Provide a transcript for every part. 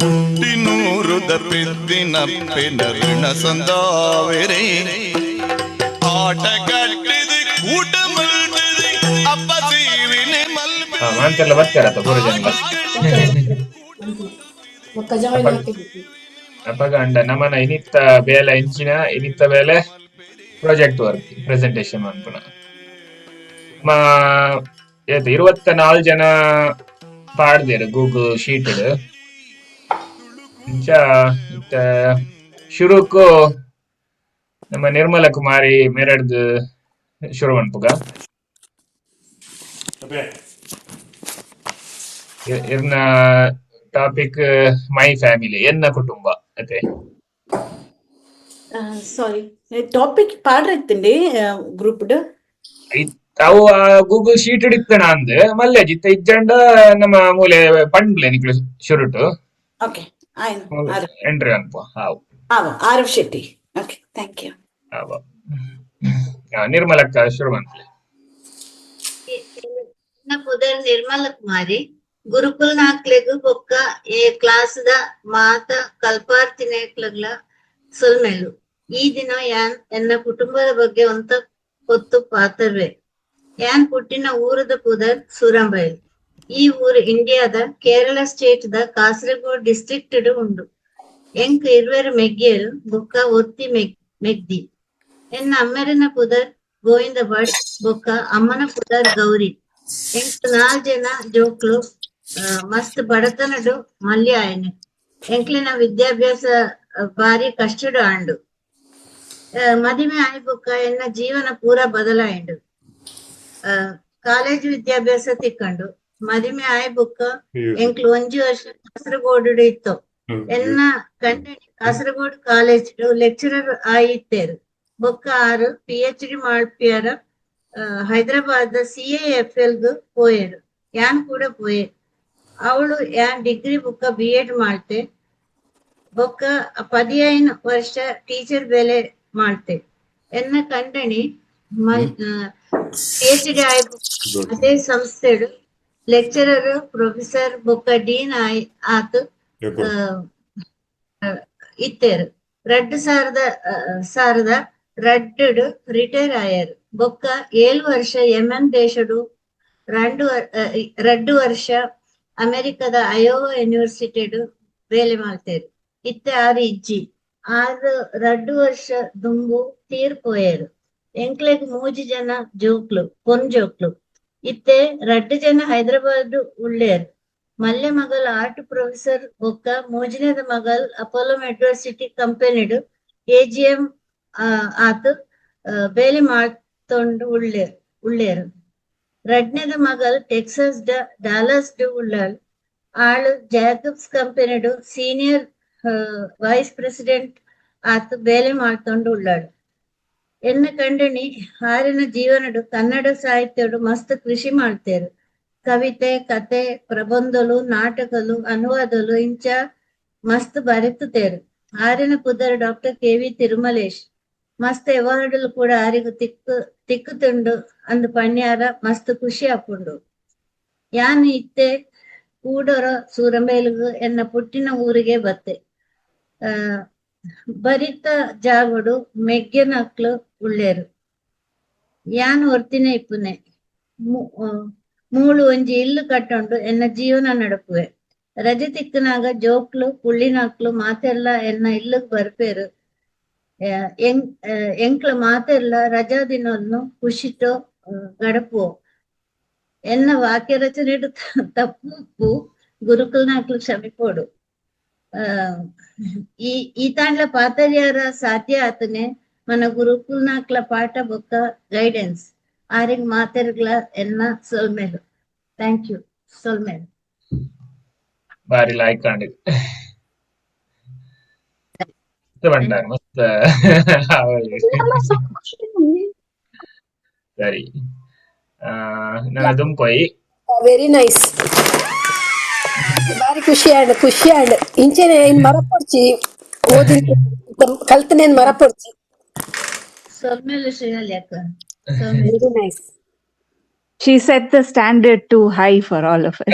ಪುಟ್ಟಿನೂರುದ ಪೆದ್ದಿನಪ್ಪೆನ ಋಣ ಸಂದಾವೆರೆ. ಆಟ ಕಟ್ಟಿದ ಕೂಟ ಮಲ್ತದೆ ಅಪ್ಪ ಸೇವಿನೆ ಮಲ್ಪೆ. ಮಾಂತೆಲ್ಲ ಬರ್ತಾರತ್ತ ಪೂರ ಜನ. ಬೊಕ್ಕ ಜಾಯಿನ್ ಆತಿತ್ತು. ಅಪಗ ಅಂಡ ನಮನ ಇನಿತ್ತ ಬೇಲೆ ಇಂಚಿನ ಇನಿತ್ತ ಬೇಲೆ project work presentation ಮನ್ಪುನ. ನಮ್ಮ ಏತ್ 24 ಜನ ಪಾಡ್ದೇರು ಗೂಗಲ್ ಶೀಟ್. ಇಂಚ ಇತ್ತ ಶುರುಕು ನಮ್ಮ ನಿರ್ಮಲ ಕುಮಾರಿ ಮೇರಡ್ದು ಶುರು ಮನ್ಪುಗ. ಇರ್ನ topic my family, ಎನ್ನ ಕುಟುಂಬ ಅತೆ. ಸಾರಿ, ಟಾಪಿಕ್ ಪಾಡ್ರೆತ್ತಂಡಿ ಗ್ರೂಪ್. ಅವು ಗೂಗಲ್ ಶೀಟ್ ಇತ್ತಣ ಅಂದ್ ಮಲ್ಲೆ ಜಿತ್ತ ಇಜ್ಜಂಡ ನಮ್ಮ ಮೂಲೆ ಪಂಡ್ಲೆ ನಿಕ್ಲು ಶುರುಟು. ಓಕೆ, ಆಯ್ತು. ಎಂಟ್ರಿ ಅನ್ಪ ಹಾವು. ಆವ, Aarav Shetty. Okay, thank you. ಆವ, ನಿರ್ಮಲಕ್ಕ ಶುರು ಮನ್ಪುಲೆ. ಎನ್ನ ಪುದರ್ ನಿರ್ಮಲ ಕುಮಾರಿ. ಗುರುಕುಲ್ ನಾಕ್ಲೆಗ್ ಬೊಕ್ಕ ಏ ಕ್ಲಾಸ್ ದ ಮಾತ ಕಲ್ಪಾರ್ಥಿನೇಕ್ಲಗ್ಲ ಸೊಲ್ಮೆಲು. ಈ ದಿನ ಯಾನ್ ಎನ್ನ ಕುಟುಂಬದ ಬಗ್ಗೆ ಒಂತ ಪೊತ್ತು ಪಾತರ್ವೆ. ಯಾನ್ ಪುಟ್ಟಿನ ಊರದ ಪುದರ್ ಸೂರಂಬೈಲ್. ಈ ಊರು ಇಂಡಿಯಾದ ಕೇರಳ ಸ್ಟೇಟ್ ದ ಕಾಸರಗೋಡ್ ಡಿಸ್ಟ್ರಿಕ್ಟ್ ಉಂಡು. ಎಂಕ್ ಇರ್ವೆರ್ ಮೆಗ್ಗೆರು ಬೊಕ್ಕ ಒರ್ತಿ ಮೆಗ್ದಿ. ಎನ್ನ ಅಮ್ಮೆರೆನ ಪುದರ್ ಗೋವಿಂದ ಭಟ್ ಬೊಕ್ಕ ಅಮ್ಮನ ಪುದರ್ ಗೌರಿ. ಎಂಕ್ ನಾಲ್ ಜನ ಜೋಕ್ಲು. ಮಸ್ತ್ ಬಡತನಡು ಮಲ್ಯ ಆಯನೆ. ಎಂಕ್ಲೆನ ವಿದ್ಯಾಭ್ಯಾಸ ಬಾರಿ ಕಷ್ಟಡು ಆಂಡು. ಮದಿಮೆ ಆಯಿ ಬೊಕ್ಕ ಎನ್ನ ಜೀವನ ಪೂರ ಬದಲಾಯಿಂಡು. ಕಾಲೇಜ್ ವಿದ್ಯಾಭ್ಯಾಸ ತಿಕ್ಕಂಡು. ಮದಿಮೆ ಆಯಿ ಬೊಕ್ಕ ಎಂಕ್ಲು ಒಂಜಿ ವರ್ಷ ಕಾಸರಗೋಡು ಇತ್ತು. ಎನ್ನ ಕಂಡನಿ ಕಾಸರಗೋಡು ಕಾಲೇಜ್ ಲೆಕ್ಚರರ್ ಆಯಿತ್ತೇರು. ಬೊಕ್ಕ ಆರು ಪಿಎಚ್ಡಿ ಮಾಡ್ಪಿಯರ ಹೈದರಾಬಾದ್ ಸಿಎಎಫ್ಎಲ್ ಗ್ ಪೋಯೆರು. ಯಾನ್ ಕೂಡ ಪೋಯೆ. ಅವಳು ಯಾನ್ ಡಿಗ್ರಿ ಬೊಕ್ಕ ಬಿ ಎಡ್ ಮಾಡ್ತೆ. ಬೊಕ್ಕ 15 ವರ್ಷ ಟೀಚರ್ ಬೇಲೆ ಮಾಡ್ತೆ. ಎನ್ನ ಕಂಡನಿ ಪಿಎಚ್ಡಿ ಆಯ್ ಅದೇ ಸಂಸ್ಥೆಡು ಲೆಕ್ಚರರ್, ಪ್ರೊಫೆಸರ್ ಬೊಕ್ಕ ಡೀನ್ ಆಯ್ ಆತ್ ಇತ್ತೇರು. ರಡ್ಡು ಸಾವಿರದ ಸಾವಿರದ ರಡ್ಡು ರಿಟೈರ್ ಆಯರು. ಬೊಕ್ಕ 7 ವರ್ಷ ಯೆಮನ್ ದೇಶಡು, 2 ವರ್ಷ ಅಮೆರಿಕದ ಅಯೋವಾ ಯೂನಿವರ್ಸಿಟಿಡು ಬೇಲೆ ಮಾಡ್ತೇರು. ಇತ್ತೆ ಆರು ಇಜ್ಜಿ. ಆರು 2 ವರ್ಷ ದುಂಬು ತೀರ್ ಪೋಯೆರು. ಎಂಕ್ಲೆಗ್ ಮೂಜಿ ಜನ ಜೋಕ್ಲು, ಪೊನ್ ಜೋಕ್ಲು. ಇತ್ತೆ 2 ಜನ ಹೈದರಾಬಾದ್ ಉಳ್ಳೇರ್. ಮಲ್ಯ ಮಗಲ್ ಆರ್ಟ್ ಪ್ರೊಫೆಸರ್ ಬೊಕ್ಕ ಮೂಜಿನೇದ ಮಗಲ್ ಅಪೋಲೋ ಮೆಡ್ವರ್ಸಿಟಿ ಕಂಪನಿಡು ಎಜಿಎಂ ಆತ್ ಬೇಲೆ ಮಾಡ್ತೊಂಡು ಉಳ್ಳೇರ್ ಉಳ್ಳೇರು. ರಡ್ನೇದ ಮಗಲ್ ಟೆಕ್ಸಸ್ ಡಾಲಸ್ ಉಳ್ಳಾಳ್. ಆಳು ಜಾಕಬ್ಸ್ ಕಂಪನಿಡು senior vice president ಆತ್ ಬೇಲೆ ಮಾಡ್ತೊಂಡು ಉಳ್ಳಾಳು. ಎನ್ನ ಕಂಡನಿ ಆರಿನ ಜೀವನಡು ಕನ್ನಡ ಸಾಹಿತ್ಯಡು ಮಸ್ತ್ ಕೃಷಿ ಮಾಡ್ತೇರು. ಕವಿತೆ, ಕತೆ, ಪ್ರಬಂಧಲು, ನಾಟಕಲು, ಅನುವಾದಲು ಇಂಚ ಮಸ್ತ್ ಬರೆತುತೇರು. ಆರಿನ ಪುದರ್ doctor K V Thirumalesh. ಮಸ್ತ್ ಅವಾರ್ಡ್ಲು ಕೂಡ ಆರಿಗು ತಿಕ್ಕು ತಿಕ್ಕುತುಂಡು ಅಂದ್ ಪಣ್ಯಾರ ಮಸ್ತ್ ಖುಷಿ ಆಪುಂಡು. ಯಾನ್ ಇತ್ತೆ ಕೂಡೊರ ಸೂರಂಬೈಲುಗು ಎನ್ನ ಪುಟ್ಟಿನ ಊರಿಗೆ ಬತ್ತೆ. ಬರಿತ ಜಾಗಡು ಮೆಗ್ಗೆನಕ್ಲು ಉಳ್ಳೇರು. ಯಾನ್ ಒರ್ತಿನ ಇಪ್ಪುನೆ. ಮೂಳು ಒಂಜಿ ಇಲ್ಲು ಕಟ್ಟೊಂಡು ಎನ್ನ ಜೀವನ ನಡಪುವೆ. ರಜೆ ತಿಕ್ಕನಾಗ ಜೋಕ್ಲು ಪುಳ್ಳಿನಕ್ಲು ಮಾತೆಲ್ಲ ಎನ್ನ ಇಲ್ಲಗ್ ಬರ್ಪೇರು. ಎಂಕ್ಲ ಮಾತೆಲ್ಲ ರಜಾ ದಿನವನ್ನು ಖುಷಿಟೋ ಗಡಪುವ. ಎನ್ನ ವಾಕ್ಯ ರಚನೆ ತಪ್ಪು, ಗುರುಕುಲ್ನಾಕ್ಲು ಕ್ಷಮಿಪೋಡು. ಈ ಈ ತಾಂಡ್ಲ ಪಾತರ್ಯಾರ ಸಾಧ್ಯ ಆತನೆ ಮನ ಗುರುಕುಲ್ನಾಕ್ಲ ಪಾಠ ಬೊಕ್ಕ ಗೈಡೆನ್ಸ್. ಆರಿಗ್ ಮಾತೆರ್ಗ್ಲ ಎನ್ನ ಸೊಲ್ಮೆಲು. Thank you. ಸೊಲ್ಮೆಲು. ಬಾರಿ ಲಾಯ್ಕ್ ಆಂಡ್. ಮಸ್ತ್ ಬಂಡಾರ್ ಮಸ್ತ್. ಸರಿ, ನನ್ನ ದುಂಕೊಯ್. ವೆರಿ ನೈಸ್, ಬಾರಿ ಖುಷಿ ಆಂಡ್, ಖುಷಿ ಆಂಡ್. ಇಂಚೆನೆ ಇನ್ ಮರಪೊಡ್ಚಿ, ಓದಿ ಕಲ್ತನೇನ್ ಮರಪೊಡ್ಚಿ. ಸೊಲ್ಮೆಲು ಶ್ರೀಹಲಿ ಅಕ್ಕ, ಸೊಲ್ಮೆಲು. Very nice. She set the standard too high for all of us.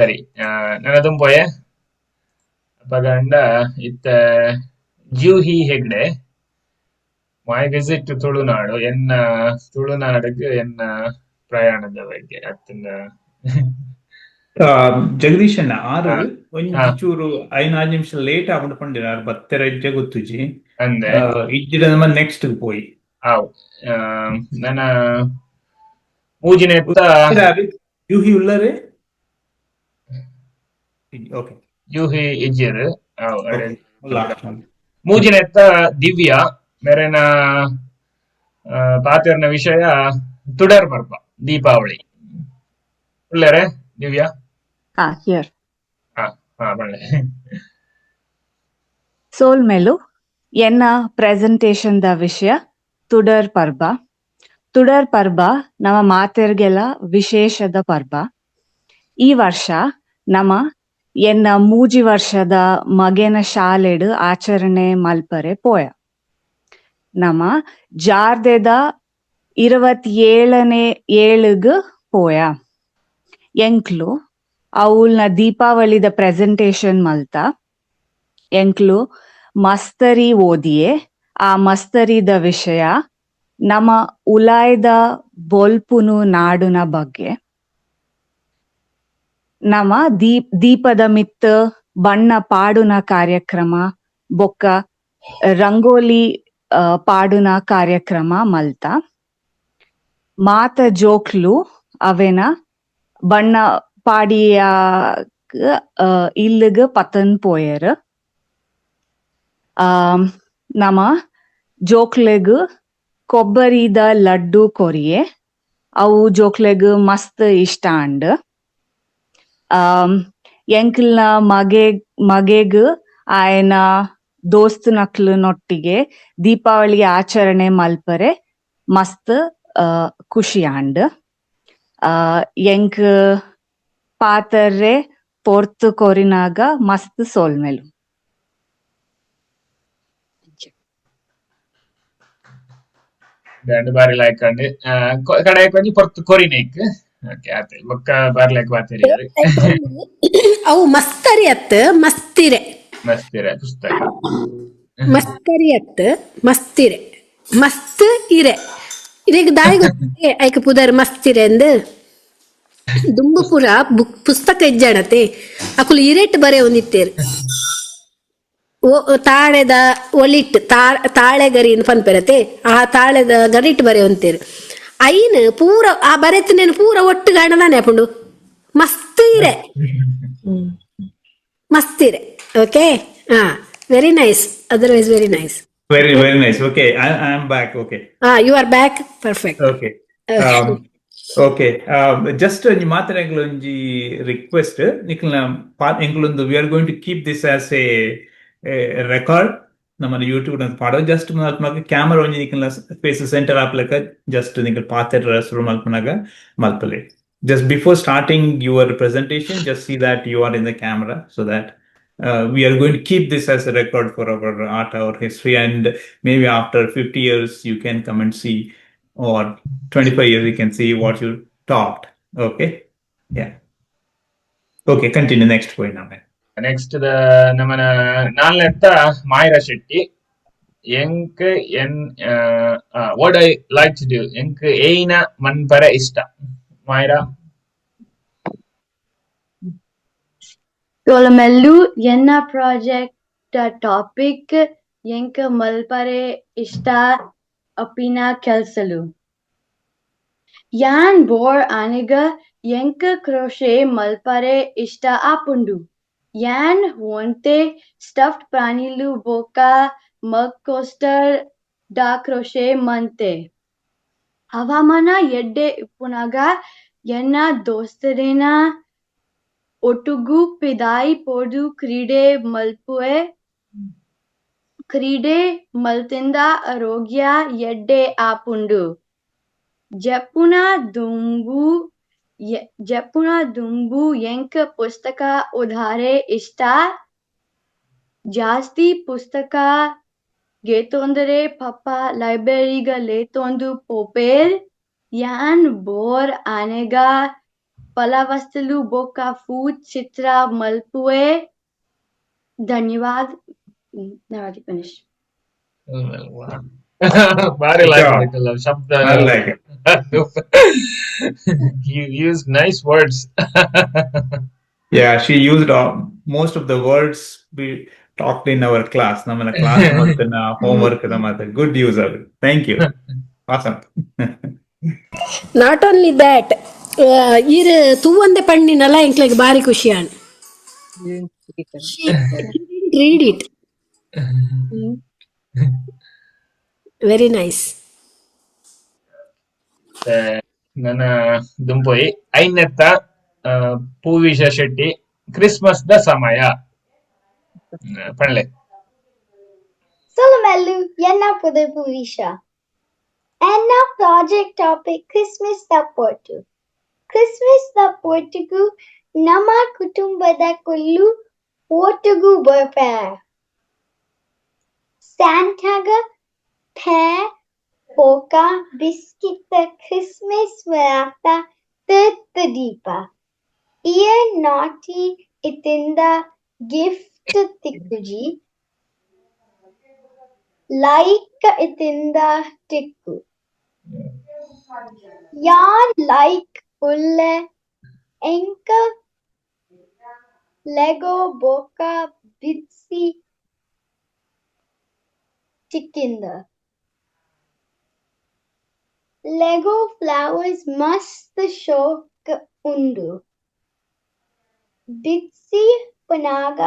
ಸರಿ, ನನದುಂ ಪೋಯೆ. ಅಪಗಂಡ ಇತ್ತ Juhi Hegde, my visit to Tulunadu, ಎನ್ನ ತುಳುನಾಡಿಗೆ ಎನ್ನ ಪ್ರಯಾಣದ ಬಗ್ಗೆ ಅತ್ತಿನ. ಜಗದೀಶಣ್ಣ, ಆರು ಒಂಜಿ ಚೂರು 5-6 ನಿಮಿಷ ಲೇಟ್ ಆಪುಂಡು ಪಂಡಿರ. ಆರ್ ಬತ್ತೆರ ಇಜ್ಜ ಗೊತ್ತುಜಿ. ಅಂದೆ. ಇಜ್ಜಿಡ ನಮ್ಮ ನೆಕ್ಸ್ಟ್ ಪೋಯಿ. ಆವು, ನನ್ನ ಮೂಜಿನೆತ್ತ. ಜೂಹಿ ಉಲ್ಲರೆ? ಓಕೆ. ಜೂಹಿ ಇಜ್ಜೆರ್. ಆವು, ಅಡೆ. ಮೂಜಿನೆತ್ತ ದಿವ್ಯಾ ಮೆರೆನ ಪಾತೆರ್ನ ವಿಷಯ ತುಡರ್ ಪರ್ಬ, ದೀಪಾವಳಿ. ಉಲ್ಲೆರೆ ದಿವ್ಯಾ? ಹಾ, here. ಹಾ ಹಾ ಬಳ್ಳೆ. ಸೋಲ್ಮೆಲು. ಎನ್ನ ಪ್ರೆಸೆಂಟೇಶನ್ the ವಿಷಯ ತುಡರ್ ಪರ್ಬ. ತುಡರ್ ಪರ್ಬ ನಮ್ಮ ಮಾತೆರ್ಗೆಲ ವಿಶೇಷದ ಪರ್ಬ. ಈ ವರ್ಷ ನಮ್ಮ ಎನ್ನ 3 ವರ್ಷದ ಮಗೆನ ಶಾಲೆಡ್ ಆಚರಣೆ ಮಲ್ಪರೆ ಪೋಯ. ನಮ ಜಾರ್ದೆದ 27ನೇ 7ಗ್ ಪೋಯ. ಎಂಕ್ಲು ಅವುಲ್ನ ದೀಪಾವಳಿದ ಪ್ರೆಸೆಂಟೇಶನ್ ಮಲ್ತ. ಎಂಕ್ಲು ಮಸ್ತರಿ ಓದಿಯೆ. ಆ ಮಸ್ತರಿದ ವಿಷಯ ನಮ್ಮ ಉಲಾಯ್ದ ಬೊಲ್ಪುನು ನಾಡುನ ಬಗ್ಗೆ. ನಮ ದೀಪದ ಮಿತ್ ಬಣ್ಣ ಪಾಡುನ ಕಾರ್ಯಕ್ರಮ ಬೊಕ್ಕ ರಂಗೋಲಿ ಪಾಡುನ ಕಾರ್ಯಕ್ರಮ ಮಲ್ತ. ಮಾತ ಜೋಕ್ಲು ಅವೆನ ಬಣ್ಣ ಪಾಡಿಯ ಇಲ್ಲುಗ್ ಪತನ್ ಪೋಯೆರ್. ನಮ ಜೋಕ್ಲೆಗ್ ಕೊಬ್ಬರಿದ ಲಡ್ಡು ಕೊರಿಯೆ. ಅವು ಜೋಕ್ಲೆಗ್ ಮಸ್ತ್ ಇಷ್ಟ ಆಂಡ್. ಎಂಕ್ಲ್ನ ಮಗೆಗ್ ಆಯನ ದೋಸ್ತುನಕ್ಲೆನೊಟ್ಟಿಗೆ ದೀಪಾವಳಿ ಆಚರಣೆ ಮಲ್ಪರೆ ಮಸ್ತ್ ಖುಷಿ ಆಂಡ್. ಎಂಕ್ ಪಾತೆರ್ರೆ ಪೊರ್ತು ಕೊರಿನಾಗ ಮಸ್ತ್ ಸೋಲ್ಮೆಲು. ದಂಡ್ ಬಾರಿ ಲಾಯ್ಕ್ ಅಂಡ್ ಕಡೆ ಒಂಜಿ ಪೊರ್ತು ಕೊರಿನೇಕ್. ಓಕೆ, ಆತೆ. ಬೊಕ್ಕ ಬಾರಿ ಲಾಯ್ಕ್ ಪಾತೆರಿಯರ್. ಅವು ಮಸ್ತರಿ ಅತ್, ಮಸ್ತಿರೆ. ಮಸ್ತಿರ ಪುಸ್ತಕ. ಮಸ್ತರಿ ಅತ್, ಮಸ್ತಿರೆ. ಮಸ್ತ್ ಇರೆ. ಇರೆಗ್ ದಾಯಿ ಗೊತ್ತೇ ಐಕ್ ಪುದರ್ ಮಸ್ತಿರೆ ಅಂದ್? ದುಂಬು ಪೂರ ಬುಕ್ ಪುಸ್ತಕ ಇಜ್ಜಾಣತೆ, ಅಕುಲು ಇರೆಟ್ ಬರೆ ಒಂದಿತ್ತೇರು. ಓ ತಾಳೆದ ಒಲಿಟ್ ತಾಳೆ ಗರಿ ಪನ್ಪೆರತೆ, ಆ ತಾಳೆದ ಗರಿಟ್ ಬರೆ ಒಂತೇರು. ಐನ್ ಪೂರ ಆ ಬರೆತನೇನು ಪೂರ ಒಟ್ಟು ಗಾಣದಾನೆ ಅಪುಂಡು. ಮಸ್ತ್ ಇರೆ, ಮಸ್ತ್ ಇರೆ. Okay, ha, very nice. Otherwise very nice. Very, very nice. Okay, I am back. Okay. ಹಾ, you are back, perfect. Okay. Okay. Just ಒಂಜಿ ಮಾತನಾಗ್ಲ ಒಂಜಿ request ನಿಕ್ಲ್ನ ಎಂಕ್ಲೊಂದು we are going to keep this as a record ನಮ್ಮನ್ನ YouTube ಪಾಡೋ. Just ಮಲ್ಪನಾಗ camera ಒಂಜಿ ನಿಕ್ಲ್ನ face centre ಆಪ್ಲಕ just ನಿಕ್ಲ್ ಪಾತೆರ ಶುರು ಮಲ್ಪನಾಗ ಮಲ್ಪಲೆ. Just before starting your presentation, just see that you are in the camera so that we are going to keep this as a record for our art, our history, and maybe after 50 years you can come and see, or 25 years you can see what you talked. Okay. Yeah. Okay, continue next point now. Next the ನಮ್ಮನ ನಾಲ್ನೆತ್ತ ಮಾಯಿರಾ ಶೆಟ್ಟಿ. ಎಂಕ್ N what I like to do, ಎಂಕ್ ಏಯ್ನ ಮನ್ಪರೆ ಇಷ್ಟ. ಮಾಯಿರಾ. ಸೊಲ್ಮೆಲು. ಎನ್ನ project topic ಎಂಕ್ ಮಲ್ಪರೆ ಇಷ್ಟ ಅಪಿನ ಕೆಲ್ಸಲು. ಯಾನ್ ಬೋರ್ ಆನಗ ಎಂಕ್ ಕ್ರೋಶೆ ಮಲ್ಪರೆ ಇಷ್ಟ ಆಪುಂಡು. ಯಾನ್ ಒಂತೆ ಸ್ಟಫ್ಡ್ ಪ್ರಾಣಿಲು ಬೊಕ ಮಗ್ ಕೋಸ್ಟರ್ ದ ಕ್ರೋಶೆ ಮಂತೆ. ಹವಾಮಾನ ಎಡ್ಡೆ ಇಪ್ಪುನಗ ಎನ್ನ ದೋಸ್ತೆರೆನ ಒಟ್ಟುಗು ಪಿದಾಯಿ ಪೋದು ಕ್ರೀಡೆ ಮಲ್ಪುವೆ. ಕ್ರೀಡೆ ಮಲ್ತಿಂದ ಆರೋಗ್ಯ ಎಡ್ಡೆ ಆಪುಂಡು. ಜೆಪ್ಪುನ ದುಂಬು ಎಂಕ್ ಪುಸ್ತಕ ಓದಾರೆ ಇಷ್ಟ. ಜಾಸ್ತಿ ಪುಸ್ತಕ ಗೆತೊಂದರೆ ಪಪ್ಪ ಲೈಬ್ರರಿಗ್ ಲೆತೊಂದು ಪೋಪೆರ್. ಯಾನ್ ಬೋರ್ ಆನಗ ಫಲವಸ್ತುಲು ಬೊಕ್ಕ ಫುಡ್ ಚಿತ್ರ ಮಲ್ಪುವೆ. ಧನ್ಯವಾದ. Now I finish. ಬಾರಿ Good like job. ಆಯ್ತಲ್ಲ ಶಬ್ದ. I like it. You used nice words. Yeah, she used most of the words we talked in our class. ನಮ್ಮನ್ನ class ಮತ್ತು homework ಮತ್ತೆ good use of it. Thank you. Awesome. Not only that, ಈರ್ ತೂವಂದೆ ಪಣ್ಣಿನಲ್ಲ ಎಂಕ್ಲೆಗ್ ಬಾರಿ ಖುಷಿ ಆಂಡ್. Read it, very nice. ನನ್ನ ದುಂಪೋಯಿ ಐನೆತ್ತ ಪೂವಿಷ Shetty, Christmas the ಸಮಯ ಪಣ್ಲೆ. ಸೊಲ್ಮೆಲು, ಎನ್ನ ಪುದರ್ ಪೂವಿಷಾ. ಎನ್ನ project topic Christmas the ಪೊರ್ತು. Christmas the ಪೊರ್ತುಗು ನಮ್ಮ ಕುಟುಂಬದ ಕುಲ್ಲು ಒಟ್ಟುಗು ಬರ್ಪೆರ್. ಸ್ಯಾಂಟಾಗ ಪೇ ಬೊಕ ಬಿಸ್ಕಿಟ್ ಕ್ರಿಸ್ಮಸ್ ಮರತ ತಿರ್ತ್ ದೀಪ. ಈರ್ ನಾಟಿ ಇತ್ತಿಂಡ ಗಿಫ್ಟ್ ತಿಕ್ಕುಜಿ, ಲಾಯ್ಕ್ ಇತ್ತಿಂಡ ತಿಕ್ಕು. ಯಾನ್ ಲಾಯ್ಕ್ ಉಲ್ಲೆ, ಎಂಕ್ ಲೆಗೊ ಬೊಕ ಬಿಟ್ಸಿ ತಿಕ್ಕಿಂಡ್. ಲೆಗೊ ಫ್ಲವರ್ಸ್ ಮಸ್ತ್ ಶೋಕ್ ಉಂಡು. ಬಿಟ್ಸಿ ಪನಗ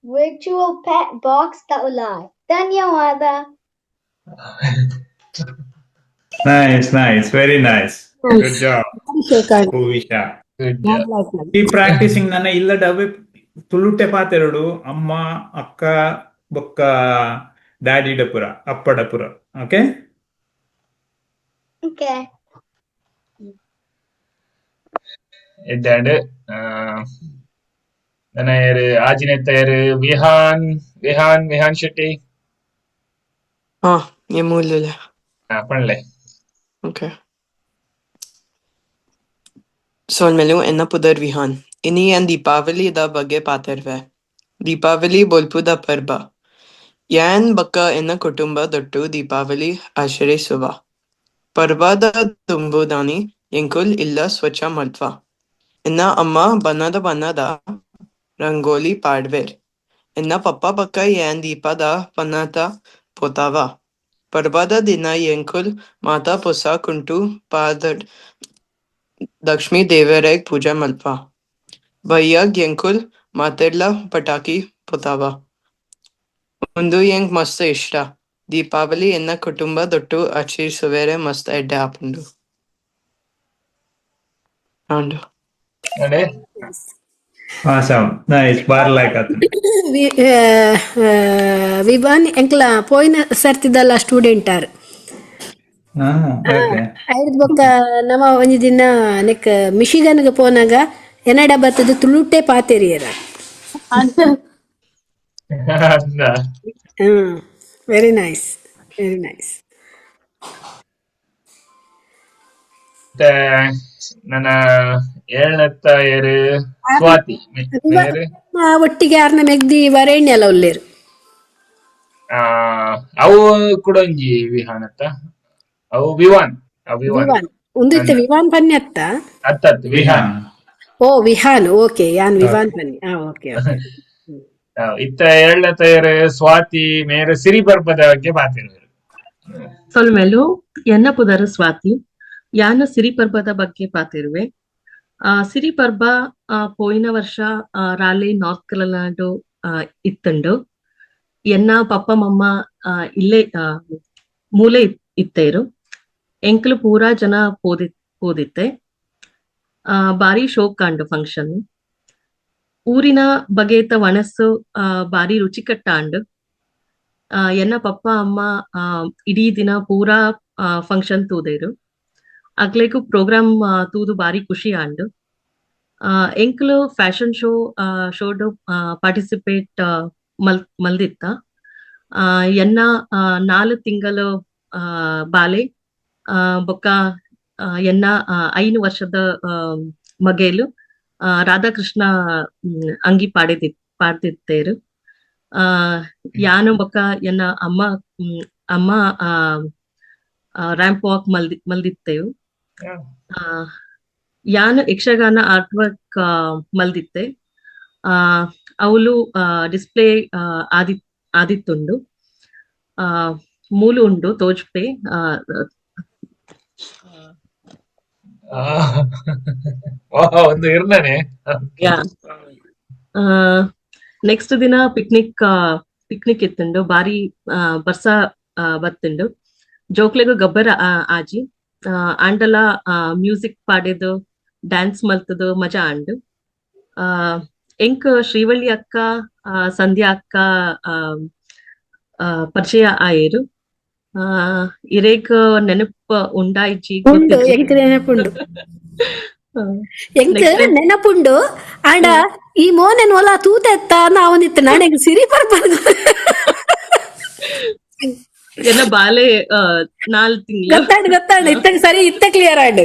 virtual pet box ದ ಉಲಾಯಿ. ಧನ್ಯವಾದ. Nice, nice, very nice. Good job, Poovisha. Good job. Keep practicing. ನನ್ನ ಇಲ್ಲಡ ಅವೇ ತುಳುಟೆ ಪಾತೆರಡು ಅಮ್ಮ ಅಕ್ಕ ಬೊಕ್ಕ ಡ್ಯಾಡಿಡ ಪುರ ಅಪ್ಪಡ ಪುರ, ಓಕೆ? ಓಕೆ. ಎಡ್ಡೆ. ನನ್ನ ಯಾರು ಆಜಿನೆತ್ತ ಯಾರು? ವಿಹಾನ್, ವಿಹಾನ್, ವಿಹಾನ್ ಶೆಟ್ಟಿ. ಹಾ, ಮೂಲುಲೆ. ಹಾ, ಪಣ್ಲೆ. ಓಕೆ. ಸೊಲ್ಮೆಲು, ಎನ್ನ ಪುದರ್ ವಿಹಾನ್. ಇನಿ ಯಾನ್ ದೀಪಾವಳಿದ ಬಗ್ಗೆ ಪಾತೆರ್ವೆ. ದೀಪಾವಳಿ ಬೊಲ್ಪುದ ಪರ್ಬ. ಯಾನ್ ಬೊಕ್ಕ ಎನ್ನ ಕುಟುಂಬದೊಟ್ಟು ದೀಪಾವಳಿ ಆಚರಿಸುವ. ಪರ್ಬದ ದುಂಬುದಾನಿ ಎಂಕುಲ್ ಇಲ್ಲ ಸ್ವಚ್ಛ ಮಲ್ತ್ವ. ಎನ್ನ ಅಮ್ಮ ಬಣ್ಣದ ಬಣ್ಣದ ರಂಗೋಲಿ ಪಾಡ್ವೆರ್. ಎನ್ನ ಪಪ್ಪ ಬೊಕ್ಕ ಯಾನ್ ದೀಪದ ಪನತ ಪೋತಾವ. ಪರ್ಬದ ದಿನ ಎಂಕುಲ್ ಮಾತ ಪೊಸ ಕುಂಟು ಪಾಡ್ದ್ ಲಕ್ಷ್ಮೀ ದೇವೆರೆಗ್ ಪೂಜೆ ಮಲ್ಪುವ. ಬಯ್ಯಗ್ ಎಂಕುಲ್ ಮಾತೆರ್ಲ ಪಟಾಕಿ ಪೊತ್ತಾವ. ಉಂದು ಎಂಕ್ ಮಸ್ತ್ ಇಷ್ಟ. ದೀಪಾವಳಿ ಎನ್ನ ಕುಟುಂಬದೊಟ್ಟು ಆಚರಿಸುವೆರೆ ಮಸ್ತ್ ಎಡ್ಡೆ ಆಪುಂಡು. ಆಂಡ್. ಅಡೆ. Awesome. Nice. ಬಾರಿ ಲೈಕ್ ಆತು. ವಿವಾನ್ ಎಂಕ್ಲ ಪೋಯಿನ ಸರ್ತಿದಲ್ಲ ಸ್ಟೂಡೆಂಟ್ ಆರ್. ಹಾ ಓಕೆ. ಐರ್ದ್ ಬೊಕ್ಕ ನಮ ಒಂಜಿ ದಿನ ನೆಕ್ ಮಿಶಿಗನ್ಗ್ ಪೋನಾಗ ಎನ್ನಡ ಬತ್ತದ ತುಳುಟೆ ಪಾತೆರಿಯರ. ಅಂದ. Very nice, very nice. ಮತ್ತೆ ನನ್ನ ಏಳನೆತ್ತ ಏರು ಸ್ವಾತಿ ಮೇರು. ಒಟ್ಟಿಗೆ ಯಾರನ್ನ ಮೆಗ್ದಿ ವರೇಣ್ಯಲ ಉಲ್ಲೇರು. ಆ, ಅವು ಕುಡೊಂಜಿ ವಿಹಾನತ್ತ, ಅವು ವಿವಾನ್, ಅವು ವಿವಾನ್. ವಿವಾನ್ ಉಂದು ಇತ್ತೆ ವಿವಾನ್ ಪನ್ಯತ್ತ. ಅತ್ತತ್ತು ವಿಹಾನ್. ಓ, ವಿಹಾನ್, ಓಕೆ. ಯಾನ್ ವಿವಾನ್ ಪನ್ನಿ. ಹಾ, ಓಕೆ ಓಕೆ. ಇತ್ತ ಏಳನೇ ಏರು ಸ್ವಾತಿ ಮೇರು ಸಿರಿ ಪರ್ಬದ ಬಗ್ಗೆ ಪಾತೆರುವೆರು. ಸೊಲ್ಮೆಲು, ಎನ್ನ ಪುದರ್ ಸ್ವಾತಿ. ಯಾನ್ ಸಿರಿ ಪರ್ಬದ ಬಗ್ಗೆ ಪಾತೆರುವೆ. ಆ ಸಿರಿ ಪರ್ಬ ಪೋಯಿನ ವರ್ಷ ರಾಲೆ ನಾರ್ತ್ ಕೆರೊಲಿನಾಡು ಇತ್ತುಂಡು. ಎನ್ನ ಪಪ್ಪ ಮಮ್ಮ ಇಲ್ಲೇ ಮೂಲೆ ಇತ್ತೇರು. ಎಂಕ್ಲು ಪೂರಾ ಜನ ಪೋದಿತ್ತೆ. ಬಾರಿ ಶೋಕ್ ಆಂಡ್ ಫಂಕ್ಷನ್. ಊರಿನ ಬಗೆತ ವಣಸ್ಸು ಬಾರಿ ರುಚಿಕಟ್ಟಾಂಡ್. ಎನ್ನ ಪಪ್ಪ ಅಮ್ಮ ಇಡೀ ದಿನ ಪೂರಾ ಫಂಕ್ಷನ್ ತೂದೇರು. ಅಗ್ಲೇಗು ಪ್ರೋಗ್ರಾಮ್ ತೂದು ಬಾರಿ ಖುಷಿ ಆಂಡ್. ಎಂಕ್ಲು ಫ್ಯಾಷನ್ ಶೋ ಶೋಡ್ ಪಾರ್ಟಿಸಿಪೇಟ್ ಮಲ್ದಿತ್ತ. ಎನ್ನ 4 ತಿಂಗಳು ಬಾಲೆ ಬೊಕ್ಕ ಎನ್ನ 5 ವರ್ಷದ ಮಗೇಲು ರಾಧಾಕೃಷ್ಣ ಅಂಗಿ ಪಾಡೆದಿ ಪಾಡ್ದಿತ್ತೇರು. ಯಾನು ಬೊಕ್ಕ ಎನ್ನ ಅಮ್ಮ ಅಮ್ಮ ರ್ಯಾಂಪ್ ವಾಕ್ ಮಲ್ದಿತ್ತೇವು. ಯಾನು ಯಕ್ಷಗಾನ ಆರ್ಟ್ ವರ್ಕ್ ಮಲ್ದಿತ್ತೆ. ಅವುಲು ಡಿಸ್ಪ್ಲೇ ಆದಿತ್ತುಂಡು. ಮೂಲು ಉಂಡು ತೋಜ್ಪೆ. ಒಂದು ಇರ್ನಾನೆ. ನೆಕ್ಸ್ಟ್ ದಿನ ಪಿಕ್ನಿಕ್ ಪಿಕ್ನಿಕ್ ಇತ್ತುಂಡು. ಬಾರಿ ಬರ್ಸ ಬತ್ತುಂಡು. ಜೋಕ್ಲೆಗ್ ಗಬ್ಬರ ಆಜಿ. ಆಂಡಲ ಮ್ಯೂಸಿಕ್ ಪಾಡೆದು ಡ್ಯಾನ್ಸ್ ಮಲ್ತದು ಮಜಾ ಆಂಡ್. ಎಂಕ್ ಶ್ರೀವಳ್ಳಿ ಅಕ್ಕ, ಸಂಧ್ಯಾ ಅಕ್ಕ ಪರಿಚಯ ಆಯೆರ್. ಇರೇಗ್ ನೆನಪು ಉಂಡಾಯಿಜಿ. ಉಂಡು, ಎಂಕ್ ನೆನಪುಂಡು. ಎಂಕ್ ನೆನಪುಂಡು. ಆಂಡ ಈ ಮೋನೆನ್ ಒಲ ತೂತೆತ್ತ ನಾವೊಂದಿತ್ತು ನಾನೆಗ್ ಸಿರಿ ಪರ್ಪದ. ಎನ್ನ ಬಾಲೆ 4 ತಿಂಗಳು. ಗೊತ್ತಾಂಡ್ ಗೊತ್ತಾಂಡ್, ಇತ್ತ ಸರಿ, ಇತ್ತ ಕ್ಲಿಯರ್ ಆಂಡ್.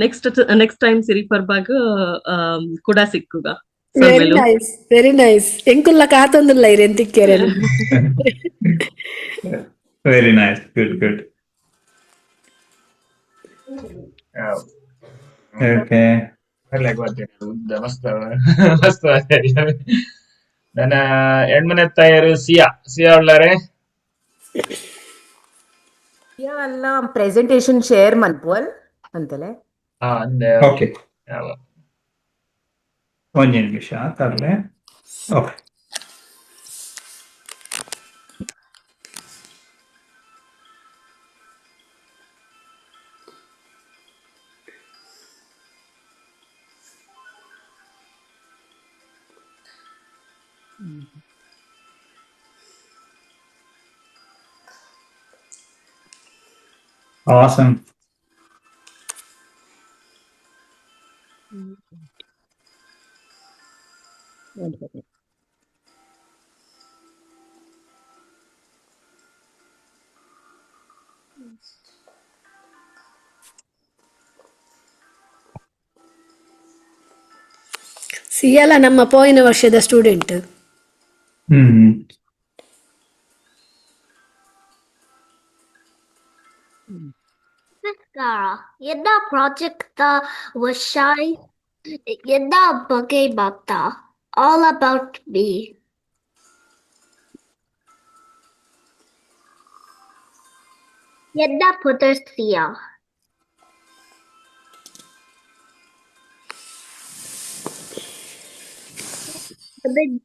ನೆಕ್ಸ್ಟ್ ನೆಕ್ಸ್ಟ್ ಟೈಮ್ ಸಿರಿ ಪರ್ಬಾಗ್ ಕೂಡ ಸಿಕ್ಕುಗ. Very nice, very nice. ಎಂಕುಲ್ಲ ಕಾತೊಂದುಲ್ಲ ಇರೆನ್ ತಿಕ್ಕೆರೆ. Very nice, good good. Okay. ಮಸ್ತ್ ಮಸ್ತ್. ನನ್ನ ಎಣ್ಮನೆ ತಾಯರು ಸಿಯಾ, ಸಿಯಾ ಉಳ್ಳಾರೆ. ಸಿಯಾ ಅಲ್ಲ, ಪ್ರೆಸೆಂಟೇಶನ್ ಶೇರ್ ಮನ್ಪುವಲ್ ಅಂತಲೇ. ಹಾ, ಅಂದೆ. ಓಕೆ, ಒಂಜಿ ನಿಮಿಷ ತರ್ಲೆ. ಓಕೆ. Awesome. ಸಿಯಲ ನಮ್ಮ ಪೋಯಿನ ವರ್ಷದ ಸ್ಟೂಡೆಂಟ್. ನಮಸ್ಕಾರ. ಎನ್ನ ಪ್ರಾಜೆಕ್ಟ್ ವಿಷಯ ಎನ್ನ ಬಗ್ಗೆ ಮಾತ, ಆಲ್ ಅಬೌಟ್ ಮೀ. ಎನ್ನ ಪುದರ್ ಸಿಯಾ.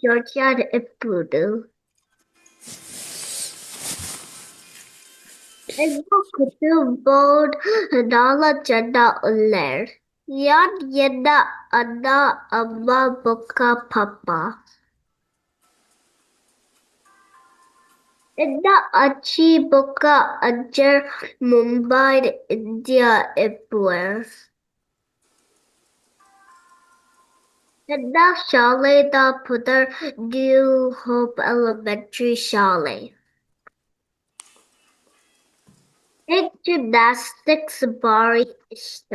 Georgia ಇಪ್ಪುಡು. ಎನ್ನ ಕುಟುಂಬೊಡ್ ನಾಲ್ ಜನ ಉಲ್ಲೆರ್. ಯಾನ್ ಎನ್ನ ಅಣ್ಣ, ಅಮ್ಮ ಬೊಕ್ಕ ಪಪ್ಪ. ಎನ್ನ ಅಜ್ಜಿ ಬೊಕ್ಕ ಅಜ್ಜೆರ್ ಮುಂಬೈಡ್ ಇಂಡಿಯಾ ಇಪ್ಪುವೆರ್. ಎನ್ನ ಶಾಲೆದ ಪುದರ್ ನ್ಯೂ ಹೋಪ್ ಎಲಿಮೆಂಟರಿ ಶಾಲೆ. ಎಂಕ್ ಜಿಮ್ನಾಸ್ಟಿಕ್ಸ್ ಬಾರಿ ಇಷ್ಟ.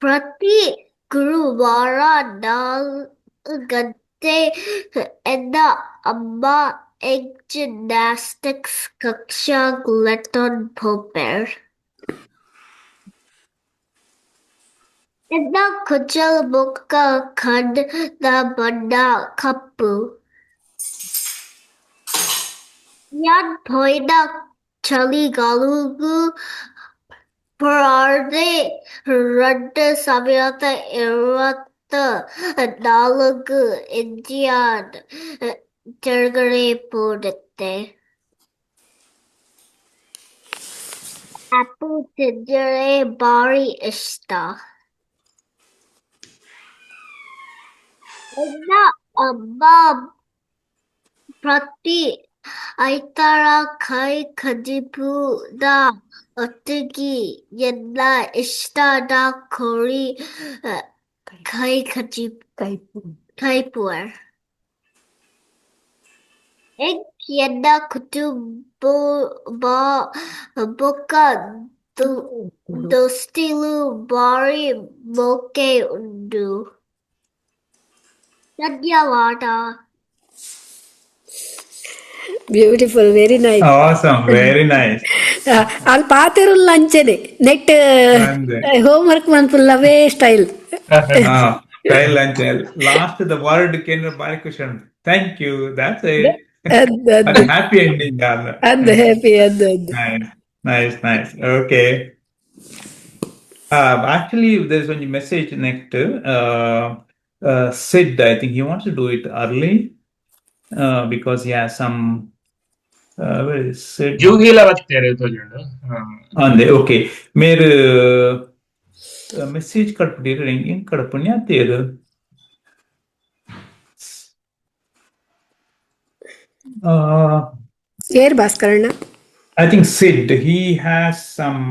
ಪ್ರತಿ ಗುರುವಾರ 4 ಗಂಟೆ ಎನ್ನ ಅಮ್ಮ ಎಂಕ್ ಜಿಮ್ನಾಸ್ಟಿಕ್ಸ್ ಕಕ್ಷಾಗ್ ಲೆತೊಂದು ಪೋಪೆರ್. ಎನ್ನ ಕುಜಲ್ ಬೊಕ್ಕ ಕಣ್ಣ್ ದ ಬಣ್ಣ ಕಪ್ಪು. ಯಾನ್ ಪೋಯಿನ ಚಳಿಗಾಲೊಗು ಪುರಾರ್ದೆ 2024ಗ್ ಇಂಡಿಯಾಡ್ ತಿರ್ಗರೆ ಪೋದಿತ್ತೆ. ಆಪಲ್ ತಿಂದರೆ ಬಾರಿ ಇಷ್ಟ. ಎನ್ನ ಅಮ್ಮ ಪ್ರತಿ ಐತಾರ ಕೈ ಕಜಿಪುದ ಒಟ್ಟಿಗೆ ಎನ್ನ ಇಷ್ಟದ ಕೋರಿ ಕೈ ಕಜಿಪು ಕೈಪುವೆರ್. ಎಂಕ್ ಎನ್ನ ಕುಟುಂಬ ಬೊಕ್ಕ ದೋಸ್ತಿಲು ಬಾರಿ ಮೋಕೆ ಉಂಡು. ಧನ್ಯವಾದ. Beautiful, very nice. Awesome, very nice. ಅಲ್ಲಿ ಪಾತೆರುಲ್ಲ ಅಂಚೆನೆ ನೆಟ್. ಅಂದೆ. ಹೋಮ್ ವರ್ಕ್ ಮನ್ಪುಲ್ಲವೇ style. Style ಅಂಚೆ last the word ಕೇಂದ್ರ ಬಾರಿ ಖುಷಿ. Thank you, that's it. ಅಂದ್. ಹ್ಯಾಪಿ ಎಂಡಿಂಗ್ ಅಲ್ಲ? ಅಂದ್, ಹ್ಯಾಪಿ ಅಂದ್ ಅಂದ್. Nice, nice, nice. Okay. Actually, there's one message next. Sid, I think he wants to do it early because he has some. Where is Sid? ಜೂಹಿಲ ಬತ್ತೇರು ತೋಜುಂಡು. ಅಂದೆ, okay. ಮೇರ್ message ಕಡ್ಪುಡಿರ್ ಎಂಕ್ ಕಡ್ಪುಣಿ ಅತ್ತೇರು. ಏರ್ ಭಾಸ್ಕರಣ್ಣ? I think Sid, he has some.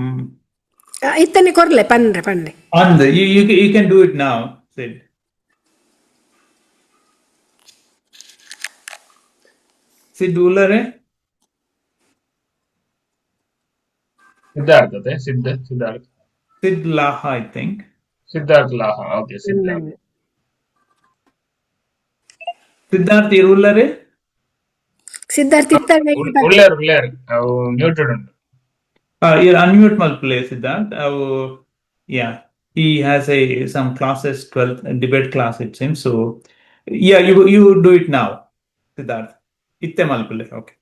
ಇತ್ತನೆ ಕೊರ್ಲೆ, ಪನ್ರೆ ಪನ್ರೆ. On the you can do it now, Sid. Sid ಉಲ್ಲರೆ? Siddhartha ಅದೇ ಸಿದ್ಧ Siddhartha. Sid Laha, I think. Siddhartha Laha, okay, Siddhartha. Siddharth ಇರುಲ್ಲರೆ? Siddhartha ಇತ್ತಾರೆ. ಉಳ್ಳೇರು ಉಳ್ಳೇರು, ಅವು muted ಉಂಟು. You're unmute ಮಲ್ಪುಲೆ Siddharth. Yeah, he has a some classes, 12th debate class, it seems. So yeah, you do it now, Siddharth. ಇತ್ತೆ ಮಲ್ಪುಲೆ, okay.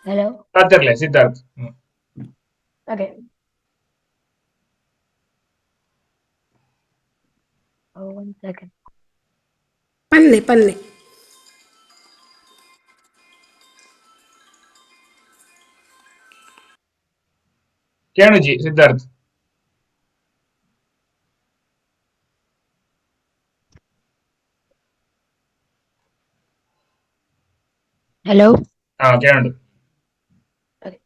Hello. ಪಾತೆರ್ಲೆ Siddhartha. ಹ್ಮ್. Okay. Oh, one second. ಪನ್ಲೆ ಪನ್ಲೆ. ಕೇಣುಜಿ Siddhartha. Hello. ಹಾ, ಕೇಣುಂಡು. Okay.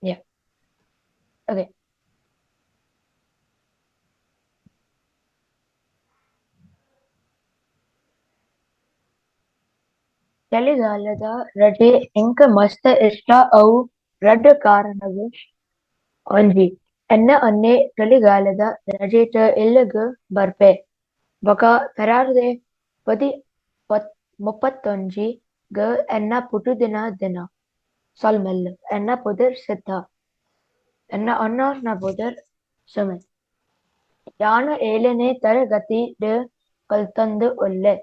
Yeah. Okay. ಚಳಿಗಾಲದ ರಜೆ ಎಂಕ್ ಮಸ್ತ್ ಇಷ್ಟ. ಅವು ರಡ್ಡ್ ಕಾರಣಗ್. ಒಂಜಿ, ಎನ್ನ ಅಣ್ಣೆ ಚಳಿಗಾಲದ ರಜೆಟ್ ಇಲ್ಲಗ್ ಬರ್ಪೆ. ಬೊಕ ಫೆಬ್ರವರಿ 31 ಗ್ ಎನ್ನ ಪುಟ್ಟುದಿನ ದಿನ. ಸೊಲ್ಮೆಲು. ಎನ್ನ ಪುದರ್ ಸಿದ್ಧಾರ್ಥ್. ಎನ್ನ ಅಣ್ಣನ ಪುದರ್ ಸುಮಿತ್. ಯಾನ್ ಏಳನೇ ತರಗತಿಡ್ ಕಲ್ತೊಂದು ಉಲ್ಲೆ.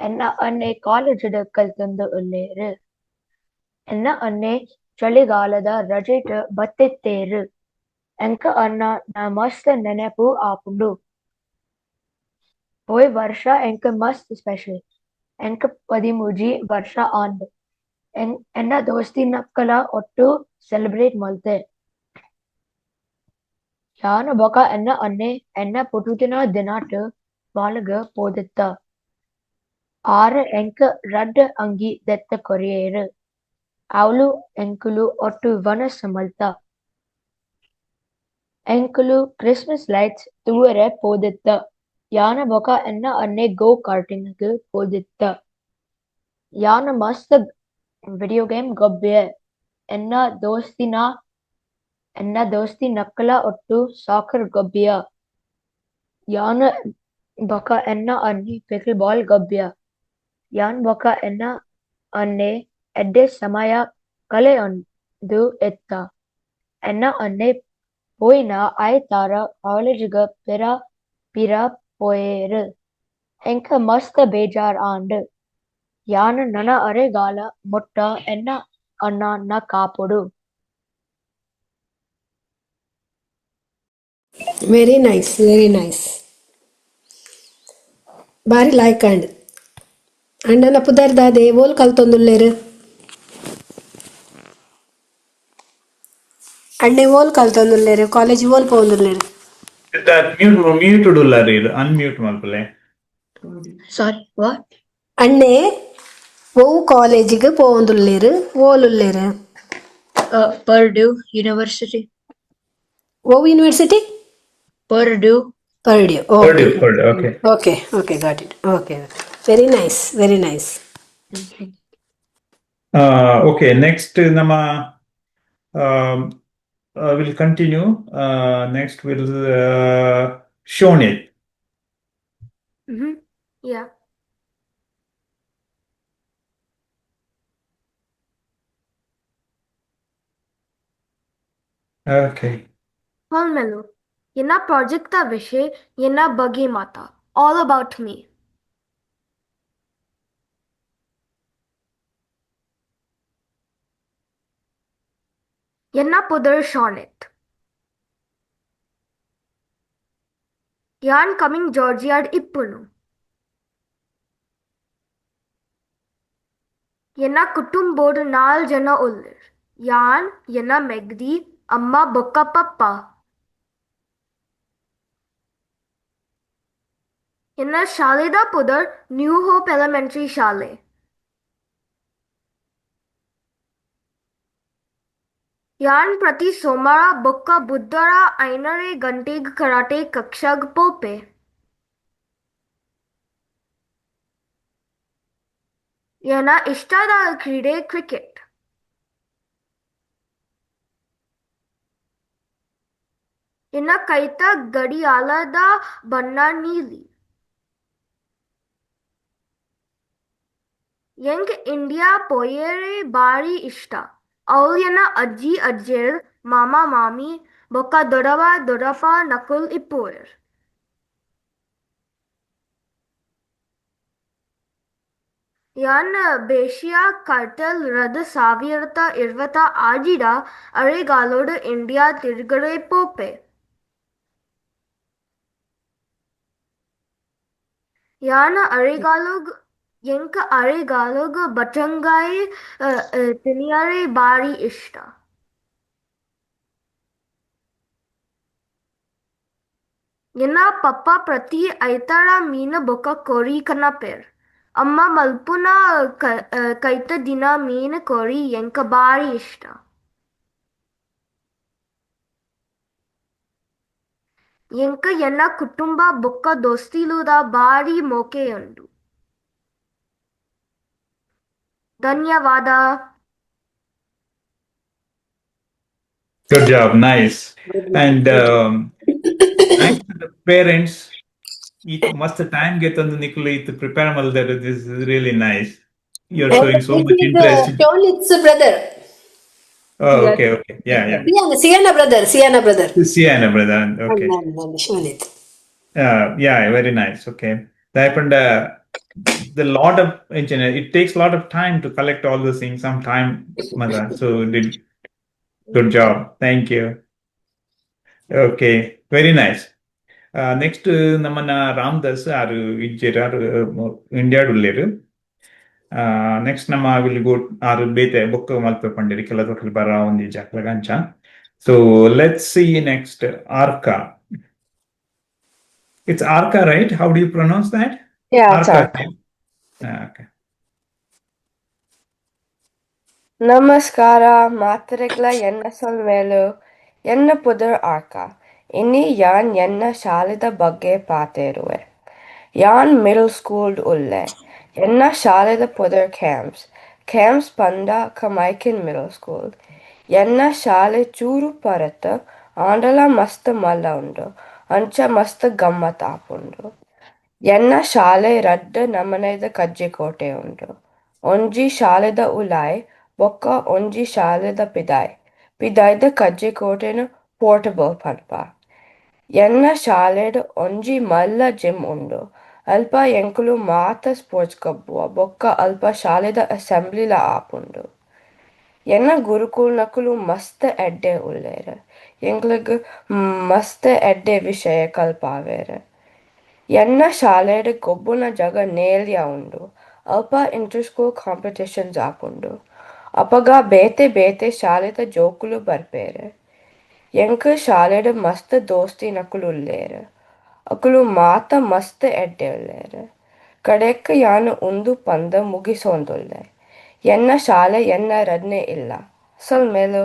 ಎನ್ನ ಅಣ್ಣೆ ಕಾಲೇಜ್ ಡ್ ಕಲ್ತೊಂದು ಉಲ್ಲೆರ್. ಎನ್ನ ಅಣ್ಣೆ ಚಳಿಗಾಲದ ರಜೆಟ್ ಬತ್ತಿತ್ತೆರ್. ಎಂಕ್ ಅಣ್ಣ ನ ಮಸ್ತ್ ನೆನಪು ಆಪುಂಡು. ಪೋಯಿ ವರ್ಷ ಎಂಕ್ ಮಸ್ತ್ ಸ್ಪೆಷಲ್. ಎಂಕ್ 13 ವರ್ಷ ಆಂಡ್. ಎನ್ನ ದೋಸ್ತಿನಕಲ್ನ ಒಟ್ಟು ಸೆಲೆಬ್ರೇಟ್ ಮಲ್ತೆ. ಯಾನ್ ಬೊಕ ಎನ್ನ ಅಣ್ಣೆ ಎನ್ನ ಪುಟ್ಟುದಿನ ದಿನಟ್ ಮಾಲ್ ಗ್ ಪೋದಿತ್ತ. ಆರ್ ಎಂಕ್ ರಡ್ಡ್ ಅಂಗಿ ದೆತ್ತ್ ಕೊರಿಯೆರ್. ಅವ್ಲು ಎಂಕುಲು ಒಟ್ಟು ವನಸ್ ಮಲ್ತ. ಎಂಕುಲು ಕ್ರಿಸ್ಮಸ್ ಲೈಟ್ಸ್ ತೂವೆರೆ ಪೋದಿತ್ತ. ಯಾನ್ ಬೊಕ ಎನ್ನ ಅಣ್ಣೆ ಗೋ ಕಾರ್ಟಿಂಗ್ ಗ್ ಪೋದಿತ್ತ. ಯಾನ್ ಮಸ್ತ್ ವಿಡಿಯೋ ಗೇಮ್ ಗೊಬ್ಬುವೆ. ಎನ್ನ ದೋಸ್ತಿನಕಲ್ನ ಒಟ್ಟು ಸಾಕರ್ ಗೊಬ್ಬುವೆ. ಯಾನ್ ಬೊಕ ಎನ್ನ ಅಣ್ಣೆ ಪಿಕಲ್ ಬಾಲ್ ಗೊಬ್ಬುವೆ. ಯಾನ್ ಬೊಕ ಎನ್ನ ಅಣ್ಣೆ ಎಡ್ಡೆ ಸಮಯ ಕಳೆಯೊಂದು ಇತ್ತ. ಎನ್ನ ಅಣ್ಣೆ ಪೋಯಿನ ಐತಾರ ಕಾಲೇಜ್ ಗ್ ಪಿರ ಪೋಯೆರ್. ಎಂಕ್ ಮಸ್ತ್ ಬೇಜಾರ್ ಆಂಡ್. ಯಾನ್ ನನ ಅರೆಗಾಲ ಮುಟ್ಟ ಎನ್ನ ಅಣ್ಣ ನ್ ಕಾಪೊಡು. Very nice, very nice. ಬಾರಿ ಲಾಯ್ಕ್ ಆಂಡ್. ಅಣ್ಣನ ಪುದರ್ ದಾದೆ? ಓಲ್ ಕಲ್ತೊಂದುಲ್ಲೆರ್? ಅಣ್ಣೆ ಓಲ್ ಕಲ್ತೊಂದುಲ್ಲೆರ್? ಕಾಲೇಜ್ ಓಲ್ ಪೋವೊಂದುಲ್ಲೆರ್? ಸಿದ್ಧಾರ್ಥ್ ಮ್ಯೂಟ್ ಮ್ಯೂಟ್ ಉಲ್ಲಾರಿ, ಅನ್ಮ್ಯೂಟ್ ಮಲ್ಪುಲೆ. Sorry, what? ಅಣ್ಣೆ ಒವು ಕಾಲೇಜಿಗ್ ಪೋವೊಂದುಲ್ಲೆರ್? ಓಲುಲ್ಲೆರ್? Purdue University. ಒವು university? Purdue. Purdue. Okay. Purdue, Purdue, okay. Okay, okay, got it. Okay, okay. Very nice, very nice. Okay, next ನಮ್ಮ will continue. Next will Shonit. Yeah. Okay. ಸೊಲ್ಮೆಲು ಎನ್ನ ಪ್ರಾಜೆಕ್ಟ್ದ ವಿಷಯ ಎನ್ನ ಬಗ್ಗೆ ಮಾತ, all about me. ಎನ್ನ ಪುದರ್ ಶಾನಿತ್. ಯಾನ್ ಕಮಿಂಗ್ ಜಾರ್ಜಿಯಾಡ್ ಇಪ್ಪುನು. ಎನ್ನ ಕುಟುಂಬೋಡು ನಾಲ್ ಜನ ಉಲ್ಲೆರ್. ಯಾನ್, ಎನ್ನ ಮೆಗ್ದಿ, ಅಮ್ಮ ಬೊಕ್ಕ ಪಪ್ಪ. ಎನ್ನ ಶಾಲೆದ ಪುದರ್ new hope elementary ಶಾಲೆ. ಯಾನ್ ಪ್ರತಿ ಸೋಮಾರ ಬೊಕ್ಕ ಬುಧವಾರ 5:30 ಗಂಟೆಗ್ ಕರಾಟೆ ಕಕ್ಷಾಗ್ ಪೋಪೆ. ಎನ್ನ ಇಷ್ಟದ ಕ್ರೀಡೆ ಕ್ರಿಕೆಟ್. ಎನ್ನ ಕೈತ ಗಡಿಯಾಳದ ಬಣ್ಣ ನೀಲಿ. ಎಂಕ್ ಇಂಡಿಯಾ ಪೋಯೆರೆ ಬಾರಿ ಇಷ್ಟ. ಅವ್ಲು ಎನ್ನ ಅಜ್ಜಿ ಅಜ್ಜೆರ್, ಮಾಮ ಮಾಮಿ ಬೊಕ್ಕ ದೊಡ್ಡವ ದೊಡ್ಡಪ್ಪ ನಕುಲು ಇಪ್ಪುವೆರ್. ಯಾನ್ ಬೇಶಿಯಾ ಕರ್ಟೆಲ್ 2026ರ ಅರೆಗಾಲೊಡು ಇಂಡಿಯಾ ತಿರ್ಗರೆ ಪೋಪೆ. ಯಾನ್ ಅರೆಗಾಲೊಗ್ ಎಂಕ್ ಅರೆಗಾಲೊಗ್ ಬಚ್ಚಂಗಾಯಿ ತಿನಿಯೆರೆ ಬಾರಿ ಇಷ್ಟ. ಎನ್ನ ಪಪ್ಪ ಪ್ರತಿ ಐತಾರ ಮೀನ್ ಬೊಕ್ಕ ಕೋರಿ ಕನಪೆರ್. ಅಮ್ಮ ಮಲ್ಪುನ ಕೈತದಿನ ಮೀನ್ ಕೋರಿ ಎಂಕ್ ಬಾರಿ ಇಷ್ಟ. ಎಂಕ್ ಎನ್ನ ಕುಟುಂಬ ಬೊಕ್ಕ ದೋಸ್ತಿಲುದ ಬಾರಿ ಮೋಕೆ ಉಂಡು. ಧನ್ಯವಾದ. Good job, nice. And thanks to the parents. It must time get on the Nikoli to prepare ಮಲ್ದೆರ್. This is really nice. You're showing so much interest. Shonit's brother. Oh, okay, okay. Yeah. Siana, Siana brother, Siana brother. Sienna brother. Okay. Shonit. Yeah, very nice. Okay. That happened. The lot of engineer, it takes a lot of time to collect all those things. Some time, mother. So did good job. Thank you. Okay, very nice. Next, ನಮ್ಮನ್ನ ರಾಮದಾಸ್ ಆರು ಇಜ್ಜೆರ್ ಆರು ಇಂಡಿಯಾಡ್ ಉಲ್ಲೇರು. Next ನಮ್ಮ will go ಆರು ಬೇತೆ ಬೊಕ್ಕ ಮಲ್ಪೆ ಪಂಡಿರಿ ಕೆಲ ತೊಟ್ಲು ಬರ ಒಂಜಿ ಜಾಕ್ಲಗ ಅಂಚ. So let's see next, Arka. It's Arka, right? How do you pronounce that? Yeah, it's Arka. Arka. Okay. ನಮಸ್ಕಾರ ಮಾತೆರೆಗ್ಲ ಎನ್ನ ಸೊಲ್ಮೆಲು. ಎನ್ನ ಪುದರ್ ಆರ್ಕ. ಇನಿ ಯಾನ್ ಎನ್ನ ಶಾಲೆದ ಬಗ್ಗೆ ಪಾತೆರುವೆ. ಯಾನ್ ಮಿಡ್ಲ್ ಸ್ಕೂಲ್ಡ್ ಉಲ್ಲೆ. ಎನ್ನ ಶಾಲೆದ ಪುದರ್ ಕ್ಯಾಂಪ್ಸ್. ಕ್ಯಾಂಪ್ಸ್ ಪಂಡ ಕಮೈಕನ್ ಮಿಡ್ಲ್ ಸ್ಕೂಲ್. ಎನ್ನ ಶಾಲೆ ಚೂರು ಪರತ್ ಆಂಡಲ ಮಸ್ತ್ ಮಲ್ಲ ಉಂಡು. ಅಂಚ ಮಸ್ತ್ ಗಮ್ಮತ್ ಆಪುಂಡು. ಎನ್ನ ಶಾಲೆ ರಡ್ಡ್ ನಮೂನೆದ ಕಜ್ಜೆಕೋಟೆ ಉಂಡು. ಒಂಜಿ ಶಾಲೆದ ಉಲಾಯಿ ಬೊಕ್ಕ ಒಂಜಿ ಶಾಲೆದ ಪಿದಾಯಿ. ಪಿದಾಯ್ದ ಕಜ್ಜೆಕೋಟೆನ್ ಪೋರ್ಟಬಲ್ ಪನ್ಪ. ಎನ್ನ ಶಾಲೆಡ್ ಒಂಜಿ ಮಲ್ಲ ಜಿಮ್ ಉಂಡು. ಅಲ್ಪ ಎಂಕುಲು ಮಾತ ಸ್ಪೋರ್ಟ್ಸ್ ಗೊಬ್ಬುವ ಬೊಕ್ಕ ಅಲ್ಪ ಶಾಲೆದ ಅಸೆಂಬ್ಲಿಲ ಆಪುಂಡು. ಎನ್ನ ಗುರುಕುಲ್ನಕುಲು ಮಸ್ತ್ ಎಡ್ಡೆ ಉಲ್ಲೆರ್. ಎಂಕ್ಲೆಗ್ ಮಸ್ತ್ ಎಡ್ಡೆ ವಿಷಯ ಕಲ್ಪಾವೆರ್. ಎನ್ನ ಶಾಲೆಡ್ ಗೊಬ್ಬುನ ಜಾಗ ನೇಲ್ಯ ಉಂಡು. ಅಲ್ಪ inter school competitions ಆಪುಂಡು. ಅಪಗ ಬೇತೆ ಬೇತೆ ಶಾಲೆದ ಜೋಕುಲು ಬರ್ಪೆರ್. ಎಂಕ್ ಶಾಲೆಡ್ ಮಸ್ತ್ ದೋಸ್ತಿನಕುಲು ಉಲ್ಲೆರ್. ಅಕುಲು ಮಾತ ಮಸ್ತ್ ಎಡ್ಡೆ ಉಲ್ಲೆರ್. ಕಡೆಕ್ ಯಾನ್ ಉಂದು ಪಂದ್ ಮುಗಿಸೊಂದುಲ್ಲೆ. ಎನ್ನ ಶಾಲೆ ಎನ್ನ ರಡ್ಡನೆ ಇಲ್ಲ. ಸೊಲ್ಮೆಲು.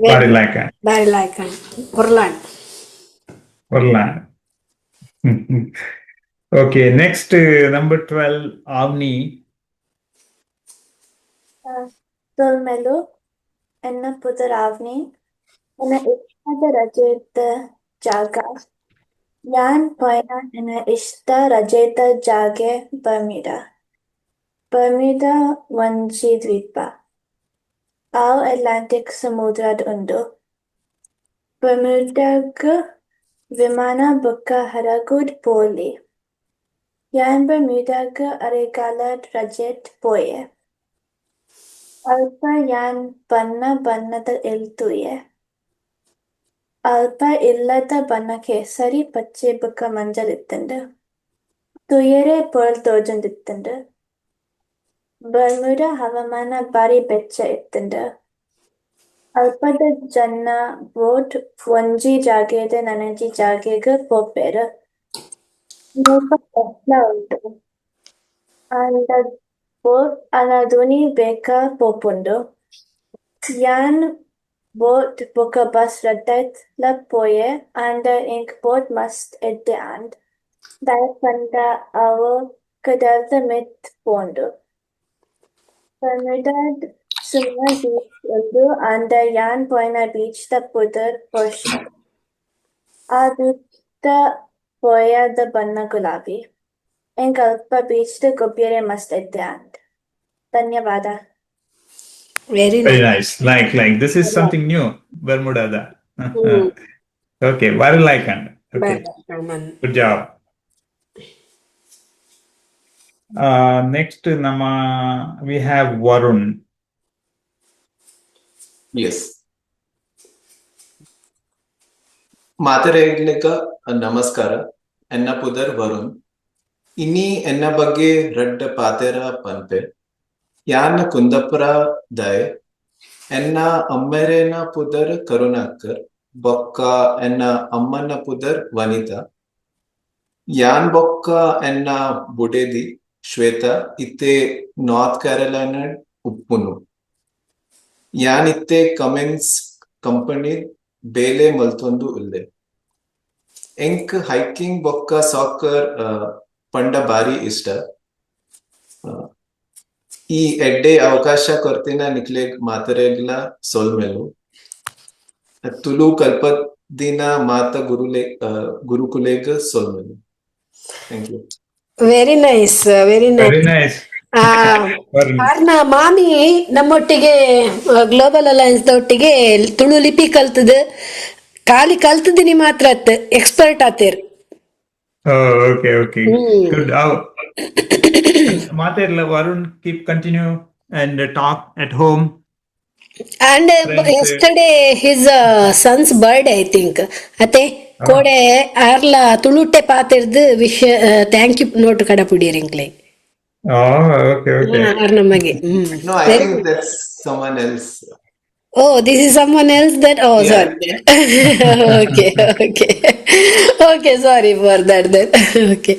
ಬಾರಿ ಲಾಯ್ಕ್. ಬಾರಿ ಲಾಯ್ಕ್ ಪೊರ್ಲಾಂಡ್. ಒರ್ಲ. Okay, next number 12, Avni. ಸೊಲ್ಮೆಲು ಎನ್ನ ಪುದರ್ ಆವ್ನಿ. ಎನ್ನ ಇಷ್ಟದ ರಜೆತ ಜಾಗ. ಯಾನ್ ಪೋಯಿನ ಎನ್ನ ಇಷ್ಟ ರಜೆತ ಜಾಗೆ ಬರ್ಮುಡಾ. ಬರ್ಮುಡಾ ಒಂಜಿ ದ್ವೀಪ. ಅವು ಅಟ್ಲಾಂಟಿಕ್ ಸಮುದ್ರಡ್ ಉಂಡು. ಬರ್ಮುಡಾಗ್ ವಿಮಾನ ಬೊಕ್ಕ ಹಡಗುಡ್ ಪೋವೊಲಿ. ಯಾನ್ ಬರ್ಮುಡಾಗ್ ಅರೆಗಾಲಡ್ ರಜೆಟ್ ಪೋಯೆ. ಅಲ್ಪ ಯಾನ್ ಬಣ್ಣ ಬಣ್ಣದ ಇಲ್ಲ್ ತೂಯೆ. ಅಲ್ಪ ಇಲ್ಲದ ಬಣ್ಣ ಕೇಸರಿ, ಪಚ್ಚೆ ಬೊಕ್ಕ ಮಂಜಲ್ ಇತ್ತುಂಡು. ತೂಯೆರೆ ಪೊರ್ಲ್ ತೋಜೊಂದಿತ್ತುಂಡು. ಬರ್ಮುಡಾ ಹವಾಮಾನ ಬಾರಿ ಬೆಚ್ಚ ಇತ್ತುಂಡು. ಅಲ್ಪದ ಜನ ಬೋಟ್ ಒಂಜಿ ಜಾಗೆಡ್ ನನೊಂಜಿ ಜಾಗೆಗ್ ಪೋಪೆರ್. ಮುಲ್ಪ ಬಸ್ ಲ ಉಂಡು. ಆಂಡ ಬೋಟ್ ಆಂಡ ದೋಣಿ ಬೇಗ ಪೋಪುಂಡು. ಯಾನ್ ಬೋಟ್ ಬೊಕ ಬಸ್ ರಡ್ಡೆಟ್ಲ ಪೋಯೆ ಆಂಡ ಎಂಕ್ ಬೋಟ್ ಮಸ್ತ್ ಎಡ್ಡೆ ಆಂಡ್. ದಾಯೆ ಪಂಡ ಅವು ಕಡಲ್ದ ಮಿತ್ತ್ ಪೋಂಡು. ಬರ್ಮುಡಾಡ್ ಸುಮಾರ್ ಬೀಚ್ ಉಂಡು ಆಂಡ ಯಾನ್ ಪೋಯಿನ ಬೀಚ್ ದ ಪುದರ್ ಪೋರ್ಷ್. ಆ ಬೀಚ್ ದ ಪೊಯ್ಯೆದ ಬಣ್ಣ ಗುಲಾಬಿ. ಎಂಕ್ ಅಲ್ಪ ಬೀಚ್ ಡ್ ಗೊಬ್ಬೆರೆ ಮಸ್ತ್ ಎಡ್ಡೆ ಆಂಡ್. ಧನ್ಯವಾದ. Very Very nice. Like this is something new. Bermuda da. Okay, very like and okay. Good job. Next, ನಮ್ಮ we have Varun. Yes. ಮಾತೆರೆಗ್ಲೆಗ್ ನಮಸ್ಕಾರ. ಎನ್ನ ಪುದರ್ ವರುಣ್. ಇನಿ ಎನ್ನ ಬಗ್ಗೆ ರಡ್ಡ್ ಪಾತೆರ ಪನ್ಪೆ. ಯಾನ್ ಕುಂದಾಪುರ ದಾಯೆ. ಎನ್ನ ಅಮ್ಮೆರೆನ ಪುದರ್ ಕರುಣಾಕರ್ ಬೊಕ್ಕ ಎನ್ನ ಅಮ್ಮನ ಪುದರ್ ವನಿತಾ. ಯಾನ್ ಬೊಕ್ಕ ಎನ್ನ ಬುಡೆದಿ ಶ್ವೇತಾ ಇತ್ತೆ ನಾರ್ತ್ ಕ್ಯಾರೋಲೈನಾ ಉಪ್ಪುನು. ಯಾನ್ ಇತ್ತೆ ಕಮಿನ್ಸ್ ಕಂಪನಿ ಬೇಲೆ ಮಲ್ತೊಂದು ಉಲ್ಲೆ. ಎಂಕ್ ಹೈಕಿಂಗ್ ಬೊಕ್ಕ ಸಾಕರ್ ಪಂಡ ಬಾರಿ ಇಷ್ಟ. ಈ ಎಡ್ಡೆ ಅವಕಾಶ ಕೊರ್ತಿನ ನಿಕ್ಲೆಗ್ ಮಾತೆರೆಗ್ಲ ಸೊಲ್ಮೆಲು. ತುಳು ಕಲ್ಪದಿನ ಮಾತ ಗುರುಲೆ ಗುರುಕುಲೆಗ್ ಸೊಲ್ಮೆಲು. Thank you. Very nice, very nice. Very nice. Varun. ಆರ್ನ ಮಾಮಿ ನಮ್ಮೊಟ್ಟಿಗೆ ಗ್ಲೋಬಲ್ ಅಲಯನ್ಸ್ ದೊಟ್ಟಿಗೆ ತುಳು ಲಿಪಿ ಕಲ್ತದ, ಖಾಲಿ ಕಲ್ತದಿನಿ ಮಾತ್ರ ಅತ್, expert ಆತೇರ್. Oh, okay. Good. Oh. ಮಾತೆರ್ಲ Varun, keep continue and talk at home. And Friends, yesterday his son's birthday, I think. ಅತೆ ಕೋಡೆ ಆರ್ಲ ತುಳುಟೆ ಪಾತೆರ್ದು ವಿಶ್ thank you note ಕಡಪುಡಿಯರ್ ಎಂಕ್ಲೆ. Oh, okay. R ನಮಗೆ. No, I think that's someone else. Oh, this is someone else that, oh, Yeah. sorry. Okay, sorry for that then. Okay.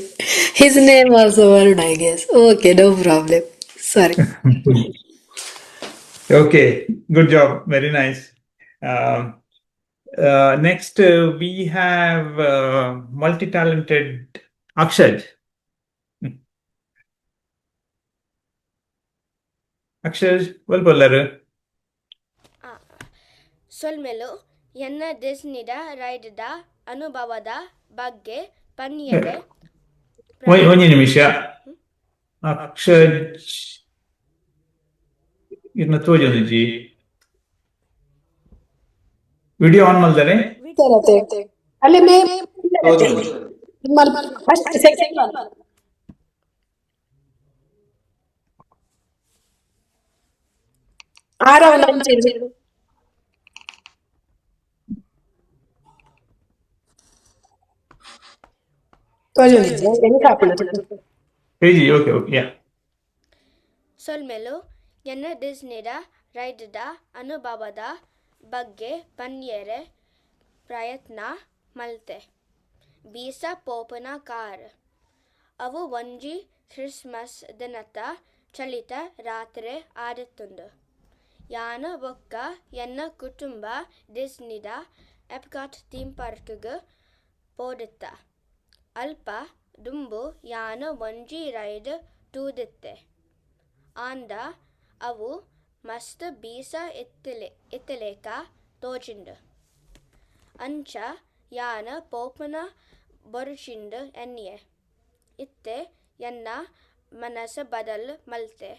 His name also Varun, I guess. Okay, no problem. Sorry. Okay, good job. Very nice. Next, we have multi-talented Akshaj. Akshaj, ಒಲ್ಪೊಲ್ಲರು? ಸೊಲ್ಮೆಲು. ಎನ್ನ ಡಿಸ್ನಿದ ರೈಡ್ದ ಅನುಭವದ ಬಗ್ಗೆ ಪನ್ಯೆರೆ ಒಂಜಿ ನಿಮಿಷ ಅಕ್ಷಜ್, ಇರ್ನ ತೋಜೊಂದುಜಿ. Video on ಮಲ್ದರೆ. ಅಲ್ಲಿ May first second one. Aarav ನಂಚಿನ. ತೋಜೊಂದಿಜ್ಜಿ ಎಂತ ಆಪುಂಡು? ಪೇಜಿ. Okay okay yeah. ಸೊಲ್ಮೆಲು. ಎನ್ನ ಡಿಸ್ನಿದ ರೈಡ್ದ ಅನುಭವದ ಬಗ್ಗೆ ಪನ್ಯೆರೆ ಪ್ರಯತ್ನ ಮಲ್ತೆ. ಬೀಸ ಪೋಪುನ ಕಾರ್. ಅವು ಒಂಜಿ ಕ್ರಿಸ್ಮಸ್ ದಿನತ ಚಳಿತ ರಾತ್ರೆ ಆದಿತ್ತುಂಡು. ಯಾನ್ ಬೊಕ್ಕ ಎನ್ನ ಕುಟುಂಬ ಡಿಸ್ನಿದ ಎಪ್ಕಾಟ್ ಥೀಮ್ ಪಾರ್ಕ್ಗ್ ಪೋದಿತ್ತ. ಅಲ್ಪ ದುಂಬು ಯಾನ್ ಒಂಜಿ ರೈಡ್ ತೂದಿತ್ತೆ. ಆಂಡ ಅವು ಮಸ್ತ್ ಬೀಸ ಇತ್ತಿಲೆಕ ತೋಜಿಂಡ್. ಅಂಚ ಯಾನ್ ಪೋಪುನ ಬೊರ್ಚಿಂದ್ ಎನ್ನಿಯೆ. ಇತ್ತೆ ಎನ್ನ ಮನಸ್ ಬದಲ್ ಮಲ್ತೆ.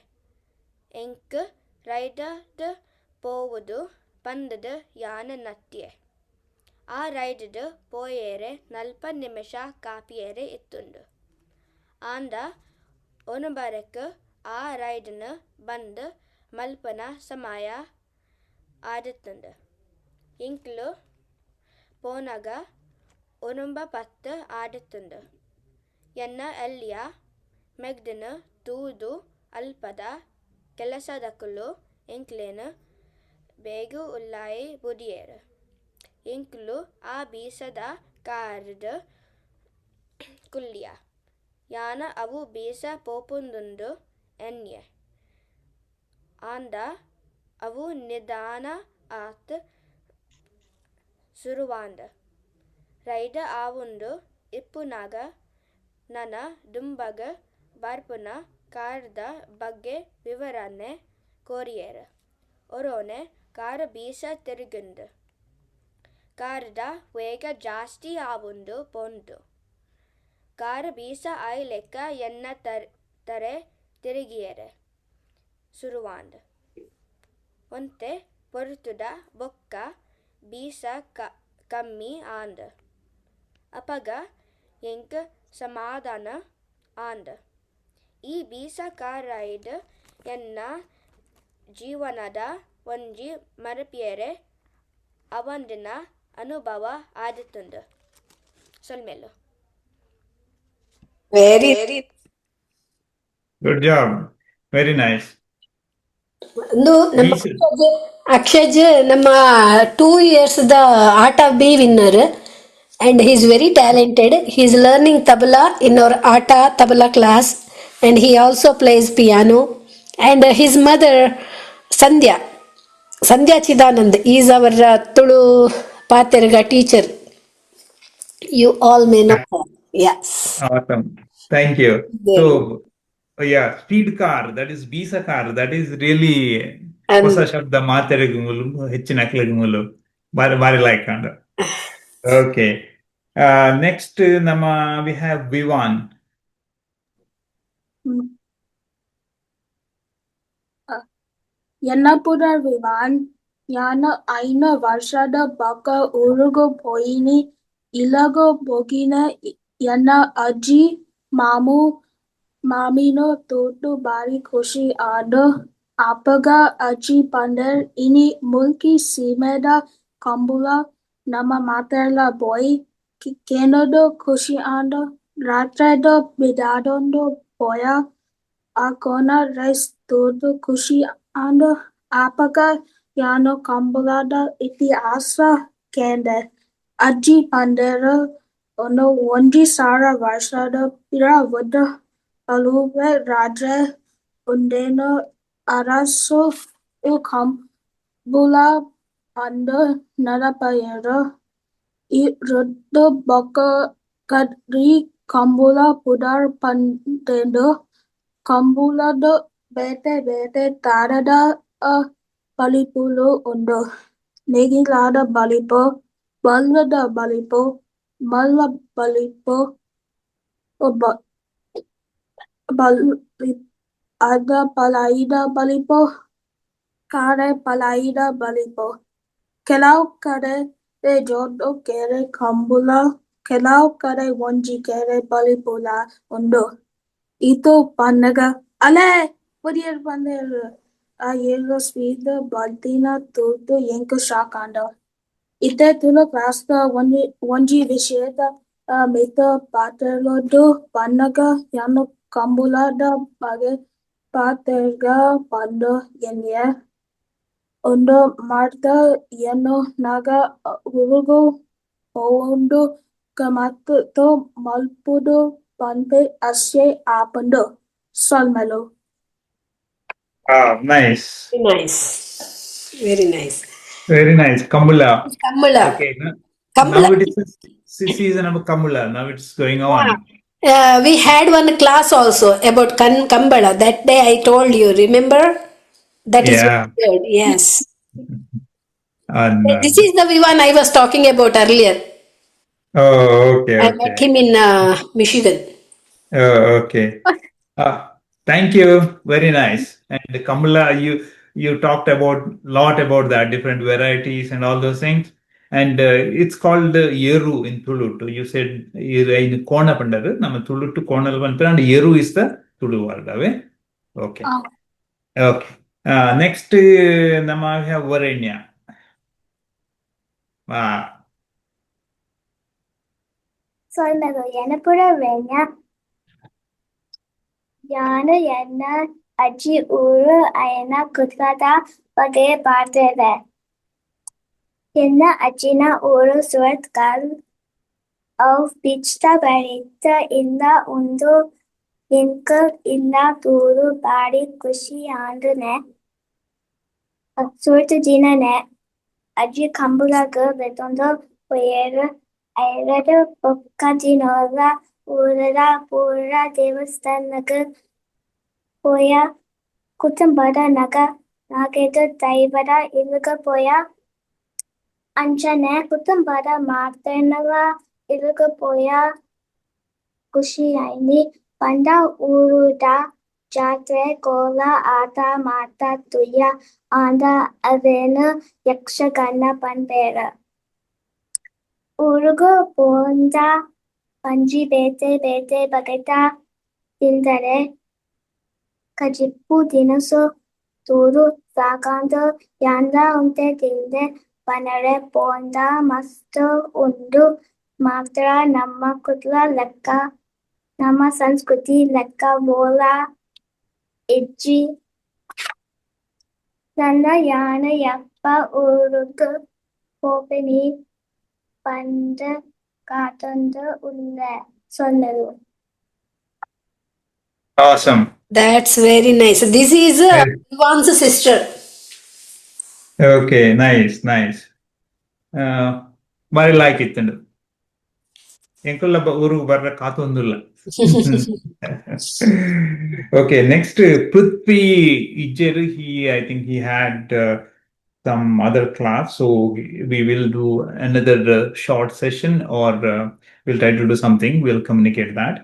ಎಂಕ್ ರೈಡ್ ಡ್ ಪೋವೊಡು ಪಂಡ್ದ್ ಯಾನ್ ನಟ್ಯೆ. ಆ ರೈಡ್ ಡ್ ಪೋಯೆರೆ ನಲ್ಪ ನಿಮಿಷ ಕಾಪಿಯೆರೆ ಇತ್ತುಂಡು. ಆಂಡ ಒರುಂಬರೆಕ್ ಆ ರೈಡ್ ನ್ ಬಂದ್ ಮಲ್ಪುನ ಸಮಯ ಆದಿತ್ತುಂಡು. ಎಂಕ್ಲು ಪೋನಗ 9:10 ಆದಿತ್ತುಂಡು. ಎನ್ನ ಎಲ್ಯ ಮೆಗ್ದಿನ್ ತೂದು ಅಲ್ಪದ ಕೆಲಸದಕುಲು ಎಂಕ್ಲೆನ್ ಬೇಗ ಉಲಾಯಿ ಬುಡಿಯೆರ್. ಎಂಕುಲು ಆ ಬೀಸದ ಕಾರ್ ಡ್ ಕುಲ್ಲಿಯ. ಯಾನ್ ಅವು ಬೀಸ ಪೋಪುಂಡುಂದು ಎನ್ನಿಯೆ. ಆಂಡ ಅವು ನಿದಾನ ಆತ್ ಸುರುವಾಂಡ್. ರೈಡ್ ಆವೊಂದು ಇಪ್ಪುನಗ ನನ ದುಂಬಗ್ ಬರ್ಪುನ ಕಾರ್ ದ ಬಗ್ಗೆ ವಿವರಣೆ ಕೊರಿಯೆರ್. ಒರೋನೆ ಕಾರ್ ಬೀಸ ತಿರ್ಗ್ಂಡ್. ಕಾರ್ ದ ವೇಗ ಜಾಸ್ತಿ ಆವೊಂದು ಪೋಂಡು. ಕಾರ್ ಬೀಸ ಆಯಿಲೆಕ್ಕ ಎನ್ನ ತರೆ ತಿರ್ಗಿಯೆರೆ ಸುರುವಾಂಡ್. ಒಂತೆ ಪೊರ್ತುದ ಬೊಕ್ಕ ಬೀಸ ಕಮ್ಮಿ ಆಂಡ್. ಅಪಗ ಎಂಕ್ ಸಮಾಧಾನ ಆಂಡ್. ಈ ಬೀಸ ಕಾರ್ ರೈಡ್ ಎನ್ನ ಜೀವನದ ಒಂಜಿ ಮರಪಿಯೆರೆ ಆವಂದಿನ ಅನುಭವ ಆದಿತ್ತುಂಡು. ಸೊಲ್ಮೆಲು. Very Good job. Very nice. ಒಂದು ನಮ್ಮ ಅಕ್ಷಜ್ ನಮ್ಮ 2 years the Aata B winner, and he is very talented. He is learning tabla in our Aata tabla class, and he also plays piano. And his mother Sandhya Chidanand is our Tulu ಪಾತೆರ್ಗ teacher. You all may know her. Yes. Awesome. Thank you. Very So, yeah, speed car, that is ಬೀಸ car, that is really And ಹೊಸ ಶಬ್ದ ಮಾತೆರೆಗ್ ಮೂಲು ಹೆಚ್ಚಿನ ಅಕ್ಲೆಗ್ ಮೂಲು ಬಾರಿ ಬಾರಿ like and. Okay, next ನಮ್ಮ we have Vivaan. ಎನ್ನ ಪುದರ್ ವಿವಾನ್. ಯಾನ್ ಐನ್ ವರ್ಷದ ಬೊಕ್ಕ ಊರುಗು ಪೋಯಿನಿ. ಇಲ್ಲಗ್ ಪೋಗಿನ ಎನ್ನ ಅಜ್ಜಿ, ಮಾಮು, ಮಾಮಿನ್ ತೂದು ಬಾರಿ ಖುಷಿ ಆಂಡ್. ಅಪಗ ಅಜ್ಜಿ ಪಂಡೆರ್ ಇನಿ ಮುಲ್ಕಿ ಸೀಮೆದ ಕಂಬುಲ ನಮ ಮಾತೆರ್ಲ ಪೋಯಿ. ಕೇಂಡುದು ಖುಷಿ ಆಂಡ್. ರಾತ್ರೆಡ್ ಪಿದಾಡೊಂದು ಪೋಯ. ಆ ಕೋಣ ರೇಸ್ ತೂದು ಖುಷಿ ಆಂಡ್. ಅಪಗ ಯಾನ್ ಕಂಬುಲದ ಇತಿಹಾಸ ಕೇಂಡೆ. ಅಜ್ಜಿ ಪಂಡೆರ್ ಉಂದು 1000 ವರ್ಷದ ಪಿರವುಡ್ ಆಳುವೆ ರಾಜೆ ಉಂದೆನ್ ಅರಸು ಕಂಬುಲ ಪಂದ್ ನಡಪಾಯೆರ್. ಐರ್ದ್ ಬೊಕ್ಕ ಕರಿ ಕಂಬುಲ ಪುದರ್ ಪಡೆಂಡ್. ಕಂಬುಲಡ್ ಬೇತೆ ಬೇತೆ ತರದ ಬಲಿಪುಲು ಉಂಡು. ನೇಗಿಲದ ಬಲಿಪು, ಬಲ್ಲ್ ದ ಬಲಿಪು, ಮಲ್ಲ ಬಲಿಪು, ಅರ್ಧ ಪಲಾಯಿದ ಬಲಿಪು, ಕಾರೆ ಪಲಾಯಿದ ಬಲಿಪು. ಕೆಲವು ಕಡೆ ಜೋಡು ಕೇರೆ ಕಂಬುಲ, ಕೆಲವು ಕಡೆ ಒಂಜಿ ಕೇರೆ ಬಲಿಪುಲ ಉಂಡು. ಈತ್ ಪನ್ನಗ ಅಲೇ ಪೊರಿಯೆರ್ ಪಂಡೆರ್. ಆ ಏರ್ಲಾ ಸ್ಪೀಡ್ ಬಲ್ತಿನ ತೂದು ಎಂಕ್ ಶಾಕ್ ಆಂಡ್. ಇತ್ತೆ ತುಳು ಕ್ಲಾಸ್ ದ ಒಂಜಿ ವಿಷಯದ ಮಿತ್ತ್ ಪಾತೆರೊಡು ಪನ್ನಗ ಯಾನ್ ಕಂಬುಲದ ಬಗ್ಗೆ ಪಾತೆರ್ಗ ಪಂದ್ ಎನ್ನಿಯೆ. ಉಂದು ಮಾತ ಎನ್ನ್ ನಗ ಊರುಗು ಪೋವೊಡು ಗಮ್ಮತ್ ಮಲ್ಪೊಡು ಪನ್ಪಿ ಆಸೆ ಆಪುಂಡು. ಸೊಲ್ಮೆಲು. Ah, nice. Nice, very nice. Very nice. Kambula. Kambala. Okay. Kambala. Now it is season of Kambala. Now it's going on. We had one class also about Kambala. That day I told you, remember? That is Yeah. good. Yes. And, This is the one I was talking about earlier. Oh, okay, I okay. met him in Michigan. Oh, okay. Thank you. Very nice. And Kamala, you talked about lot about that, different varieties and all those things. And it's called Yeru in Tulu. You said in Kona ಪಂಡರು ನಮ್ಮ Tulu to ಕೋಣಲ್ ಪನ್ಪೆರ್ and Yeru is the Tulu word away. Okay. Okay. Next ನಮ್ಮ we have Varenya. ಸೊಲ್ಮೆಲು ಎನಪುರ ವೆನ್ಯ ಯಾನು ಎನ್ನ ಅಜ್ಜಿ ಊರು ಅಯನ ಕುಟ್ಲದ ಬಗ್ಗೆ ಪಾಡ್ತೇವೆ. ಎನ್ನ ಅಜ್ಜಿನ ಊರು ಸುರತ್ಕಲ್. ಅವು ಬೀಚ್ದ ಬರಿತ ಇಲ್ಲ ಉಂಡು. ಎಂಕ್ ಇಲ್ಲ ತೂದು ಬಾರಿ ಖುಷಿ ಆಂಡುನೆ. ಸುರುತ ದಿನನೆ ಅಜ್ಜಿ ಕಂಬುಲಗ್ ಲೆತೊಂದು ಪೋಯೆರ್. ಐರ್ದ್ ಬೊಕ್ಕ ದಿನೊಲ ಊರುದ ಪೂರ ದೇವಸ್ಥಾನಗ್ ಪೋಯ. ಕುಟುಂಬದ ನಾಗೆದ ದೈವದ ಇಲ್ಲಗ್ ಪೋಯ. ಅಂಚನೆ ಕುಟುಂಬದ ಮಾತೆರ್ನಲ ಇಲ್ಲಗ್ ಪೋಯ. ಖುಷಿ ಆಯಿನಿ ಪಂಡ ಊರುದ ಜಾತ್ರೆ ಕೋಲ ಆಟ ಮಾತ ತೂಯ. ಆಂಡ ಅವೆನ್ ಯಕ್ಷಗಾನ ಪನ್ಪೆರ್. ಊರುಗು ಪೋಂಡ ಬಂಜಿ ಬೇತೆ ಬೇತೆ ಬಗೆತ ತಿಂದರೆ ಕಜಿಪು ತಿನಸು ತೂದು ಸಾಕಾಂಡ್. ಯಾನ್ಲ ಒಂತೆ ತಿಂದೆ. ಪನರೆ ಪೋಂಡ ಮಸ್ತ್ ಉಂಡು. ಮಾತ್ರ ನಮ್ಮ ಕುಡ್ಲ ಲೆಕ್ಕ ನಮ್ಮ ಸಂಸ್ಕೃತಿ ಲೆಕ್ಕ ಓಲ ಇಜ್ಜಿ. ನನ ಯಾನ್ ಯಪ್ಪ ಊರುಗು ಪೋಪಿನಿ ಪಂದ್ ಕಾತೊಂದು ಉಲ್ಲೆ. ಸೊಲ್ಮೆಲು. Awesome. That's very nice. This is Ivan's sister. Okay, nice, nice. ಬಾರಿ ಲಾಯ್ಕ್ ಇತ್ತುಂಡು. ಎಂಕುಲ್ಲ ಊರುಗು ಬರ್ರ ಕಾತೊಂದುಲ್ಲ. Okay, next Prithvi ಇಜ್ಜೆರ್. He, I think he had some other class, so we will do another short session or we'll try to do something. We'll communicate that.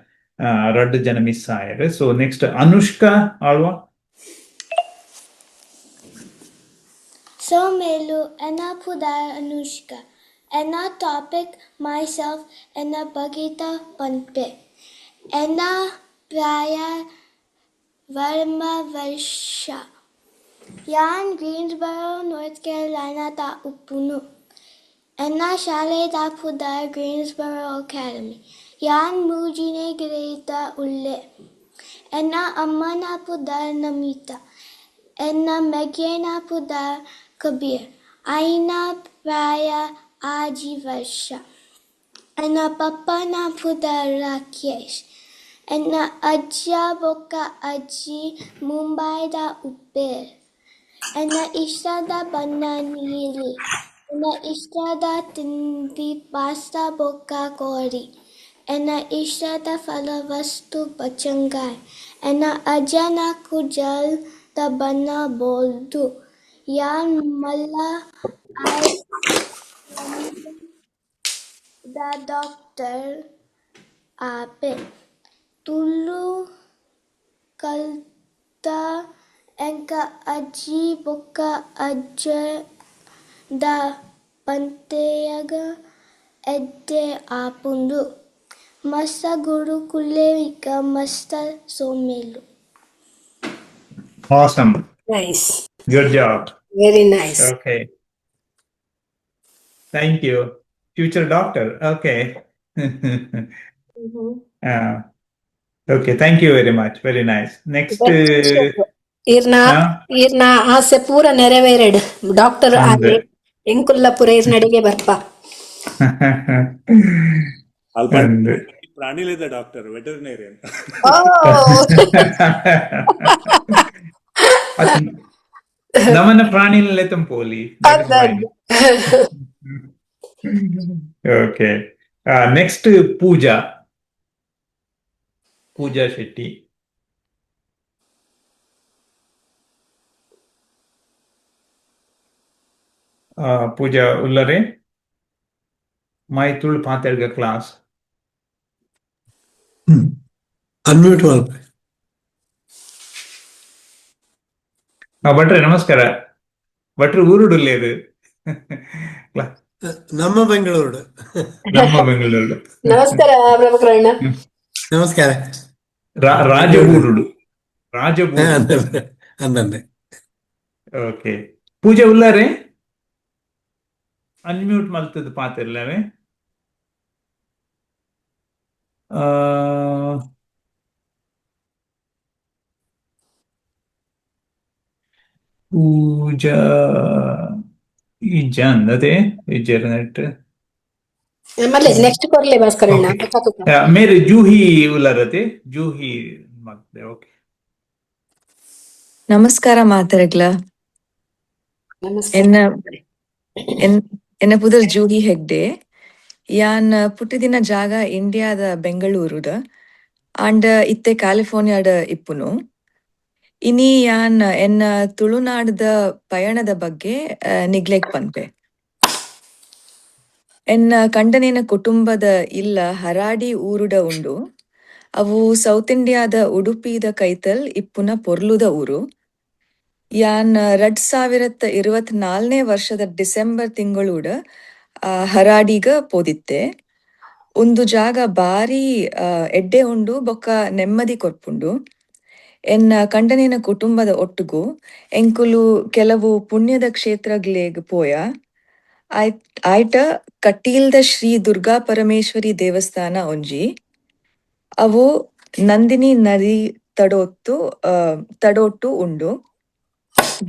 ರಡ್ಡ್ ಜನ miss ಆಯೆರ್. So next Anushka Alva. ಸೊಲ್ಮೆಲು ಎನ್ನ ಪುದರ್ ಅನುಷ್ಕಾ. ಎನ್ನ topic myself ಎನ್ನ ಬಗೆತ ಪನ್ಪೆ. ಎನ್ನ ಪ್ರಾಯ ಒರ್ಂಬ ವರ್ಷ. ಯಾನ್ ಗ್ರೀನ್ಸ್ಬರೋ, ನಾರ್ತ್ ಕ್ಯಾರೋಲೈನಾದ ಉಪ್ಪುನು. ಎನ್ನ ಶಾಲೆದ ಪುದರ್ ಗ್ರೀನ್ಸ್ಬರೋ ಅಕಾಡೆಮಿ. ಯಾನ್ ಮೂಜಿನೆ ಗ್ರೇಡ್ ಉಲ್ಲೆ. ಎನ್ನ ಅಮ್ಮನ ಪುದರ್ ನಮಿತಾ. ಎನ್ನ ಮೆಗ್ಯನ ಪುದರ್ ಕಬೀರ್. ಐನ ಪ್ರಾಯ 6 ವರ್ಷ. ಎನ್ನ ಪಪ್ಪನ ಪುದರ್ ರಾಕೇಶ್. ಎನ್ನ ಅಜ್ಜ ಬೊಕ್ಕ ಅಜ್ಜಿ ಮುಂಬೈದ ಉಪ್ಪೆರ್. ಎನ್ನ ಇಷ್ಟದ ಬಣ್ಣ ನೀಲಿ. ಎನ್ನ ಇಷ್ಟದ ತಿಂಡಿ ಪಾಸ್ತಾ ಬೊಕ್ಕ ಕೋರಿ. ಎನ್ನ ಇಷ್ಟದ ಫಲವಸ್ತು ಬಚ್ಚಂಗಾಯಿ. ಎನ್ನ ಅಜ್ಜನ ಕುಜಲ್ ದ ಬಣ್ಣ ಬೊಲ್ದು. ಯಾನ್ ಮಲ್ಲ ಆಯಿ the doctor ಆಪೆ. ತುಳು ಕಲ್ತ ಎಂಕ ಅಜ್ಜಿ ಬೊಕ್ಕ ಅಜ್ಜೆಡ ಪಾತೆರ್ಯಗ ಎಡ್ಡೆ ಆಪುಂಡು. ಮಸ್ತ ಗುರುಕುಲೆಗ್ ಮಸ್ತ ಸೊಲ್ಮೆಲು. Awesome. Nice. Good job. Very nice. Okay. Thank you. Future doctor. Okay. Okay. Thank you very much. Very nice. Next. ಈರ್ನ ಈರ್ನ ಆಸೆ ಪೂರ ನೆರವೇರಡ್ ಡಾಕ್ಟರ್ ಆಗಿ ಎಂಕುಲ್ಲ ಪೂರ ಈರ್ನಡಿಗೆ ಬರ್ಪ. ಅಲ್ಪ And, ಪ್ರಾಣಿಲೇದ doctor veterinarian. ಓ. ನಮನ ಪ್ರಾಣಿಲೇ ತಂಪೋಲಿ. That is fine. Okay. Next Pooja. Pooja Shetty. Pooja ಉಲ್ಲರೆ my Tulu ಪಾತೆರ್ಗ class. Unmute ಮಲ್ಪೆ. ಭಟ್ರೆ ನಮಸ್ಕಾರ. ಭಟ್ರು ಊರುಡುಲ್ಲೇದು? ನಮ್ಮ ಬೆಂಗಳೂರು. ನಮ್ಮ ಬೆಂಗಳೂರು. ನಮಸ್ಕಾರ ಪ್ರಭಾಕರಣ್ಣ. ನಮಸ್ಕಾರ. ರಾಜಬೂರುಡು, ರಾಜಬೂರುಡು. ಅಂದಂದೆ. ಓಕೆ, ಪೂಜೆ ಉಲ್ಲಾರೆ? ಅನ್ಮ್ಯೂಟ್ ಮಲ್ತದ ಪಾತಿರ್ಲವೆ. ಪೂಜಾ ಇಜ್ಜ ಅಂದತೆ ಇಜ್ಜೆರ್ ನೆಟ್. ಮಲ್ಲೆ ನೆಕ್ಸ್ಟ್ ಕೊರ್ಲೆ ಭಾಸ್ಕರಣ್ಣ. ಮೇರೆ ಜೂಹಿ ಉಲ್ಲರತೆ, ಜೂಹಿ ಮಗ್ದೆ. ಓಕೆ. ನಮಸ್ಕಾರ ಮಾತರಗ್ಲ. ಎನ್ನ ಎನ್ನ ಪುದರ್ ಜೂಹಿ ಹೆಗ್ಡೆ. ಯಾನ್ ಪುಟ್ಟಿದಿನ ಜಾಗ ಇಂಡಿಯಾದ ಬೆಂಗಳೂರುದ, ಆಂಡ ಇತ್ತೆ ಕ್ಯಾಲಿಫೋರ್ನಿಯಾಡ ಇಪ್ಪುನು. ಇನಿ ಯಾನ್ ಎನ್ನ ತುಳುನಾಡದ ಪಯಣದ ಬಗ್ಗೆ ನಿಗ್ಲೆಗ್ ಪನ್ಪೆ. ಎನ್ನ ಕಂಡನೇನ ಕುಟುಂಬದ ಇಲ್ಲ ಹರಾಡಿ ಊರುಡ ಉಂಡು. ಅವು ಸೌತ್ ಇಂಡಿಯಾದ ಉಡುಪಿದ ಕೈತಲ್ ಇಪ್ಪುನ ಪೊರ್ಲುದ ಊರು. ಯಾನ್ 2024ನೇ ವರ್ಷದ ಡಿಸೆಂಬರ್ ತಿಂಗಳೂಡ ಹರಾಡಿಗ ಪೋದಿತ್ತೆ. ಒಂದು ಜಾಗ ಬಾರಿ ಎಡ್ಡೆ ಉಂಡು ಬೊಕ್ಕ ನೆಮ್ಮದಿ ಕೊರ್ಪುಂಡು. ಎನ್ನ ಕಂಡನೇನ ಕುಟುಂಬದ ಒಟ್ಟುಗು ಎಂಕುಲು ಕೆಲವು ಪುಣ್ಯದ ಕ್ಷೇತ್ರಗ್ಲೆಗ್ ಪೋಯ. ಆಯ್ಟ ಕಟೀಲ್ದ ಶ್ರೀ ದುರ್ಗಾ ಪರಮೇಶ್ವರಿ ದೇವಸ್ಥಾನ ಒಂಜಿ. ಅವು ನಂದಿನಿ ನದಿ ತಡೋಟ್ಟು ಉಂಡು.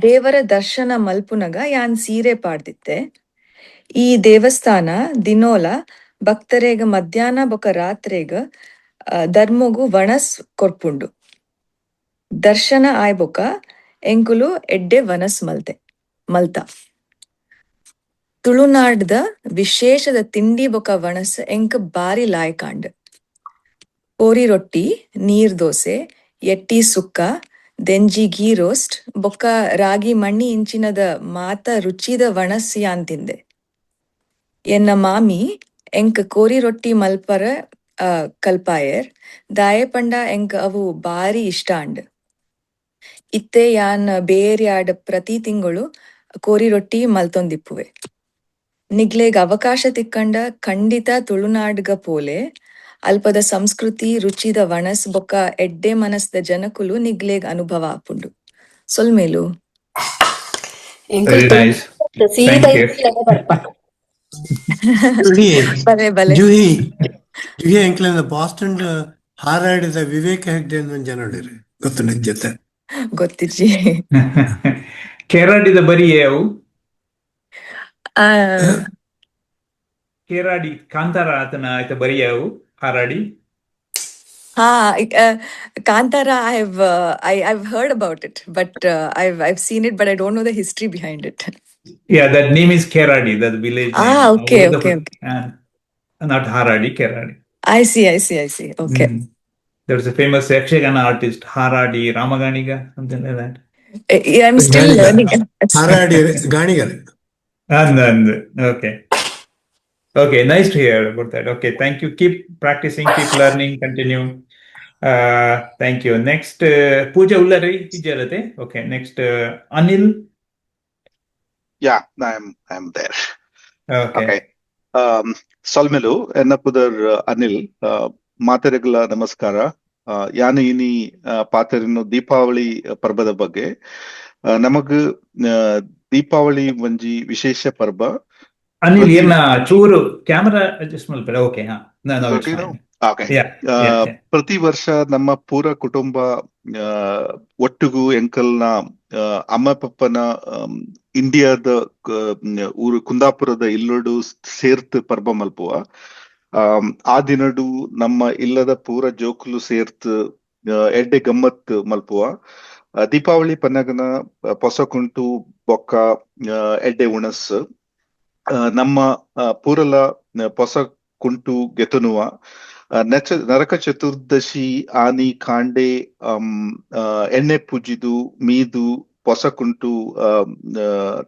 ದೇವರ ದರ್ಶನ ಮಲ್ಪುನಗ ಯಾನ್ ಸೀರೆ ಪಾಡ್ದಿತ್ತೆ. ಈ ದೇವಸ್ಥಾನ ದಿನೋಲ ಭಕ್ತರೆಗ್ ಮಧ್ಯಾಹ್ನ ಬೊಕ ರಾತ್ರೆಗ್ ಧರ್ಮೊಗು ವಣಸ್ ಕೊರ್ಪುಂಡು. ದರ್ಶನ ಆಯ್ ಬೊಕ ಎಂಕುಲು ಎಡ್ಡೆ ವನಸ್ ಮಲ್ತೆ ಮಲ್ತ. ತುಳುನಾಡ್ದ ವಿಶೇಷದ ತಿಂಡಿ ಬೊಕ ವಣಸ್ ಎಂಕ್ ಬಾರಿ ಲಾಯ್ಕಾಂಡ್. ಕೋರಿ ರೊಟ್ಟಿ, ನೀರ್ ದೋಸೆ, ಎಟ್ಟಿ ಸುಕ್ಕ, ದೆಂಜಿ ಘೀ ರೋಸ್ಟ್ ಬೊಕ್ಕ ರಾಗಿ ಮಣ್ಣಿ ಇಂಚಿನದ ಮಾತ ರುಚಿದ ವಣಸ್ ಯಾನ್ ತಿಂದೆ. ಎನ್ನ ಮಾಮಿ ಎಂಕ್ ಕೋರಿ ರೊಟ್ಟಿ ಮಲ್ಪರ ಕಲ್ಪಾಯೆರ್. ದಾಯೆ ಪಂಡ ಎಂಕ್ ಅವು ಬಾರಿ ಇಷ್ಟ ಆಂಡ್. ಇತ್ತೆ ಯಾನ್ ಬೇರ್ಯಾಡ್ ಪ್ರತಿ ತಿಂಗಳು ಕೋರಿ ರೊಟ್ಟಿ ಮಲ್ತೊಂದಿಪ್ಪುವೆ. ನಿಗ್ಲೆಗ್ ಅವಕಾಶ ತಿಕ್ಕಂಡ ಖಂಡಿತ ತುಳುನಾಡ್ಗ ಪೋಲೆ. ಅಲ್ಪದ ಸಂಸ್ಕೃತಿ, ರುಚಿದ ವಣಸ್ ಬೊಕ್ಕ ಎಡ್ಡೆ ಮನಸ್ದ ಜನಕುಲು ನಿಗ್ಲೆಗ್ ಅನುಭವ ಆಪುಂಡು. ಸೊಲ್ಮೆಲು. ಎಂಕುಲು Very nice. ಸೀದಾ Thank you. ಇಲ್ಲಡೆ ಬರ್ಪ. ಜೂಹಿ. ಬಲೆ ಬಲೆ. ಜೂಹಿ, ಜೂಹಿ, ಎಂಕ್ಲೆನ ಬಾಸ್ಟನ್ ಹಾರಾಡಿದ ವಿವೇಕ ಹೆಗ್ಡೆ ಅಂತ ಒಂಜಿ ಜನ ಉಲ್ಲೆರ್, ಗೊತ್ತುಂಡು ಜೊತೆ? ಗೊತ್ತಿಜ್ಜಿ. ಕೇರಾಡಿದ ಬರಿಯೇ ಅವು? ಆ ಕೇರಾಡಿ ಕಾಂತಾರ ಆತನ ಆಯ್ತ ಬರಿಯೇ ಅವು ಹಾರಾಡಿ? ಹಾ, Kantara, I've heard about it, but I've seen it, but I don't know the history behind it. Yeah, that name is Keradi, that village Ah, name. okay, okay, okay. Not Haradi, Keradi. I see, I see, I see. Okay. There's a famous Yakshagana artist, Haradi Ramaganiga, something like that. Yeah, I'm still Ganiga. learning. Haradi ಗಾಣಿಗರ್. And okay. Okay, nice to hear about that. Okay, thank you. Keep practicing, keep learning, continue. Thank you. Next, Pooja Ullari, Hijarate. Okay, next, Anil. Yeah, I'm there. Okay. Okay. ಸೊಲ್ಮೆಲು. ಎನ್ನ ಪುದರ್ ಅನಿಲ್. ಮಾತೆರೆಗ್ಲ ನಮಸ್ಕಾರ. ಯಾನು ಇನಿ ಪಾತೆರಿನು ದೀಪಾವಳಿ ಪರ್ಬದ ಬಗ್ಗೆ. ನಮಗ್ ದೀಪಾವಳಿ ಒಂಜಿ ವಿಶೇಷ ಪರ್ಬ. ಅನಿಲ್, ಪ್ರತಿ ಏನ ಚೂರು ಕ್ಯಾಮೆರಾ ಅಡ್ಜಸ್ಟ್ ಮಲ್ಪೆರೆ. ಓಕೆ, ಹಾ, no, it's Okay, fine. no? Okay. Yeah, yeah, yeah. ಪ್ರತಿ ವರ್ಷ ನಮ್ಮ ಪೂರ ಕುಟುಂಬ ಒಟ್ಟುಗು ಎಂಕಲ್ನ ಅಮ್ಮ ಪಪ್ಪನ ಇಂಡಿಯಾದ ಊರು ಕುಂದಾಪುರದ ಇಲ್ಲೊಡು ಸೇರ್ತ್ ಪರ್ಬ ಮಲ್ಪುವ. ಆ ದಿನಡು ನಮ್ಮ ಇಲ್ಲದ ಪೂರ ಜೋಕುಲು ಸೇರ್ತ್ ಎಡ್ಡೆ ಗಮ್ಮತ್ ಮಲ್ಪುವ. ದೀಪಾವಳಿ ಪನ್ನಗನ ಪೊಸಕುಂಟು ಬೊಕ್ಕ ಎಡ್ಡೆ ಉಣಸ್. ನಮ್ಮ ಪೂರಲ ಪೊಸ ಕುಂಟು ಗೆತೊನುವ. ನೆಚ ನರಕ ಚತುರ್ದಶಿ ಆನಿ ಕಾಂಡೆ ಎಣ್ಣೆ ಪೂಜಿದು ಮೀದು ಪೊಸ ಕುಂಟು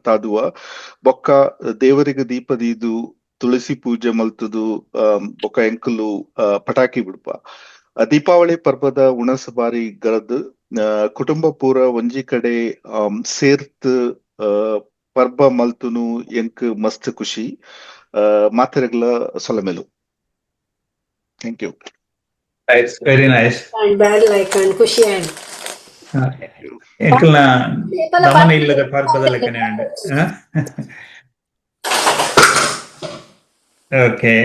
ತಾದುವ. ಬೊಕ್ಕ ದೇವರಿಗೆ ದೀಪ ದೀದು ತುಳಸಿ ಪೂಜೆ ಮಲ್ತುದು ಬೊಕ್ಕ ಎಂಕುಲು ಪಟಾಕಿ ಬಿಡ್ಪ. ದೀಪಾವಳಿ ಪರ್ಬದ ಉಣಸ್ ಬಾರಿ ಗರದ್. ಕುಟುಂಬ ಪೂರ ಒಂಜಿ ಕಡೆ ಸೇರ್ತ್ ಪರ್ಬ ಮಲ್ತುನು ಎಂಕ್ ಮಸ್ತ್ ಖುಷಿ. ಮಾತೆರೆಗ್ಲ ಸೊಲ್ಮೆಲು. Thank you. Nice, very nice. Bad like and ಖುಷಿ ಆಂಡ್. ಎಂಕಲ್ನ ನಮನ ಇಲ್ಲದ ಪರ್ಬದ ಲೆಕ್ಕನೆ and. Okay,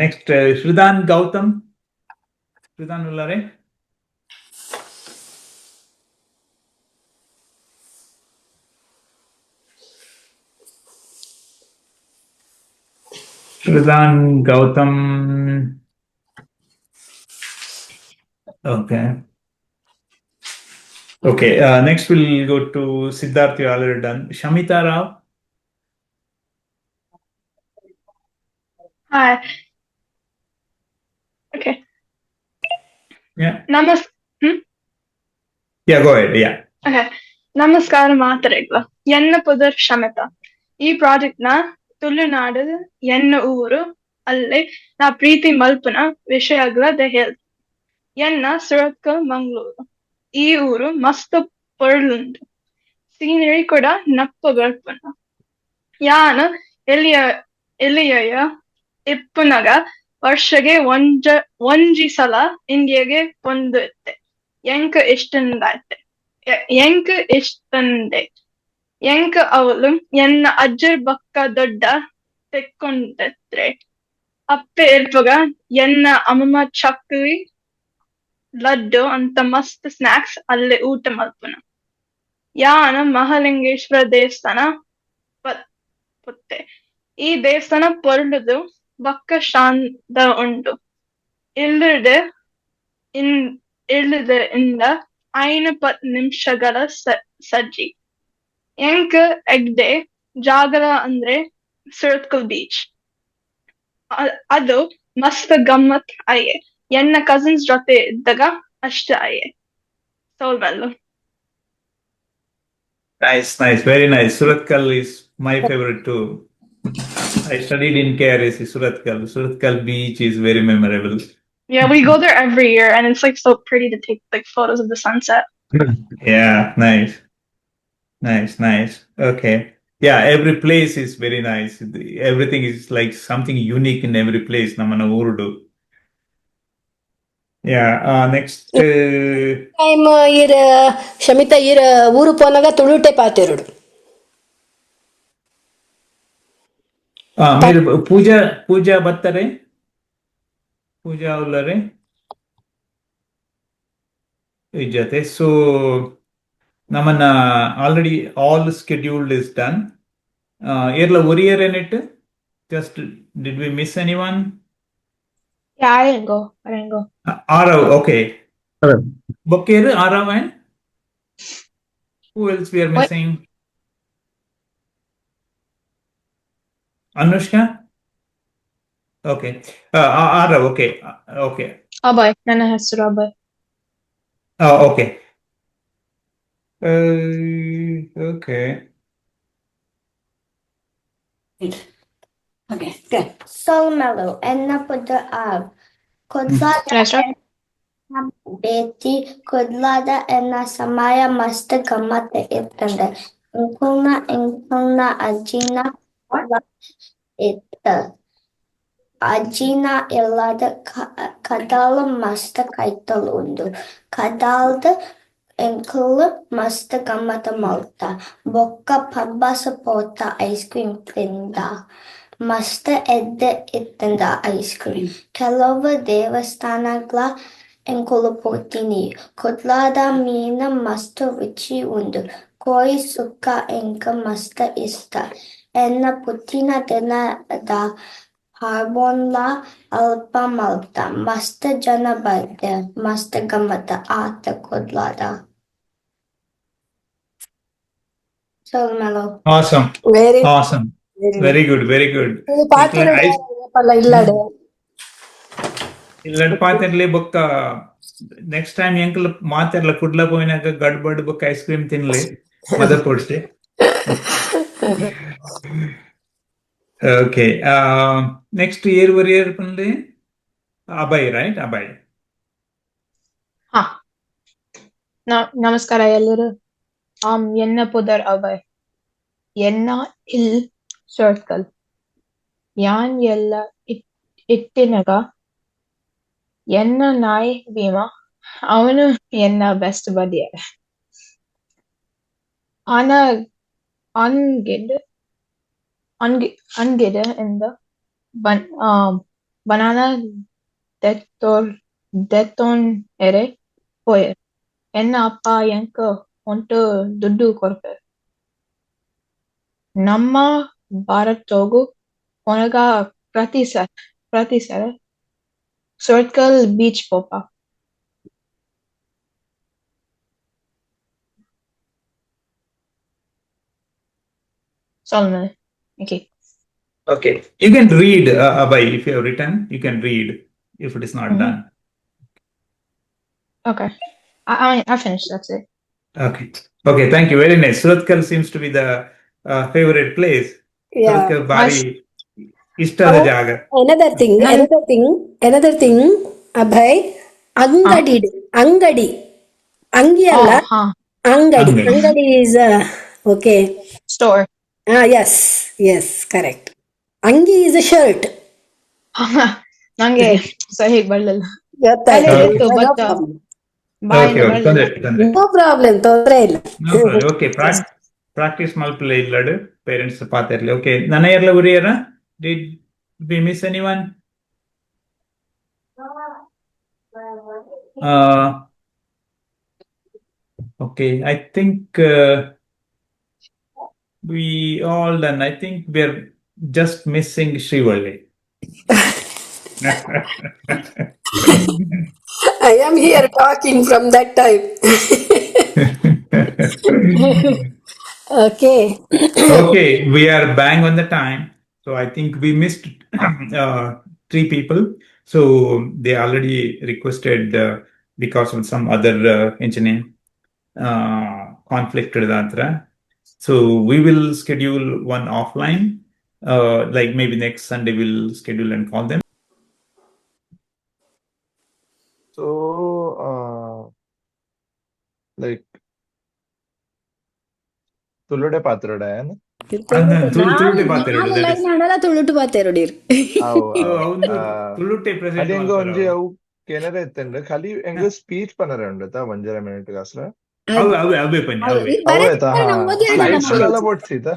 next Shridan Gautam. Shridan ಉಲ್ಲಾರೆ? Shridan Gautam. Okay. Okay, next we'll go to Siddharth. You already done. Shamita Rao. Hi. Okay. Yeah. Namas. Yeah, go ahead. Yeah. Okay. ನಮಸ್ಕಾರ ಮಾತೆರೆಗ್ಲ. ಎನ್ನ ಪುದರ್ ಶಮಿತಾ. ಈ project ನ ತುಳುನಾಡು ಎನ್ನ ಊರು ಅಲ್ಲೇ ನಾ ಪ್ರೀತಿ ಮಲ್ಪುನ ವಿಷಯಗಳ ದ ಹೇಳ್. ಎನ್ನ ಸುರತ್ಕಲ್ ಮಂಗಳೂರು. ಈ ಊರು ಮಸ್ತ್ ಪೊರ್ಲುಂಡು. ಸೀನರಿ ಕೂಡ ನಪ್ಪ ಬರ್ಪುನ. ಯಾನ್ ಎಲ್ಲಿಯ ಎಲ್ಲಿಯ ಇಪ್ಪುನಗ ವರ್ಷಗೆ ಒಂಜ ಒಂಜಿ ಸಲ ಇಂಡಿಯಾಗೆ ಪೊಂದು ಇತ್ತೆ. ಎಂಕ್ ಇಷ್ಟಂದಾಯ್ತೆ, ಎಂಕ್ ಇಷ್ಟಂದೆ. ಎಂಕ್ ಅವಳು ಎನ್ನ ಅಜ್ಜರ್ ಬೊಕ್ಕ ದೊಡ್ಡ ತೆಕ್ಕೊಂಡತ್ರೆ. ಅಪ್ಪೆ ಇರ್ಪಗ ಎನ್ನ ಅಮ್ಮಮ್ಮ ಚಕ್ಲಿ, ಲಡ್ಡು ಅಂತ ಮಸ್ತ್ ಸ್ನಾಕ್ಸ್ ಅಲ್ಲೇ ಊಟ ಮಲ್ಪುನ. ಯಾನ್ ಮಹಾಲಿಂಗೇಶ್ವರ ದೇವಸ್ಥಾನ ಪೊತ್ತೆ. ಈ ದೇವಸ್ಥಾನ ಪೊರ್ಲುದು ಬೊಕ್ಕ ಶಾಂತ ಉಂಡು. ಇಲ್ಲುಡ್ ಇನ್ ಇಲ್ಲದ ಇಂದ 5-10 ನಿಮಿಷಗಳ ಸಜ್ಜಿ. ಎಂಕ್ ಎಗ್ಡೆ ಜಾಗಲ ಅಂದ್ರೆ ಸುರತ್ಕಲ್ ಬೀಚ್. ಅದು ಮಸ್ತ್ ಗಮ್ಮತ್ ಅಯ್ಯೆ. ಎನ್ನ ಕಸಿನ್ಸ್ ಜೊತೆ ಇದ್ದಾಗ ಅಷ್ಟೇ ಅಯ್ಯೆ. ಸೋಲ್ಬಲ್ಲು. Nice, nice, very nice. Suratkal is my favorite too. I studied in KRAC, Suratkal. Suratkal beach is very memorable. Yeah, we go there every year and it's like so pretty to take like photos of the sunset. Yeah, nice. Nice, nice. Okay. Yeah, every place is very nice. Everything is like something unique in every place. ನಮ್ಮನ ಊರುಡು. Yeah, next. Time ಈರ್ ಶಮಿತಾ ಈರ್ ಊರು ಪೋನಾಗ ತುಳುಟೆ ಪಾತೆರುಡು. మీరు ಪೂಜಾ ಪೂಜಾ ಬತ್ತಾರೆ? ಪೂಜಾ ಉಲ್ಲರೆ? ಜೊತೆ. ಸೊ ನಮ್ಮನ್ನ already all scheduled is done. ಏರ್ಲ ಒರಿಯರ್ ಏನಿಟ್? Just did we miss anyone? Yeah, I didn't go. I didn't go. Aarav, okay. ಬೊಕ್ಕೇರು Aarav and who else we are What? missing? Anushka? Okay. Aarav, okay. Okay. Abhay. ನನ್ನ ಹೆಸರು Abhay. Oh, okay. Okay. Okay, good. ಸೊಲ್ಮೆಲು. ಎನ್ನ ಪುದರ್ ಆರ್. ಕುಡ್ಲದ Can I start? ಎನ್ನ ಬೇತಿ. ಕುಡ್ಲದ ಎನ್ನ ಸಮಯ ಮಸ್ತ್ ಗಮ್ಮತ್ ಇತ್ತಂದೆ. ಎಂಕುಲ್ನ ಎಂಕಲ್ನ ಅಜ್ಜಿನ ಇತ್ತ. ಅಜ್ಜಿನ ಇಲ್ಲದ ಕಡಲ್ ಮಸ್ತ್ ಕೈತಲ್ ಉಂಡು. ಕಡಲ್ಡ್ ಎಂಕುಲು ಮಸ್ತ್ ಗಮ್ಮತ್ ಮಲ್ತ. ಬೊಕ್ಕ ಪಬ್ಬಾಸ್ ಪೋತ ಐಸ್ ಕ್ರೀಮ್ ತಿಂದ. ಮಸ್ತ್ ಎಡ್ಡೆ ಇತ್ತುಂಡ ಐಸ್ ಕ್ರೀಮ್. ಕೆಲವು ದೇವಸ್ಥಾನಗ್ಲ ಎಂಕುಲು ಪೋತಿನಿ. ಕುಡ್ಲದ ಮೀನ್ ಮಸ್ತ್ ರುಚಿ ಉಂಡು. ಕೋರಿ ಸುಕ್ಕ ಎಂಕ್ ಮಸ್ತ್ ಇಷ್ಟ. ಎನ್ನ ಪುಟ್ಟಿನ ದಿನದ ಪರ್ಬೊನ್ಲ ಅಲ್ಪ ಮಲ್ತ. ಮಸ್ತ್ ಜನ ಬತ್ತೆರ್. ಮಸ್ತ್ ಗಮ್ಮತ್ ಆತ ಕುಡ್ಲದ. ಸೊಲ್ಮೆಲು. Awesome. Very Awesome. Very Very good. Very good. ಪಾತೆರುಡು. ಏಪಲ ಇಲ್ಲಡೆ. ಇಲ್ಲಡ್ ಪಾತೆರ್ಲೆ ಬೊಕ್ಕ ನೆಕ್ಸ್ಟ್ ಟೈಮ್ ಎಂಕಲ್ ಮಾತೆರ್ಲ ಕುಡ್ಲ ಪೋಯಿನಾಗ ಗಡ್ಬಡ್ ಬೊಕ್ಕ ಐಸ್ ಕ್ರೀಮ್ ತಿನ್ಲೆ ಮದರ್ ಪೋಡ್ಸೆ. ಓಕೆ, ನೆಕ್ಸ್ಟ್ ಏರ್ ವರಿಯರ್ ಪನ್ಲೆ? ಅಭಯ್, ರೈಟ್? ಅಭಯ್. ಹಾ, ನಮಸ್ಕಾರ ಎಲ್ಲರೂ. ಎನ್ನ ಪುದರ್ ಅಭಯ್. ಎನ್ನ ಇಲ್ ಸುರತ್ಕಲ್. ಯಾನ್ ಎಲ್ಲ ಇತ್ತಿನಗ ಎನ್ನ ನಾಯಿ ಭೀಮ, ಅವನು ಎನ್ನ ಬೆಸ್ಟ್ ಬದಿಯ. ಆನ ಅಂಗಿಡ್ ಅಂಗಿಡ್ ಇಂದ ಬನಾನ ದೆತ್ತೊನೆರೆ ಪೋಯೆರ್. ಎನ್ನ ಅಪ್ಪ ಎಂಕ್ ಒಂತೆ ದುಡ್ಡು ಕೊರ್ಪೆರ್. ನಮ್ಮ ಭಾರತೊಗು ಪೋನಗ ಪ್ರತಿ ಸಲ ಸುರತ್ಕಲ್ ಬೀಚ್ ಪೋಪ. Solomon. Okay. Okay, you can read, Abhay, if you have written, you can read if it is not done. Okay. I finished, that's it. Okay. Okay, thank you. Very nice. Surathkal seems to be the favorite place. Yeah. Surathkal ಬಾರಿ ಇಷ್ಟದ ಜಾಗ. Another thing, another thing, another thing, Abhay, ಅಂಗಡಿ, ಅಂಗಡಿ, ಅಂಗಿ ಅಲ್ಲ, ಅಂಗಡಿ. ಅಂಗಡಿ. ಅಂಗಡಿ is okay. Store. Ah, S yes, correct. ಅಂಗಿ is a shirt. ನಂಗೆ ಸರಿ ಬರ್ಲಿಲ್ಲ. ಗೊತ್ತಾಯ್ತು. ಕಲೆ ಇತ್ತು ಬಟ್ ಓಕೆ ಓಕೆ, ತೊಂದ್ರೆ ತೊಂದ್ರೆ ನೋ ಪ್ರಾಬ್ಲಮ್, ತೊಂದ್ರೆ ಇಲ್ಲ. No problem. Okay, practice ಮಲ್ಪಲೆ ಇಲ್ಲಡು ಪೇರೆಂಟ್ಸ್ ಪಾತೆರ್ಲಿ. ಓಕೆ, ನನ ಎರ್ಲ ಉರಿಯರ? Did we miss anyone? Okay, I think we all done. I think we are just missing Srivalli. I am here talking from that time. Okay. Okay, we are bang on the time. So I think we missed three people. So they already requested because of some other engineer conflict with that. So we will schedule one offline. Like maybe next Sunday we'll schedule and call them. So, like, ತುಳುಡೆ ಪಾತ್ರಡೆ. ತುಳುಟೆ ಪಾತೆರೊಡು, that is. Line ತುಳುಟು ಪಾತೆರೊಡಿರ್. ಅವು So ಅವ್ನು ತುಳುಟೆ present ಖಾಲಿ ಎಂಗ ಮಲ್ಪರ ಒಂಜಿ ಅವು ಕೆನರೆ ಇತ್ತಂಡ್ ಖಾಲಿ ಎಂಗ speech ಪನರೆ ಉಂಡು ತಾ ಒಂಜರ ಮಿನಿಟ್ ಗಾಸ್ರ. ಅವೆ ಅವೆ ಅವೇ ಪನ್ನಿ ಅವೇ. ಅವೆ ತಾ ಸ್ಲೈಡ್ ಶೋ ದಾಲ ಬೋಡ್ಸಿತ.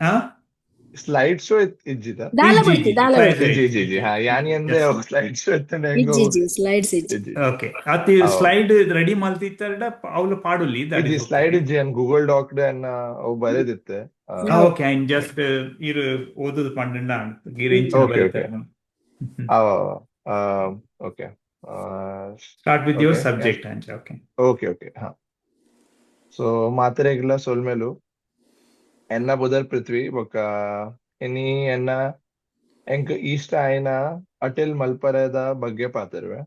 ಹಾ. Slide show ಇಜ್ಜಿತ? ದಾಲ ಬಡ್ತಿ, ದಾಲ ಬಡ್ತಿ. ಇಜ್ಜಿ ಇಜ್ಜಿ ಇಜ್ಜಿ, ಹಾ, ಯಾನಿ ಅಂದೆ ಅವು ಸ್ಲೈಡ್ ಶೋ ಇತ್ತಂಡ ಎಂಗ ಇಜ್ಜಿ ಇಜ್ಜಿ, ಸ್ಲೈಡ್ಸ್ ಇಜ್ಜಿ. ಓಕೆ, ಅತಿ ಸ್ಲೈಡ್ ರೆಡಿ ಮಲ್ತಿತ್ತಡ ಅವ್ಲು ಪಾಡುಲಿ, that ಇಜ್ಜಿ. Is. Slide ಇಜ್ಜಿ, ಅನ್ ಗೂಗಲ್ ಡಾಕ್ ಅನ್ನ ಅವು ಬರೆದಿತ್ತೆ. ಓಕೆ, ಐನ್ ಜಸ್ಟ್ ಇರು ಓದುದು ಪಂಡಂಡ ಗಿರ ಇಂಚಿನ ಓಕೆ ಓಕೆ. ಬರೀತಾರೆ. ಅವ okay. Start with your okay subject ಅಂಚ, ಓಕೆ. ಓಕೆ ಓಕೆ, ಹಾ. ಸೊ ಮಾತೆರೆಗ್ಲ ಸೊಲ್ಮೆಲು. ಎನ್ನ ಬುದರ್ ಪೃಥ್ವಿ ಬೊಕ್ಕ ಇನಿ ಎನ್ನ ಎಂಕ್ ಇಷ್ಟ ಆಯಿನ ಅಟೆಲ್ ಮಲ್ಪರೆದ ಬಗ್ಗೆ ಪಾತೆರುವೆ.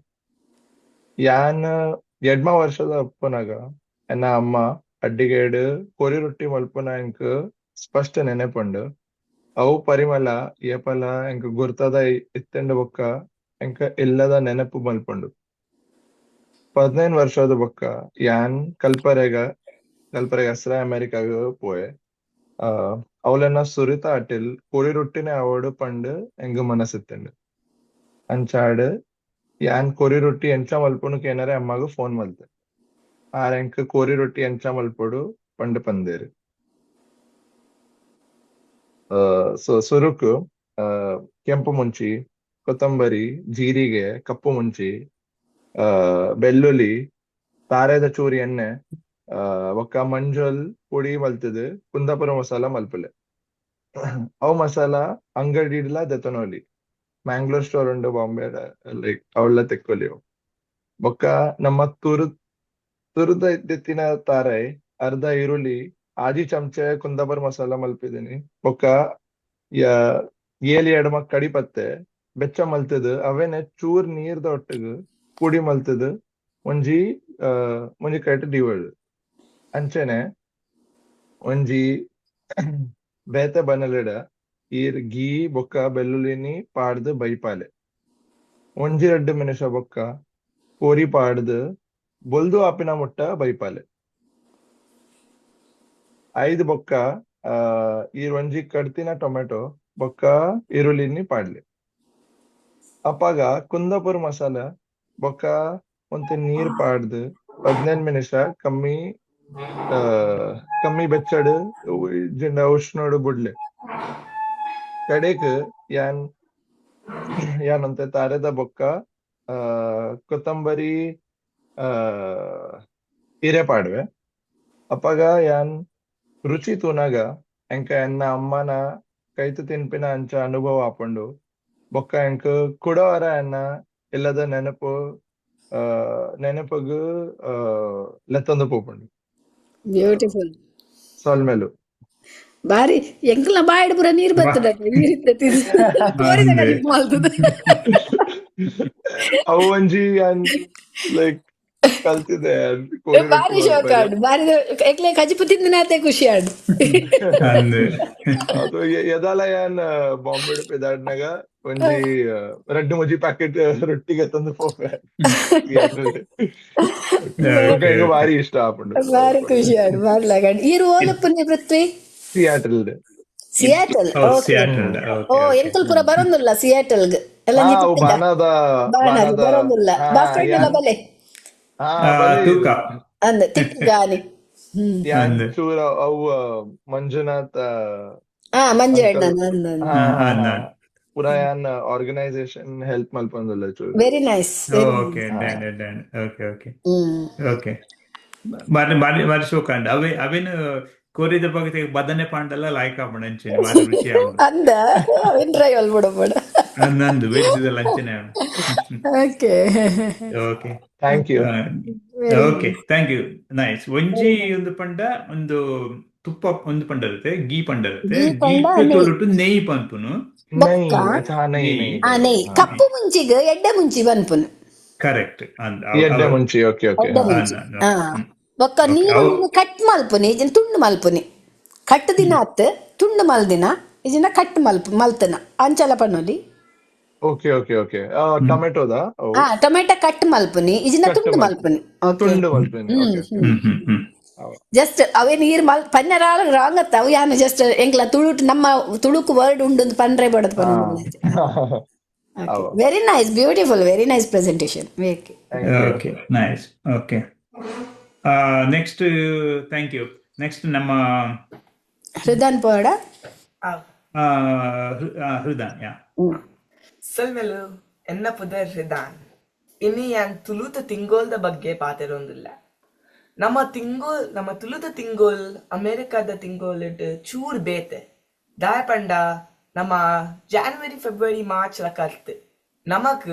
ಯಾನ್ ಎಡ್ಮ ವರ್ಷದ ಉಪ್ಪುನಗ ಎನ್ನ ಅಮ್ಮ ಅಡ್ಡಿಗೇಡ್ ಕೋರಿ ರೊಟ್ಟಿ ಮಲ್ಪುನ ಎಂಕ್ ಸ್ಪಷ್ಟ ನೆನೆಪುಂಡು. ಅವು ಪರಿಮಳ ಏಪಲ ಎಂಕ್ ಗುರ್ತದ ಇತ್ತೆಂಡ ಬೊಕ್ಕ ಎಂಕ್ ಇಲ್ಲದ ನೆನಪು ಮಲ್ಪುಂಡು. 15 ವರ್ಷದ ಬೊಕ್ಕ ಯಾನ್ ಕಲ್ಪರೆಗಸ್ರ ಅಮೆರಿಕಾಗ ಪೋಯೆ. ಅವಲೆನ ಸುರಿತ ಅಟಿಲ್ ಕೋರಿ ರೊಟ್ಟಿನೇ ಆವೊಡು ಪಂಡ್ ಎಂಕ್ ಮನಸ್ಸಿತ್ತಂಡ್. ಅಂಚಾಡ್ ಯಾನ್ ಕೋರಿ ರೊಟ್ಟಿ ಎಂಚ ಮಲ್ಪುನು ಕೇನರೆ ಅಮ್ಮಗ್ ಫೋನ್ ಮಲ್ತೆ. ಆರ್ ಎಂಕ್ ಕೋರಿ ರೊಟ್ಟಿ ಎಂಚ ಮಲ್ಪೊಡು ಪಂಡ್ ಪಂದೇರ್. ಸೊ ಸುರುಕು ಕೆಂಪು ಮುಂಚಿ, ಕೊತ್ತಂಬರಿ, ಜೀರಿಗೆ, ಕಪ್ಪು ಮುಂಚಿ, ಬೆಳ್ಳುಳ್ಳಿ, ತಾರೆದ ಚೂರಿ ಎಣ್ಣೆ, ಬೊಕ್ಕ ಮಂಜಲ್ ಪೊಡಿ ಮಲ್ತುದು ಕುಂದಾಪುರ ಮಸಾಲ ಮಲ್ಪುಲೆ. ಅವು ಮಸಾಲ ಅಂಗಡಿಡ್ಲ ದೆತೊನೊಲಿ. ಮ್ಯಾಂಗ್ಳೂರ್ ಸ್ಟೋರ್ ಉಂಡು ಬಾಂಬೆ, ಲೈಕ್ ಅವಳ ತೆಕ್ಕೊಲಿ ಅವು. ಬೊಕ್ಕ ನಮ್ಮ ತುರುದ ದೆತ್ತಿನ ತಾರೈ, ಅರ್ಧ ಈರುಳ್ಳಿ, ಆಜಿ ಚಮಚೆ ಕುಂದಾಪುರ ಮಸಾಲ ಮಲ್ಪಿದೀನಿ. ಬೊಕ್ಕ ಏಲ್ ಎಡಮ ಕಡಿಪತ್ತೆ, ಬೆಚ್ಚ ಮಲ್ತದ್ ಅವೆನೆ ಚೂರ್ ನೀರ್ದ ಒಟ್ಟುಗು ಪುಡಿ ಮಲ್ತದ್ ಒಂಜಿ ಒಂಜಿ ಕೈಟ್ ದೀವೊಡು. ಅಂಚನೆ ಒಂಜಿ ಬೇತೆ ಬನಲೆಡ ಈರ್ ಗೀ ಬೊಕ್ಕ ಬೆಳ್ಳುಳ್ಳಿನಿ ಪಾಡ್ದ್ ಬೈಪಾಲೆ. ಒಂಜಿ ರಡ್ಡ್ ನಿಮಿಷ ಬೊಕ್ಕ ಕೋರಿ ಪಾಡ್ದ್ ಬೊಲ್ದು ಆಪಿನ ಮುಟ್ಟ ಬೈಪಾಲೆ. ಐದ್ ಬೊಕ್ಕ ಈರ್ ಒಂಜಿ ಕಡ್ತಿನ ಟೊಮೆಟೊ ಬೊಕ್ಕ ಈರುಳ್ಳಿನಿ ಪಾಡ್ಲೆ. ಅಪಗ ಕುಂದಾಪುರ ಮಸಾಲ ಬೊಕ್ಕ ಒಂತೆ ನೀರ್ ಪಾಡ್ದ್ 15 ನಿಮಿಷ ಕಮ್ಮಿ ಕಮ್ಮಿ ಬೆಚ್ಚಡ್ ಜಿಂಡ ಉಷ್ಣಡ್ ಬುಡ್ಲೆ. ಕಡೆಕ್ ಯಾನ್ ಯಾನ್ ಒಂತೆ ತಾರೆದ ಬೊಕ್ಕ ಕೊತ್ತಂಬರಿ ಇರೆ ಪಾಡ್ವೆ. ಅಪಗ ಯಾನ್ ರುಚಿ ತೂನಗ ಎಂಕ ಎನ್ನ ಅಮ್ಮನ ಕೈತ ತಿನ್ಪಿನ ಅಂಚ ಅನುಭವ ಆಪುಂಡು. ಬೊಕ್ಕ ಎಂಕ್ ಕುಡ ಒರ ಎನ್ನ ಇಲ್ಲದ ನೆನಪು ನೆನಪುಗು ಲೆತ್ತೊಂದು ಪೋಪುಂಡು. ಬ್ಯೂಟಿಫುಲ್. ಸೊಲ್ಮೆಲು. ಬಾರಿ ಎಂಕಲ್ನ ಬಾಯಿಡ್ ಪೂರ ನೀರ್ ಬತ್ತದ ಕೋರಿದ ಕಜಿಪು ಮಲ್ತದ. ಅವು ಒಂಜಿ ಯಾನ್ ಲೈಕ್ ಕಲ್ತಿದೆ ಕೋರಿ ರೊಟ್ಟಿ ಬಾರಿ ಶೋಕ ಮಲ್ಪೆರೆ. ಆಂಡ್, ಬಾರಿ ಎಕ್ಲೆ ಕಜಿಪು ತಿಂದಿನಾತೆ ಖುಷಿ ಆಂಡ್. ಅದು ಎದಾಲ ಯಾನ್ ಬಾಂಬೆ ಪಿದಾಡ್ನಾಗ ಒಂಜಿ ರಡ್ಡ್ ಮೂಜಿ ಪ್ಯಾಕೆಟ್ ರೊಟ್ಟಿ ಗೆತ್ತೊಂದು ಪೋಪೆ. ಬೊಕ್ಕ ಎಂಕ್ ಬಾರಿ ಇಷ್ಟ ಆಪುಂಡು. ಬಾರಿ ಖುಷಿ ಆಂಡ್, ಬಾರಿ ಲಾಗ್ ಆಂಡ್. ಈರ್ ಓಲುಪ್ಪುನಿ ಪೃಥ್ವಿ? ಸಿಯಾಟಲ್. ಸಿಯಾಟಲ್. ಓ ಓಕೆ. ಸಿಯಾಟಲ್. ಓ ಓಕೆ ಓಕೆ. ಎಂಕಲ್ ಪೂರ ಬರೊಂದುಲ್ಲ ಸಿಯಾಟಲ್ಗ್ ಎಲ್ಲ. ಅವು ಬಾಣದ ಬಾಣದ ಬಾಣದ ಬರೊಂದುಲ್ಲ. ಬಾಸ್ಟನ್ ಯಾನ್ ಬಲೆ ಬಲೆ. ತೂಕ ಅಂದ್ ತಿಕ್ಗಾನಿ. ಯಾನ್ ಚೂರ ಅವು ಮಂಜುನಾಥ್ ಮಂಜು ಅಂಕಲ್. ಅಣ್ಣ ಅಂದ್. ಪೂರ ಯಾನ್ ಆರ್ಗನೈಸೇಷನ್ ಹೆಲ್ಪ್ ಮಲ್ಪೊಂದುಲ್ಲ ಚೂರು. Very nice, very okay. Nice. Done done, okay okay okay. ಬಾರಿ ಬಾರಿ ಬಾರಿ ಶೋಕ ಅಂಡ್ ಅವೆ ಅವೇನು ಕೋರಿದ ಬಗ್ಗೆ ಬದನೆ ಪಾಂಡಲ್ಲ ಲಾಯ್ಕ್ ಆಪುಂಡು, ಅಂಚೆನೆ ಬಾರಿ ರುಚಿ ಆಪುಂಡು. ಅಂದ ಅವೆನ್ ಟ್ರೈ ಮಲ್ಪೊಡು ಬೋಡ. ನಂದು veg ಲಂಚನೆ. Okay. Okay. Thank you. Very okay. Nice. Thank you. Nice. ಒಂಜಿ ಒಂದು ಪಂಡ ಒಂದು ತುಪ್ಪ ಒಂದು ಪಂಡ ಇರುತ್ತೆ, ಗೀ ಪಂಡ ಇರುತ್ತೆ. ಗೀ ಪಂಡ ಗೀ ನೆಯ್. ತುಳುಟು ನೆಯ್ ಪನ್ಪುನು. ನೈ. ಬೊಕ್ಕ ಅಚ್ಚಾ, ನೈ ನೆಯ್. ನೈ. ನೆಯ್. ಕಪ್ಪು ಮುಂಚಿಗ್ ಎಡ್ಡೆ ಮುಂಚಿ ಪನ್ಪುನು. ಕರೆಕ್ಟ್. ಎಡ್ಡೆ ಮುಂಚಿ, ಓಕೆ ಓಕೆ. ಎಡ್ಡೆ ಮುಂಚಿ. ಬೊಕ್ಕ ಓಕೆ. ನೀರುಳ್ಳಿನ ಕಟ್ ಮಲ್ಪುನಿ, ಇಜಿನ ತುಂಡು ಮಲ್ಪುನಿ. ಕಟ್ ದಿನ ಅತ್ ತುಂಡು ಮಲ್ದಿನ ಇಜಿನ ಕಟ್ ಮಲ್ಪ ಮಲ್ತನ ಅಂಚಲ ಪನೊಲಿ. ಓಕೆ ಓಕೆ ಓಕೆ, ಟೊಮೆಟೊದ ಅವು? ಟೊಮೆಟೊ ಕಟ್ ಮಲ್ಪುನಿ ಇಜಿನ ಕಟ್ ತುಂಡು ಮಲ್ಪುನಿ. ಮಲ್ಪುನಿ. ಓಕೆ. ತುಂಡು ಮಲ್ಪುನಿ, ಓಕೆ. ಜಸ್ಟ್ ಅವೇ ನೀರ್ ಮಲ್ ಪನ್ನೆರ ರಾಂಗ್ ಅತ್ತ ಅವು. ಯಾನ್ ಜಸ್ಟ್ ಎಂಕ್ಲ ತುಳುಟ್ ನಮ್ಮ ತುಳುಕು ವರ್ಡ್ ಉಂಡು ಪನ್ರೆ ಬಡದ್ ಪನೊಂದುಲ್ಲೆ. ಓಕೆ. ಅವ. Very nice, beautiful, very nice presentation. Okay. Thank you. Okay, nice. Okay, next, thank you. Next ನಮ್ಮ ಹೃದನ್ ಪೋಡ. ಹೃದನ್, ಯಾ. ಸೊಲ್ಮೆಲು, ಎನ್ನ ಪುದರ್ ಹೃದಾನ್. ಇನಿ ಯಾನ್ ತುಳುತ ತಿಂಗೊಲ್ದ ಬಗ್ಗೆ ಪಾತೆರೊಂದುಲ್ಲೆ. ನಮ್ಮ ತಿಂಗೊಲ್, ನಮ್ಮ ತುಳುತ ತಿಂಗೊಲ್ ಅಮೆರಿಕದ ತಿಂಗೊಲೆಡ್ ಚೂರ್ ಬೇತೆ. ದಾಯೆ ಪಂಡ ನಮ್ಮ ಜಾನ್ವರಿ, ಫೆಬ್ರವರಿ, ಮಾರ್ಚ್ ಲಕ ಅತ್ತ್. ನಮಕ್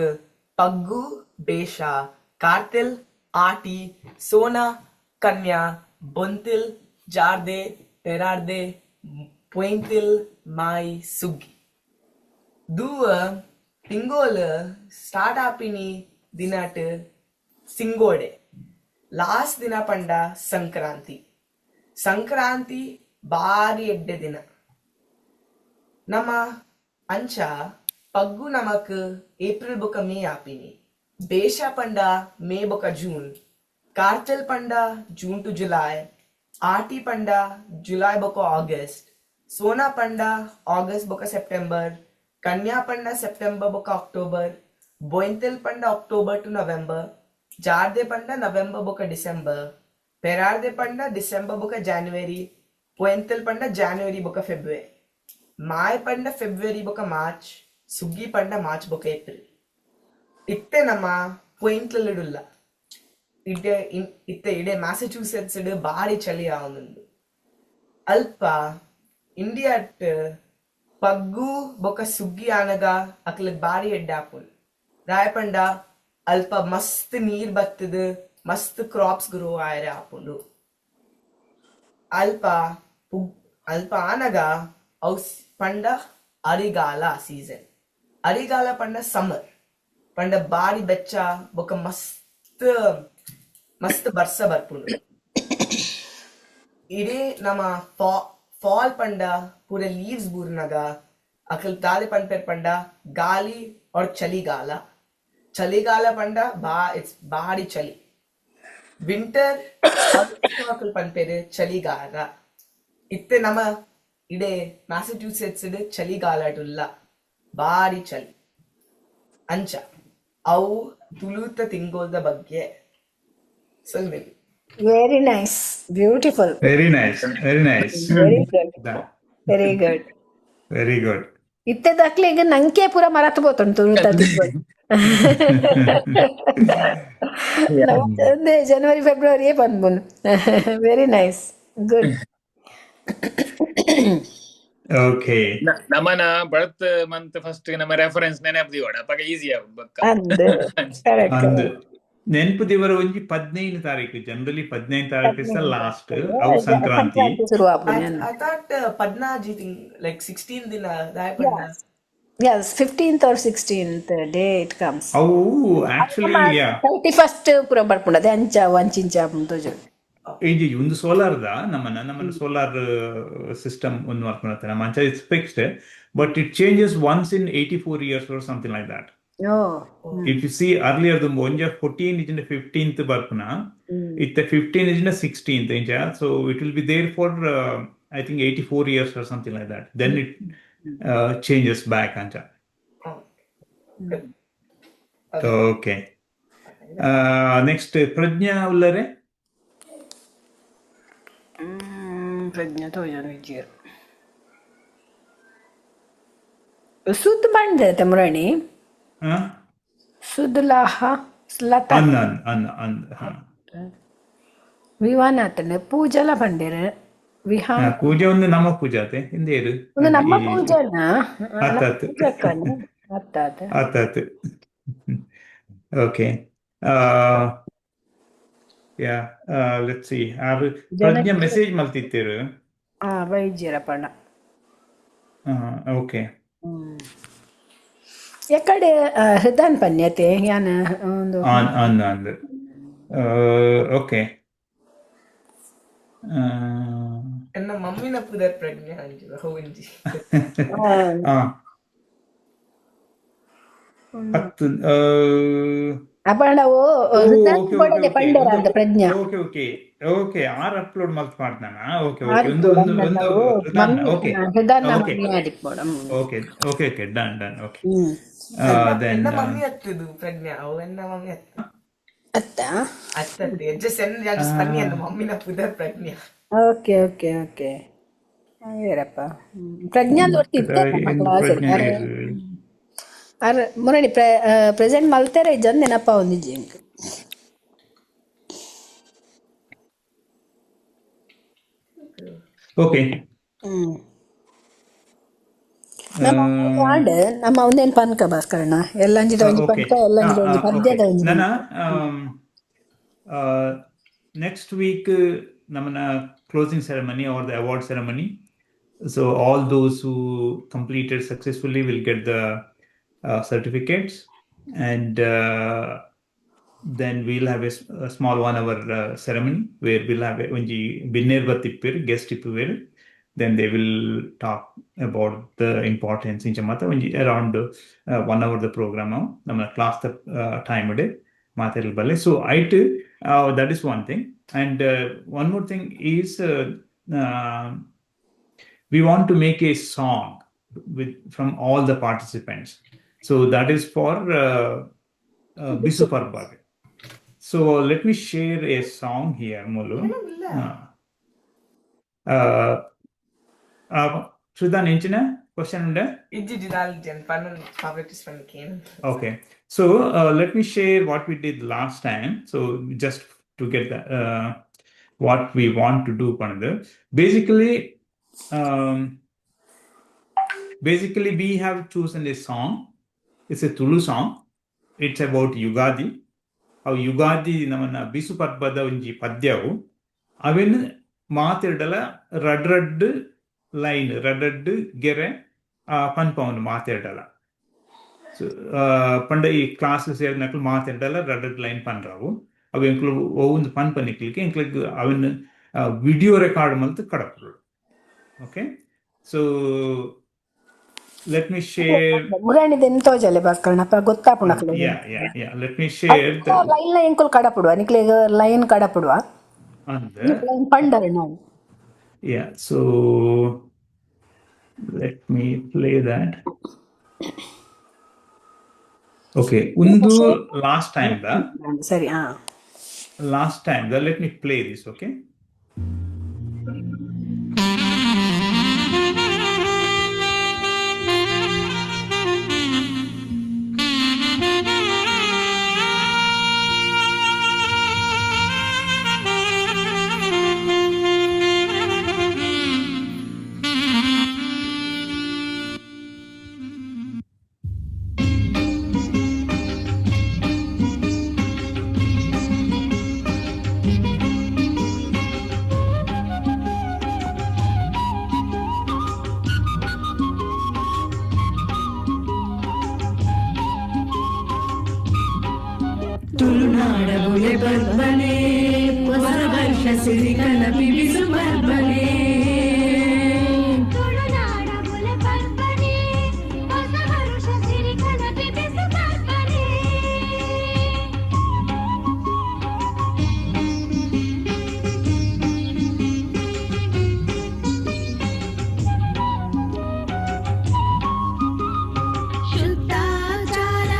ಪಗ್ಗು, ಬೇಷ, ಕಾರ್ತೆಲ್, ಆಟಿ, ಸೋನ, ಕನ್ಯಾ, ಬೊಂತಿಲ್, ಜಾರ್ದೆ, ಪೆರಾರ್ದೆ, ಪೊಯಿಂತಿಲ್, ಮಾಯಿ, ಸುಗ್ಗಿ. ದೂವ ತಿಂಗೊಲ್ ಸ್ಟಾರ್ಟ್ ಆಪಿನಿ ದಿನಟ್ ಸಿಂಗೋಡೆ, ಲಾಸ್ಟ್ ದಿನ ಪಂಡ ಸಂಕ್ರಾಂತಿ. ಸಂಕ್ರಾಂತಿ ಬಾರಿ ಎಡ್ಡೆ ದಿನ ನಮ್ಮ. ಅಂಚ ಪಗ್ಗು ನಮಕ್ ಏಪ್ರಿಲ್ ಬೊಕ ಮೇ ಆಪಿನಿ, ಬೇಷ ಪಂಡ ಮೇ ಬೊಕ ಜೂನ್, ಕಾರ್ತೆಲ್ ಪಂಡ ಜೂನ್ ಟು ಜುಲೈ, ಆಟಿ ಪಂಡ ಜುಲೈ ಬೊಕ ಆಗಸ್ಟ್, ಸೋನಾ ಪಂಡ ಆಗಸ್ಟ್ ಬೊಕ ಸೆಪ್ಟೆಂಬರ್, ಕನ್ಯಾ ಪಂಡ ಸೆಪ್ಟೆಂಬರ್ ಬೊಕ ಅಕ್ಟೋಬರ್, ಬೊಯಿಂತೆಲ್ ಪಂಡ ಅಕ್ಟೋಬರ್ ಟು ನವೆಂಬರ್, ಜಾರ್ದೆ ಪಂಡ ನವೆಂಬರ್ ಬೊಕ ಡಿಸೆಂಬರ್, ಪೆರಾರ್ದೆ ಪಂಡ ಡಿಸೆಂಬರ್ ಬೊಕ ಜಾನ್ವರಿ, ಪೊಯಂತೆಲ್ ಪಂಡ ಜಾನ್ವರಿ ಬೊಕ ಫೆಬ್ರವರಿ, ಮಾಯ್ ಪಂಡ ಫೆಬ್ರವರಿ ಬೊಕ ಮಾರ್ಚ್, ಸುಗ್ಗಿ ಪಂಡ ಮಾರ್ಚ್ ಬೊಕ ಏಪ್ರಿಲ್. ಇತ್ತೆ ನಮ್ಮ ಪೊಯಿಂತ್ಲುಡುಲ್ಲ ಇಡೆ ಇತ್ತೆ ಇಡೆ ಮ್ಯಾಸಚ್ಯೂಸೆಟ್ಸ್ ಬಾರಿ ಚಳಿ ಆವೊಂದುಂಡು. ಅಲ್ಪ ಇಂಡಿಯಾಟ್ ಪಗ್ಗು ಬೊಕ ಸುಗ್ಗಿ ಆನಗ ಅಕ್ಲೆಗ್ ಬಾರಿ ಎಡ್ಡೆ ಆಪುಂಡು. ದಾಯೆ ಪಂಡ ಅಲ್ಪ ಮಸ್ತ್ ನೀರ್ ಬತ್ತದ್ ಮಸ್ತ್ ಕ್ರಾಪ್ಸ್ ಗ್ರೋ ಆಯೆರೆ ಆಪುಂಡು. ಅಲ್ಪ ಅಲ್ಪ ಆನಗ ಅವು ಪಂಡ ಅರಿಗಾಲ ಸೀಸನ್. ಅರಿಗಾಲ ಪಂಡ ಸಮ್ಮರ್ ಪಂಡ ಬಾರಿ ಬೆಚ್ಚ ಬೊಕ ಮಸ್ತ್ ಮಸ್ತ್ ಬರ್ಸ ಬರ್ಪುಂಡು. ಇಡೀ ನಮ ಫಾಲ್ ಪಂಡ ಪೂರ ಲೀವ್ಸ್ ಬೂರ್ನಗ ಅಕಲ್ ದಾದೆ ಪನ್ಪೆರ್ ಪಂಡ ಗಾಲಿ ಆರ್ ಚಳಿಗಾಲ. ಚಳಿಗಾಲ ಪಂಡ ಬಾ it's ಬಾರಿ ಚಳಿ. ವಿಂಟರ್ ಅಕಲ್ ಪನ್ಪೆರ್ ಚಳಿಗಾಲ. ಇತ್ತೆ ನಮ ಇಡೆ ಮ್ಯಾಸಚ್ಯೂಸೆಟ್ಸ್ ಚಳಿಗಾಲಡುಲ್ಲ ಬಾರಿ ಚಳಿ. ಅಂಚ ಅವು ತುಳುತ ತಿಂಗೊಲ್ದ ಬಗ್ಗೆ. ಸೊಲ್ಮೆಲು. Very nice, beautiful. Very nice, very nice. Very good, very good. Very good. ಇತ್ತೆ ದಾಕ್ಲೆಗ್ ನಂಕೆ ಪೂರ ಮರತ್ ಪೋತುಂಡು ತುಳುತ ತಿಂಗೊಲು. ಒಂದೇ January ಫೆಬ್ರವರಿಯೇ ಪನ್ಪುನು. Very nice, good. Okay. ನಮನ ಬರ್ತ್ ಮಂತ್ ಫಸ್ಟ್ ನಮ್ಮ ರೆಫರೆನ್ಸ್ ನೆನಪು ದಿವಡ ಅಪಗ ಈಸಿ ಬಕ್ಕ. ಅಂದ್ ಕರೆಕ್ಟ್. ಅಂದ್ ನೆನಪು ದಿವರ ಒಂಜಿ 15 ತಾರೀಕು, ಜನರಲಿ 15 ತಾರೀಕು is last. ಅವು ಸಂಕ್ರಾಂತಿ. ಸಂಕ್ರಾಂತಿ ಶುರು ಆಪುನಿ. I thought ಪದ್ನಾಜಿ ತಿಂಗ್ ಲೈಕ್ 16 ದಿನ ದಾಯೆ ಪಂಡ. Yes, 15th or 16th day it comes. ಅವು ಆಕ್ಚುಲಿ ಯಾ. 31st ಪೂರ ಬರ್ಪುಂಡು ಅದೇ ಅಂಚ ಅಂಚಿಂಚ ತೋಜು. ಇಜಿ ಒಂದು ಸೋಲಾರ್ the ನಮ್ಮನ ನಮ್ಮನ ಸೋಲಾರ್ ಸಿಸ್ಟಮ್ ಒಂದು ವರ್ಕ್ ಮಾಡುತ್ತೆ ನಮ್ಮ ಅಂಚ. It's fixed, but it changes once in 84 years or something like that. O. If you see earlier, the ಒಂಜ 14 ಇಜಿಂದ 15th ಬರ್ಪುನ, ಇತ್ತೆ 15 ಇಜಿಂದ 16th ಇಂಚ. So it will be there for, I think, 84 years or something like that, then it changes back ಅಂಚ. Okay, next ಪ್ರಜ್ಞಾ ಉಲ್ಲರೆ? ಪ್ರಜ್ಞಾ ತೋಜನ ವಿಜಯರು ಸುದ್ ಬಂಡೆ ಮುರಣಿ. ಹಾ. ಸುದ್ಲಾಹ ಲತಾ. ಅನ್ ಅನ್ ಅನ್ ಅನ್ ಹಾ. ವಿವಾನಾತನ ಪೂಜಲ ಪಂಡೇರು ವಿಹಾನ್. ಪೂಜೆ ಒಂದು ನಮ್ಮ ಪೂಜಾತೆ ಹಿಂದೇರು. ಒಂದು ನಮ್ಮ ಪೂಜನ. ಆತಾತು. ಪೂಜಕ್ಕನ ಅತ್ತಾತ. ಆತಾತು. ಓಕೆ, ಯಾ, let's see. R Prajna message ಮಲ್ತಿತ್ತೇರು. ಆ ವೈದ್ಯರಪ್ಪಣ್ಣ. ಓಕೆ. ಎಕಡೆ ಹೃದನ್ ಪನ್ಯತೆ ಯಾನ ಒಂದು. ಆನ್ ಆನ್ ಆನ್ ಓಕೆ. ಎನ್ನ ಮಮ್ಮಿನ ಪುದರ್ ಪ್ರಜ್ಞಾ ಅಂಜು ಒಂಜಿ. ಹತ್ತು. ಅಪಂಡ ಓ ಹೃದನ್ ಕೊಡದೆ ಪಂಡೇರ ಅಂತ ಪ್ರಜ್ಞಾ. ಓಕೆ ಓಕೆ ಓಕೆ, ಆರ್ ಅಪ್ಲೋಡ್ ಮಲ್ತ್ ಮಾಡ್ದಾನ. ಓಕೆ ಓಕೆ, ಒಂದು ಒಂದು ಒಂದು Hridan. Okay. Hridan. Okay. Mummy ಆದಿಪ್ಪೋಡ. Okay okay okay, done done, okay. Then ಎನ್ನ ಮಮ್ಮಿ ಹತ್ತದು ಪ್ರಜ್ಞಾ ಅವು ಎನ್ನ ಮಮ್ಮಿ ಹತ್ತು. ಅತ್ತ. ಅತ್ತತ್ತೆ ಜಸ್ಟ್ ಎನ್ನ ಜಸ್ಟ್ ಪನ್ನಿ ಎನ್ನ ಮಮ್ಮಿನ ಪುದರ್ ಪ್ರಜ್ಞಾ. ಓಕೆ ಓಕೆ ಓಕೆ, ಏರಪ್ಪ ಪ್ರಜ್ಞಾ ಒಟ್ಟು ಇತ್ತೆ ನಮ್ಮ ಕ್ಲಾಸ್. ಅರ್ ಮುರಣಿ ಪ್ರೆಸೆಂಟ್ ಮಲ್ತೆರೆ ಇಜ್ಜಂದ್ ನೆನಪ ಒಂದಿಜ್ಜಿ ಎಂಕ್. ಓಕೆ. ನಮ್ಮ ಆಂಡ್ ನಮ್ಮ ಒಂದೇನು ಪನ್ಕ ಭಾಸ್ಕರಣ್ಣ ಎಲ್ಲಂಜಿದ ಒಂಜಿ ಓಕೆ. ಪನ್ಕ ಎಲ್ಲಂಜಿದ ಒಂಜಿ ಓಕೆ. ಪದ್ಯದ ಒಂಜಿ. ನನ್ನ ನೆಕ್ಸ್ಟ್ ವೀಕ್ ನಮ್ಮನ್ನ closing ceremony or the award ceremony. So all those who completed successfully will get the certificates, and then we'll have a small 1 hour ceremony where we'll have a ಒಂಜಿ ಬಿನ್ನೆರ್ ಬತ್ತಿಪ್ಪೆರ್, guest ಇಪ್ಪುವೆರ್, then they will talk about the importance ಇಂಚ ಮಾತ. ಒಂಜಿ around 1 hour the program ನಮ್ಮ class the time ಇಡೆ ಮಾತಾಡಲು ಬಲ್ಲೆ. So ಐಟ್ that is one thing, and one more thing is we want to make a song with from all the participants. So that is for Bisu Parbag. So let me share a song here, Mulu. Shrudan, ಎಂಚಿನ question ಉಂಡೆ? ಇಜ್ಜಿ ದಾಲ್ ಜನ್ ಪನ್ನೊಂದು practice ಪನ್ನಿಕೇನು. Okay, so let me share what we did last time. So just to get the, what we want to do ಪಂದ್. Basically we have chosen a song. It's a Tulu song. It's about Yugadi. ಅವು ಯುಗಾದಿ ನಮ್ಮನ್ನ ಬಿಸು ಪರ್ಬದ ಒಂಜಿ ಪದ್ಯವು. ಅವೆನ್ ಮಾತೆರ್ಡಲ ರಡ್ ರಡ್ line ರಡ್ ರಡ್ ಗೆರೆ ಪನ್ಪವನು ಮಾತೆರ್ಡಲ. ಸೊ ಪಂಡ ಈ ಕ್ಲಾಸ್ ಸೇರಿನಕ್ಲು ಮಾತೆರ್ಡಲ ರಡ್ಡ್ ರಡ್ಡ್ ಲೈನ್ ಪನ್ರಾವು. ಅವು ಎಂಕ್ಲು ಒವೊಂದು ಪನ್ಪ ನಿಕ್ಲಿಗೆ ಎಂಕ್ಲೆಗ್ ಅವೆನ್ ವಿಡಿಯೋ ರೆಕಾರ್ಡ್ ಮಲ್ತ್ ಕಡಪುಡು. Okay, so let me share. ಮುರಾಣಿದ ತೋಜಲೆ ಭಾಸ್ಕರಣ್ಣ ಗೊತ್ತಾಪುಂಡು. Yeah, let me share the line ಎಂಕುಲು ಕಡಪುಡುವ, ನಿಕ್ಲೆಗ್ ಲೈನ್ ಕಡಪುಡುವ. ಅಂದ್. ಲೈನ್ ಪಂಡರೆ ನಾವು. Yeah, so let me play that. Okay, ಉಂದು ಲಾಸ್ಟ್ ಟೈಮ್ the. ಸರಿ, ಹಾ. Last time the, let me play this, okay. ತುಳುನಾಡ ಬುಲೆ ಪರ್ಬನೆ, ಹೊಸ ವರ್ಷ ಸಿರಿ ಕನಪಿ ಬಿಸು ಪರ್ಬನೆ. ತುಳುನಾಡ ಬುಲೆ ಪರ್ಬನೆ, ಹೊಸ ವರುಷ ಸಿರಿ ಕನಪಿ ಬಿಸು ಪರ್ಬನೆ. ಶುದ್ಧಾಚಾರ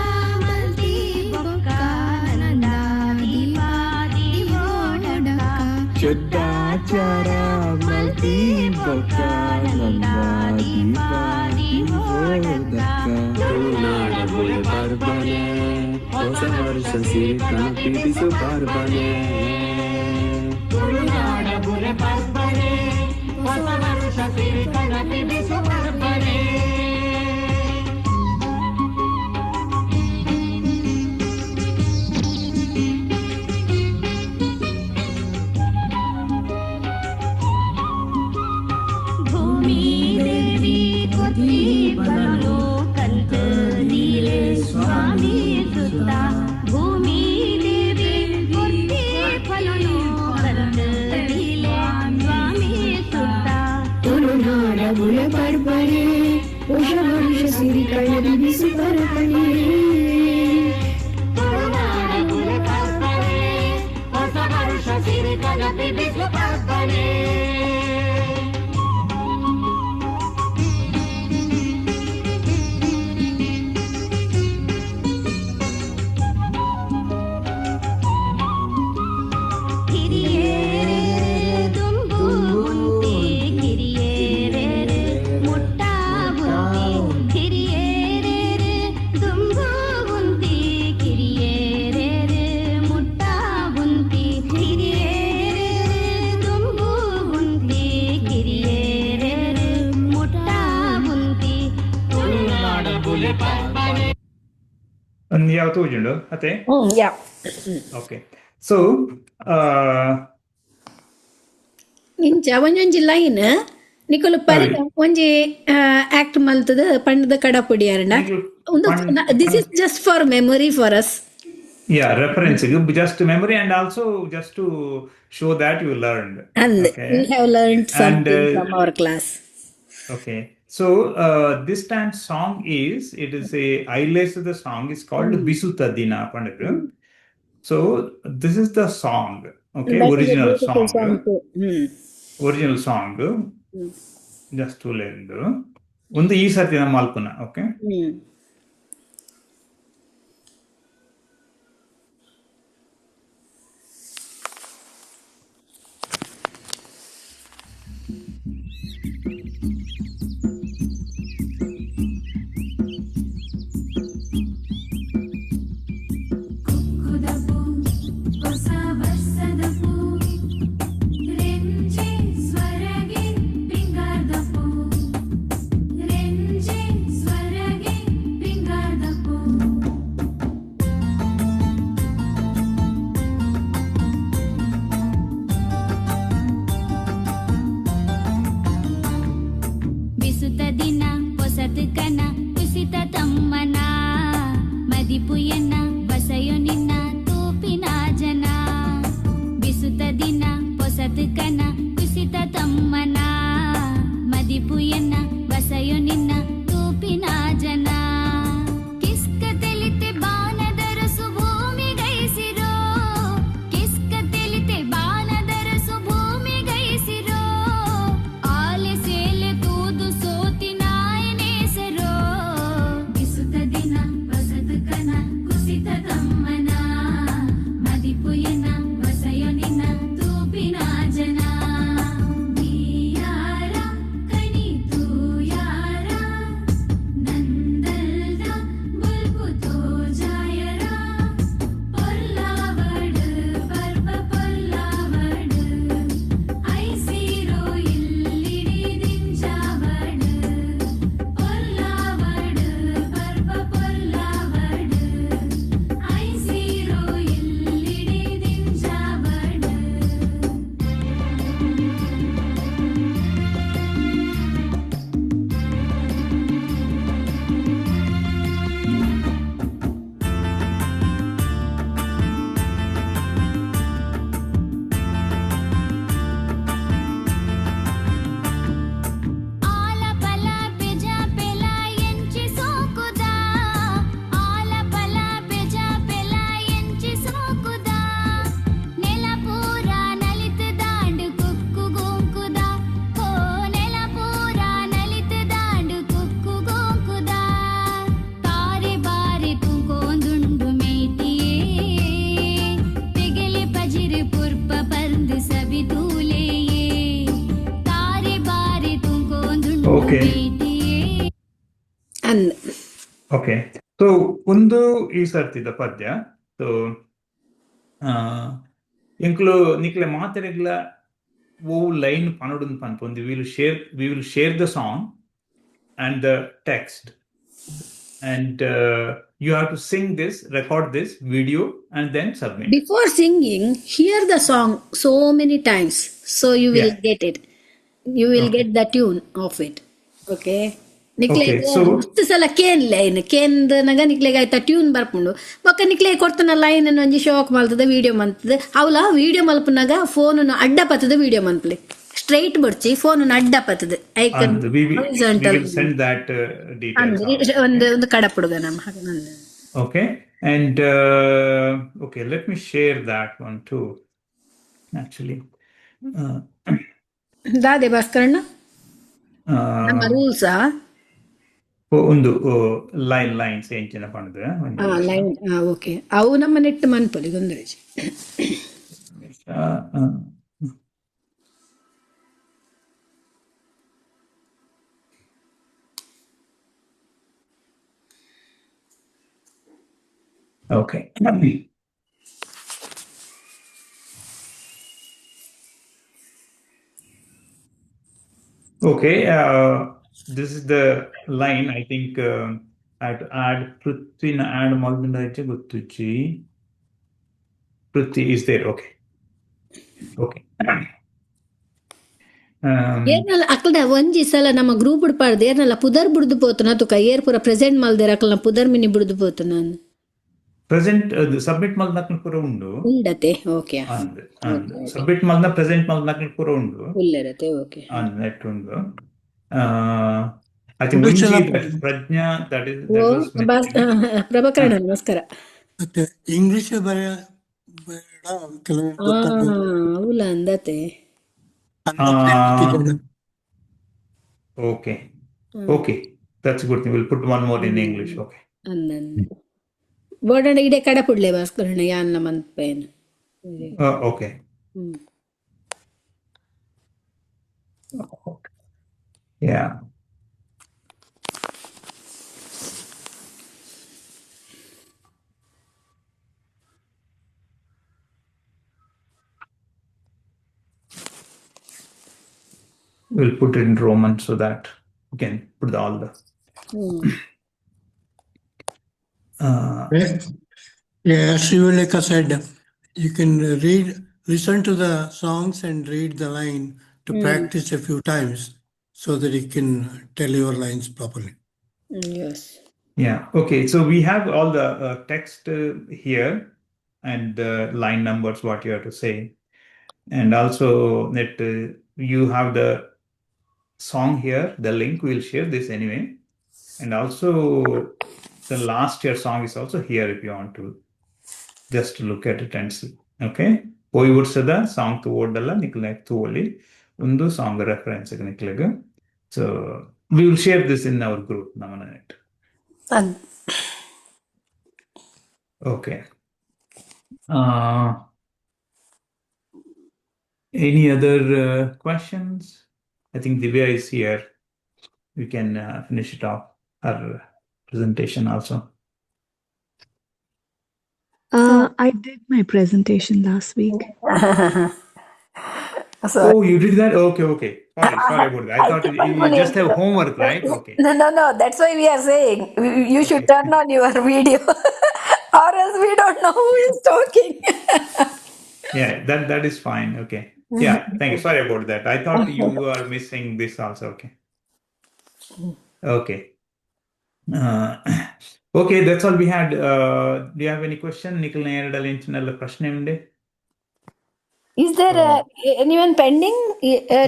ಮಲ್ತಿ ಬೊಕ್ಕ ನಂದ ದೀಪಾದಿ ಓಡಕ. ಶುದ್ಧಾಚಾರ ಮಲ್ತಿ ಬೊಕ್ಕ ನಂದ ದೀಪಾದಿ ಓಡಕ. ತುಳುನಾಡ ಬುಲೆ ಪರ್ಬನೆ, ಹೊಸ ವರ್ಷ ಸಿರಿ ಕಣಪಿ ಬಿಸು ಪರ್ಬನೆ. ತುಳುನಾಡ ಬುಲೆ ಪರ್ಬನೆ, ಹೊಸ ವರುಷ ಸಿರಿ ಕನಪಿ ಬಿಸು ಪರ್ಬನೆ. ಭೂಮಿ ದೇವಿ ಕೊತ್ತಿ ಬಲನು ಕಂತ ನೀಲೆ ಸ್ವಾಮಿ ಸುತ್ತ. ಭೂಮಿ ದೇವಿ ಕೊತ್ತಿ ಫಲನು ಕಂತ ನೀಲೆ ಸ್ವಾಮಿ ಸುತ್ತ. ತುಳುನಾಡ ಬುಲೆ ಪರ್ಬನೆ, ಹೊಸ ವರ್ಷ ಸಿರಿ ಕಣಪಿ ಬಿಸು ಪರ್ಬನೆ. ತುಳುನಾಡ ಬುಲೆ ಪರ್ಬನೆ, ಹೊಸ ವರುಷ ಸಿರಿ ಕನಪಿ ಬಿಸು ಪರ್ಬನೆ. ಹಿರಿಯೇರೆ ದುಂಬು ಉಂತಿ, ಕಿರಿಯೇರೆ ಮುಟ್ಟ ಉಂತಿ. ಹಿರಿಯೇರೆ ದುಂಬು ಉಂತಿ, ಕಿರಿಯೇರೆ ಮುಟ್ಟ ಉಂತಿ. ಹಿರಿಯೇರೆ ದುಂಬು ಉಂತಿ, ಕಿರಿಯೇರೆ ಮುಟ್ಟ ಉಂತಿ. ತುಳುನಾಡ ಬುಲೆ ಪರ್ಬನೆ. ಒಂದು ಯಾವ ತೋಜುಂಡು ಅತ್ತೆ? ಯಾ. ಓಕೆ, ಸೊ ಇಂಚ ಒಂಜೊಂಜಿ ಲೈನ್ ನಿಕುಲು ಪರಿ ಒಂಜಿ ಆಕ್ಟ್ ಮಲ್ತದ ಪಂಡದ ಕಡಪುಡಿ ಅರಣ ಒಂದು. This is just for memory for us. Yeah, reference, just memory and also just to show that you learned. And Okay. we have learned And something from our class. Okay, so this time song is, it is a highlights of the song is called Bisuta Dina Pandit. So this is the song, okay, That is a original beautiful song, song too. Original song. Just to learn. ಒಂದು ಈ ಸರ್ತಿ ನಮ್ಮ ಮಲ್ಪುನ, okay. ಕುಕ್ಕುದಪು ಹೊಸ ವರ್ಷದಪು, ರೆಂಜೆ ಸ್ವರಗೆ ಪಿಂಗಾರದಪು. ರೆಂಜೆ ಸ್ವರಗೆ Okay. ಅಂದ್. Okay, ಸೊ ಒಂದು ಈ ಸರ್ತಿದ ಪದ್ಯ. ಸೊ ಎಂಕ್ಲು ನಿಕ್ಲೆ ಮಾತೆರೆಗ್ಲ ಓ line ಪನೊಡುಂದು ಪನ್ಪೊಂದು we will share the song and the text, and you have to sing this, record this video and then submit. Before singing, hear the song so many times, so you will get it. You will get the tune of it. Okay. ನಿಕ್ಲೆ Okay, so ಮಸ್ತ್ ಸಲ ಕೇನ್ line ಕೇಂದನಾಗ ನಿಕ್ಲೆಗ್ ಆಯ್ತಾ tune ಬರ್ಪುಂಡು. ಬೊಕ್ಕ ನಿಕ್ಲೆ ಕೊಡ್ತನ line ಒಂಜಿ ಶೋಕ್ ಮಲ್ತದ ವಿಡಿಯೋ ಮಂತದ. ಅವಲ ವಿಡಿಯೋ ಮಲ್ಪುನಾಗ ಫೋನ್ ಅಡ್ಡ ಪತ್ತದ ವಿಡಿಯೋ ಮನ್ಪಲೆ. ಸ್ಟ್ರೈಟ್ ಬಡ್ಚಿ, ಫೋನ್ ಅಡ್ಡ ಪತ್ತದ ಐಕ್ And we horizontal. Will send that details ಅಂದ್ರೆ also. ಒಂದು ಒಂದು ಕಡಪುಡುಗ ನಮ್ಮ. Okay, and okay, let me share that one too, actually. ದಾದೆ ಭಾಸ್ಕರಣ್ಣ, ನಮ್ಮ ರೂಲ್ಸಾ? ಒಂದು ಲೈನ್ಸ್ ಎಂಚಿನ ಪಂಡ್ದ್ ಒಂಜಿ ಹಾ ನಿಮಿಷ. ಲೈನ್, ಓಕೆ, ಅವು ನಮ್ಮ ನೆಟ್ ಮನ್ಪೊಲಿ, ತೊಂದರೆ. ನಿಮಿಷ. Okay. Okay, this is the line. I think I have to add Prithvi ನ add ಮಲ್ದಿಂಡ ಗೊತ್ತುಜ್ಜಿ. Prithvi is there. Okay. ಏರ್ನಲ್ಲ ಅಕ್ಲದ ಒಂಜಿ ಸಲ ನಮ್ಮ ಗ್ರೂಪ್ ಪಾಡ್ದು ಏರ್ನಲ್ಲ ಪುದರ್ ಬುಡ್ದು ಪೋತುನ ತುಕ. ಏರ್ ಪೂರ ಪ್ರೆಸೆಂಟ್ ಮಲ್ದೇರ್, ಅಕ್ಲನ ಪುದರ್ ಮಿನಿ ಬುಡ್ದು ಪೋತುನ. ಪ್ರೆಸೆಂಟ್ ಸಬ್ಮಿಟ್ ಮಲ್ದಕ್ಲು ಪೂರ ಉಂಡು. ಉಂಡತೆ, ಓಕೆ. ಅಂದ್ ಅಂದ್ ಸಬ್ಮಿಟ್ ಮಲ್ದ, ಪ್ರೆಸೆಂಟ್ ಮಲ್ದಕ್ಲು ಪೂರ ಉಂಡು. ಉಲ್ಲೆರತೆ, ಓಕೆ. ಅಂದ್ ನೆಟ್ ಉಂಡು. I think English ಒಂಜಿ ಎಲ್ಲ that Prajna, that is O that was missing. ಪ್ರಭಾಕರಣ್ಣ, ನಮಸ್ಕಾರ. ಮತ್ತೆ ಇಂಗ್ಲಿಷ್ ಬರೆಯ ಬೇಡ, ಕೆಲವೊಂದು ಗೊತ್ತಾಗಲ್ಲ. ಅವಲ ಅಂದತೆ. Kannada ಬರೆಯೋಕೆ. Okay. Okay, that's good. We'll put one more in English. Okay. ಅಂದಂದು ಬೋರ್ಡಣ್ಣ, ಇಡೆ ಕಡಪುಡ್ಲೆ ಭಾಸ್ಕರಣ್ಣ, ಯಾನ್ನ ಮನ್ಪೇನು. Okay. Hmm. Yeah. We'll put it in Roman so that we can put all the hmm. Yeah, as Shivuleka said, you can read, listen to the songs and read the line to practice a few times so that you can tell your lines properly. Yes. Yeah. Okay. So we have all the text here and the line numbers, what you have to say. And also that you have the song here, the link, we'll share this anyway. And also the last year song is also here if you want to just look at it and see. Okay. ಪೋಯಿ ವರ್ಷದ song ತೂವೊಂಡಲ ನಿಕ್ಲೆ ತೂವೊಲಿ. ಒಂದು song reference ನಿಕ್ಲೆಗ್. So we will share this in our group ನಮನ net. ಅಂದ್. Okay. Any other questions? I think Divya is here. We can finish it off, her presentation also. I did my presentation last week. So Oh, you did that? Okay. Sorry about that. I thought you just have homework, right? Okay. No, that's why we are saying you should turn on your video, or else we don't know who is talking. Yeah, that is fine. Okay. Yeah, thank you. Sorry about that. I thought you are missing this also. Okay. Okay. Okay, that's all we had. Do you have any question? Nikhil ಎರಡಲ್ಲಿ ಇಂಚಿನೆಲ್ಲ ಪ್ರಶ್ನೆ ಉಂಡೆ? Is there anyone pending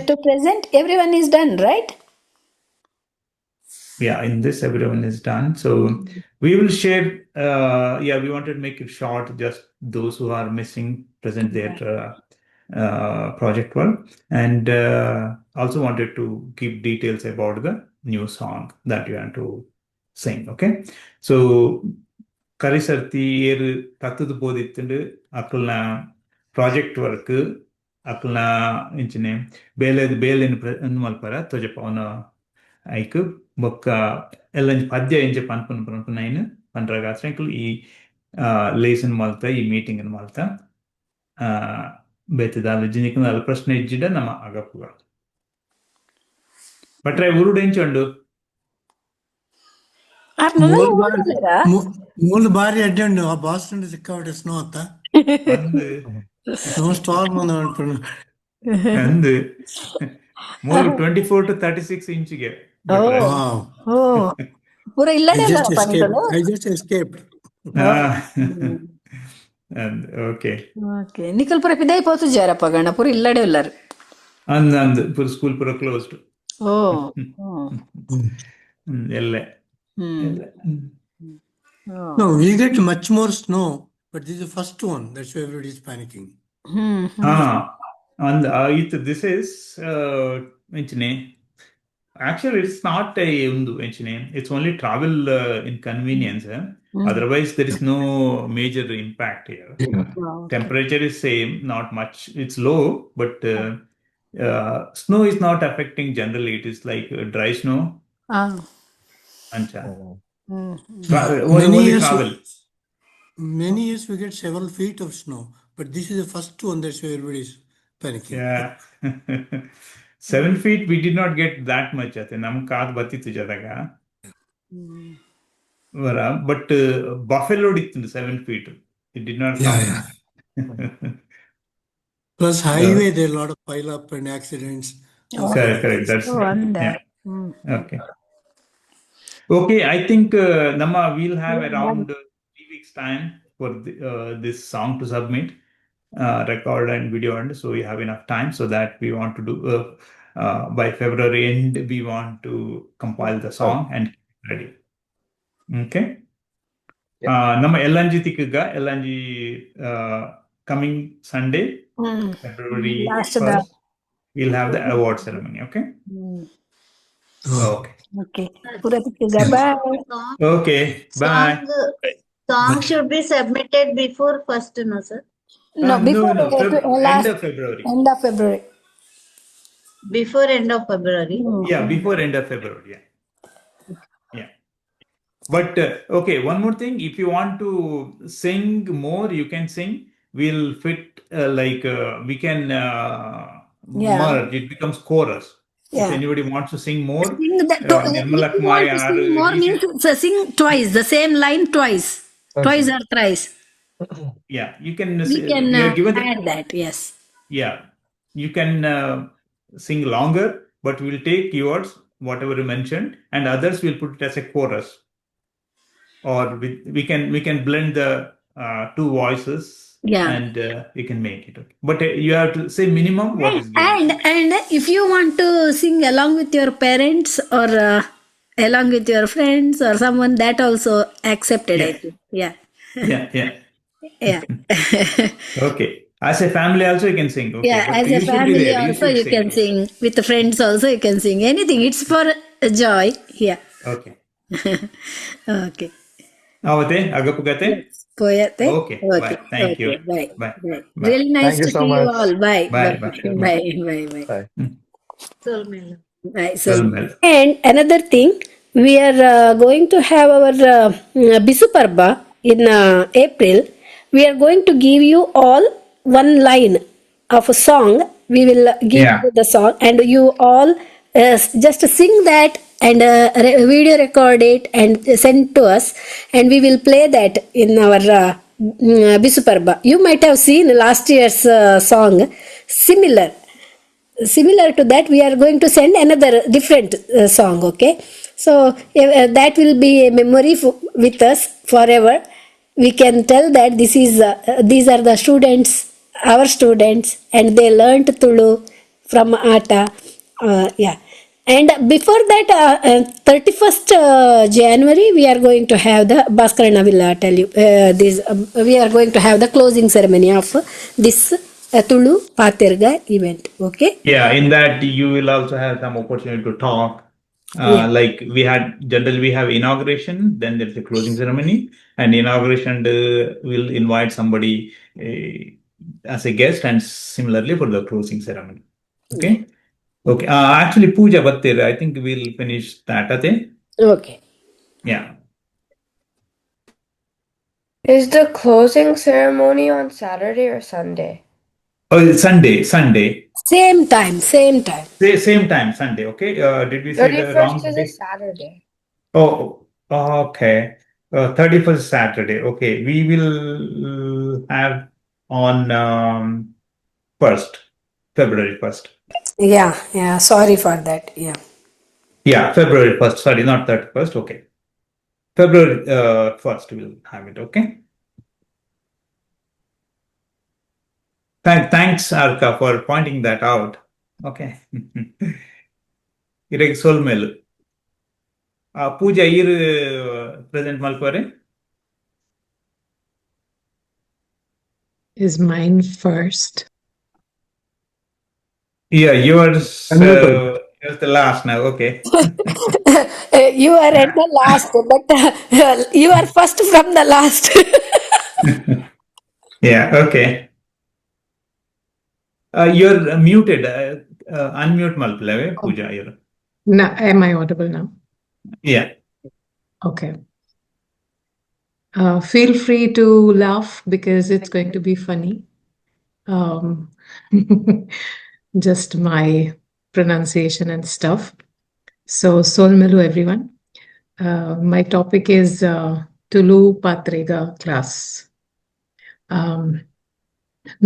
to present? Everyone is done, right? Yeah, in this everyone is done. So we will share. Yeah, we wanted to make it short, just those who are missing present their project work, and also wanted to give details about the new song that you want to sing. Okay, so ಕರಿಸರ್ತಿ ಏರು ತತ್ತದು ಪೋದಿತ್ತುಂಡು ಅಕ್ಕಲ್ನ project work ಅಕ್ಕಲ್ನ ಇಂಚಿನೆ ಬೇಲೆ ಬೇಲೆನ್ ಮಲ್ಪರ ತೋಜಪ್ಪ ಅವನ. ಐಕ್ ಬೊಕ್ಕ ಎಲ್ಲಂಜಿ ಪದ್ಯ ಎಂಚ ಪನ್ಪುನ ಪನ್ಪುನೈನ್ ಪನ್ರಾಗ ಎಂಕುಲು ಈ ಲೇಸನ್ ಮಲ್ತ ಈ ಮೀಟಿಂಗ್ ಮಲ್ತ. ಬೇತೆ ದಾಲ ಜಿನಿಕ್ ದಾಲ ಪ್ರಶ್ನೆ ಇಜ್ಜಿಡ ನಮ್ಮ ಅಗಪುಗ. ಭಟ್ರೆ, ಊರುಡು ಎಂಚ ಉಂಡು? ಮೂಲು ಬಾರಿ ಅಡ್ಡೆ ಉಂಡು. ಆ ಬಾಸ್ಟನ್ ಸಿಕ್ಕಾಪಟ್ಟೆ ಸ್ನೋ ಅತ್ತ? ಅಂದ್. ಸ್ನೋ ಸ್ಟಾರ್ಮ್ ಅಂದ್ ಅನ್ಕೊಂಡು. ಅಂದ್, ಮೂಲು 24 ಟು 36 ಇಂಚಿಗೆ ಭಟ್ರೆ. ವಾವ್. ಓ, ಪೂರ I ಇಲ್ಲಡೆ just escaped. ಪನ್ಪುನು. I just escaped. ಅಂದ್, ಓಕೆ. ಓಕೆ, ನಿಕಲ್ ಪೂರ ಪಿದಾಯಿ ಪೋತುಜಾರ ಪಗಣ ಪೂರ ಇಲ್ಲಡೆ ಉಲ್ಲರ್? ಅಂದ್ ಅಂದ್, ಪೂರ ಸ್ಕೂಲ್ ಪೂರ ಕ್ಲೋಸ್ಡ್. ಓ. ಎಲ್ಲೆ. ಎಲ್ಲೆ. No, we get much more snow, but this is the first one. That's why everybody is panicking. ಹಾ, ಅಂದ್, ಇತ್ತು this is ಎಂಚಿನೆ, ಆಕ್ಚುಲಿ it's not A ಒಂದು ಎಂಚಿನೆ, it's only travel inconvenience. Otherwise there is no major impact here. Temperature is same, not much. It's low, but snow is not affecting generally. It is like dry snow. ಅಂಚ. Many only years, travel. Many years we get several feet of snow, but this is the first one. That's why everybody is panicking. Yeah. 7 feet we did not get that much. ಅತ್ತೆ ನಮ್ ಕಾದ್ ಬತ್ತಿತ್ತು ಜದಾಗ ವರ, but buffalo ಇತ್ತು 7 feet. It did not Yeah, come. Yeah. Plus highway, there are a lot of pile up and accidents. Those kind Correct, of correct. things. That's O right. ಅಂದ. Yeah. Okay. Okay, I think ನಮ್ಮ, we'll have around 3 weeks time for this song to submit, record and video, and so we have enough time so that we want to do by February end. We want to compile the song and keep it ready. Okay. ನಮ್ಮ ಎಲ್ಲಂಜಿ ತಿಕ್ಕಗ ಎಲ್ಲಂಜಿ coming Sunday, February last the 1st, we'll have the award ceremony. Okay. Okay. Okay, ಪೂರ ತಿಕ್ಕಗ, bye. Okay. Bye. Song should be submitted before first, no, sir? No, No, before no, end last of February. End of February. Before end of February. Yeah, before end of February. Yeah. But okay, one more thing. If you want to sing more, you can sing. We'll fit like we can merge. It becomes chorus. If anybody wants to sing more, Sing the, if Nirmala you Kumari want to or sing more he means so sing twice, the same line twice, twice or thrice. Yeah, you can. We can We are given the add that, yes. Yeah, you can sing longer, but we'll take yours, whatever you mentioned, and others will put it as a chorus. Or we can blend the two voices and we can make it. Okay. But you have to say minimum what is given. And if you want to sing along with your parents or along with your friends or someone, that also accepted, I think. Yeah. Yeah. Yeah. Okay. As a family also you can sing. Okay. Yeah, But as you a should be family there. You also should you sing. Can sing. With the friends also you can sing. Anything. It's for joy. Yeah. Okay. Okay. ಅವತ್ತೆ ಅಗಪುಗತೆ. ಪೋಯತೆ. Okay. Okay. Bye. Thank Okay. you. Bye. Bye. Bye. Bye. Really nice Thank you to so see you much. All. Bye. Bye. Bye. Bye. Bye. Bye. Bye. Bye. Solmelu. Bye. So, Solmelu. and another thing, we are going to have our Bisu Parba in April. We are going to give you all one line of a song. We will give you the song, and you all just sing that and video record it and send to us, and we will play that in our Bisu Parba. You might have seen last year's song, similar to that. We are going to send another different song, okay? So that will be a memory with us forever. We can tell that this is these are the students, our students, and they learned Tulu from ATA. Yeah, and before that, 31st January, we are going to have the Bhaskarana will tell you this, we are going to have the closing ceremony of this Tulu Paterga event, okay? Yeah, in that you will also have some opportunity to talk. Like we had, generally we have inauguration, then there's a closing ceremony, and inauguration will invite somebody as a guest, and similarly for the closing ceremony. Okay. Okay, actually Pooja ಬತ್ತೀರ್. I think we'll finish that ಅತೆ. Okay. Yeah. Is the closing ceremony on Saturday or Sunday? Oh, Sunday, Sunday. Same time, same time. Same time, Sunday. Okay. Did we say the wrong 31st is day? a Saturday. Oh, okay. 31st Saturday. Okay. We will have on 1st, February 1st. Yeah, sorry for that, yeah. Yeah, February 1st. Sorry, not 31st. Okay. February 1st, we'll have it. Okay. Thanks, Arka, for pointing that out. Okay. ಇರೆಗ್ ಸೊಲ್ಮೆಲು. ಪೂಜಾ ಈರ್ present ಮಲ್ಪುವರೆ. Is mine first? Yeah, yours Unmute. Yours the last now. Okay. You are at the last, but you are first from the last. Yeah, okay. You're muted. Unmute ಮಲ್ಪುಲೆ Pooja you're. Now, am I audible now? Yeah. Okay. Feel free to laugh because it's going to be funny. Just my pronunciation and stuff. So, ಸೊಲ್ಮೆಲು, everyone. My topic is Tulu Patrega class.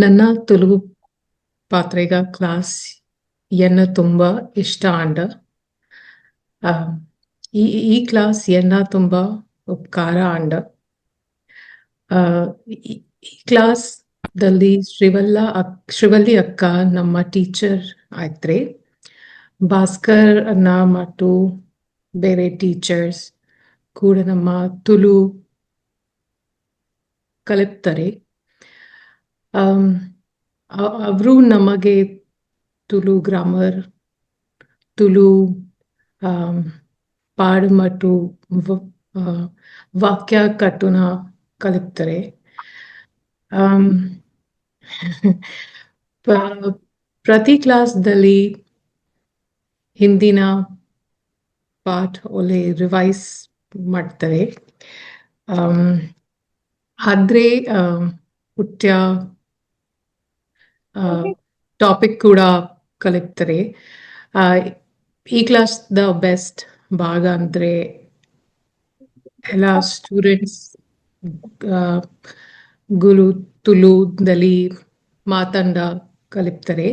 ನನ್ನ Tulu ಪಾತ್ರೆಗ class ಎನ್ನ ತುಂಬ ಇಷ್ಟ and ಈ ಈ class ಎನ್ನ ತುಂಬ ಉಪಕಾರ and ಈ ಕ್ಲಾಸ್ ದಲ್ಲಿ ಶ್ರೀವಲ್ಲಿ ಅಕ್ಕ ನಮ್ಮ ಟೀಚರ್ ಆಯ್ತ್ರಿ. ಭಾಸ್ಕರ್ ಅಣ್ಣ ಮತ್ತು ಬೇರೆ ಟೀಚರ್ಸ್ ಕೂಡ ನಮ್ಮ ತುಳು ಕಲಿಪ್ತಾರೆ. ಅವರು ನಮಗೆ ತುಳು ಗ್ರಾಮರ್, ತುಳು ಪಾಡು ಮತ್ತು ವಾಕ್ಯ ಕಟ್ಟುನ ಕಲಿಪ್ತಾರೆ. ಪ್ರತಿ ಕ್ಲಾಸ್ದಲ್ಲಿ ಹಿಂದಿನ ಪಾಠ ಒಳ್ಳೆ ರಿವೈಸ್ ಮಾಡ್ತಾರೆ. ಆದ್ರೆ ಪಠ್ಯ ಟಾಪಿಕ್ ಕೂಡ ಕಲಿತಾರೆ. ಈ class the best ಭಾಗ ಅಂದ್ರೆ ಎಲ್ಲ ಸ್ಟೂಡೆಂಟ್ಸ್ ಗುಲು ತುಳುದಲ್ಲಿ ಮಾತಂಡ ಕಲಿಪ್ತಾರೆ.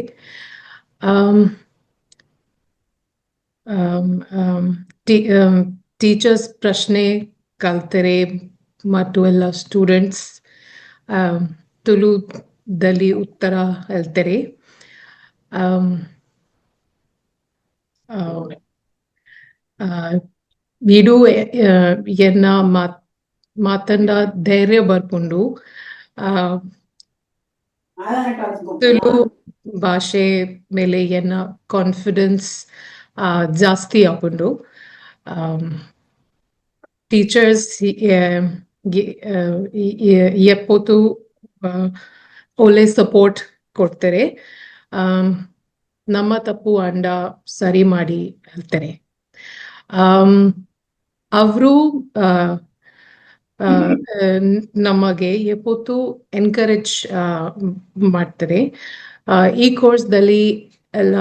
ಟೀಚರ್ಸ್ ಪ್ರಶ್ನೆ ಕಲ್ತಾರೆ ಮತ್ತು ಎಲ್ಲ ಸ್ಟೂಡೆಂಟ್ಸ್ ತುಳುದಲ್ಲಿ ಉತ್ತರ ಹೇಳ್ತಾರೆ. ಇದು ಎನ್ನ ಮಾತಂಡ ಧೈರ್ಯ ಬರ್ಪುಂಡು. ತುಳು ಭಾಷೆ ಮೇಲೆ ಎನ್ನ ಕಾನ್ಫಿಡೆನ್ಸ್ ಜಾಸ್ತಿ ಆಪುಂಡು. ಟೀಚರ್ಸ್ ಎಪ್ಪೊತ್ತು ಒಳ್ಳೆ ಸಪೋರ್ಟ್ ಕೊಡ್ತಾರೆ. ನಮ್ಮ ತಪ್ಪು ಅಂಡ ಸರಿ ಮಾಡಿ ಹೇಳ್ತಾರೆ. ಅವರು ನಮಗೆ ಎಪ್ಪೊತ್ತು ಎನ್ಕರೇಜ್ ಮಾಡ್ತಾರೆ. ಈ ಕೋರ್ಸ್ದಲ್ಲಿ ಎಲ್ಲ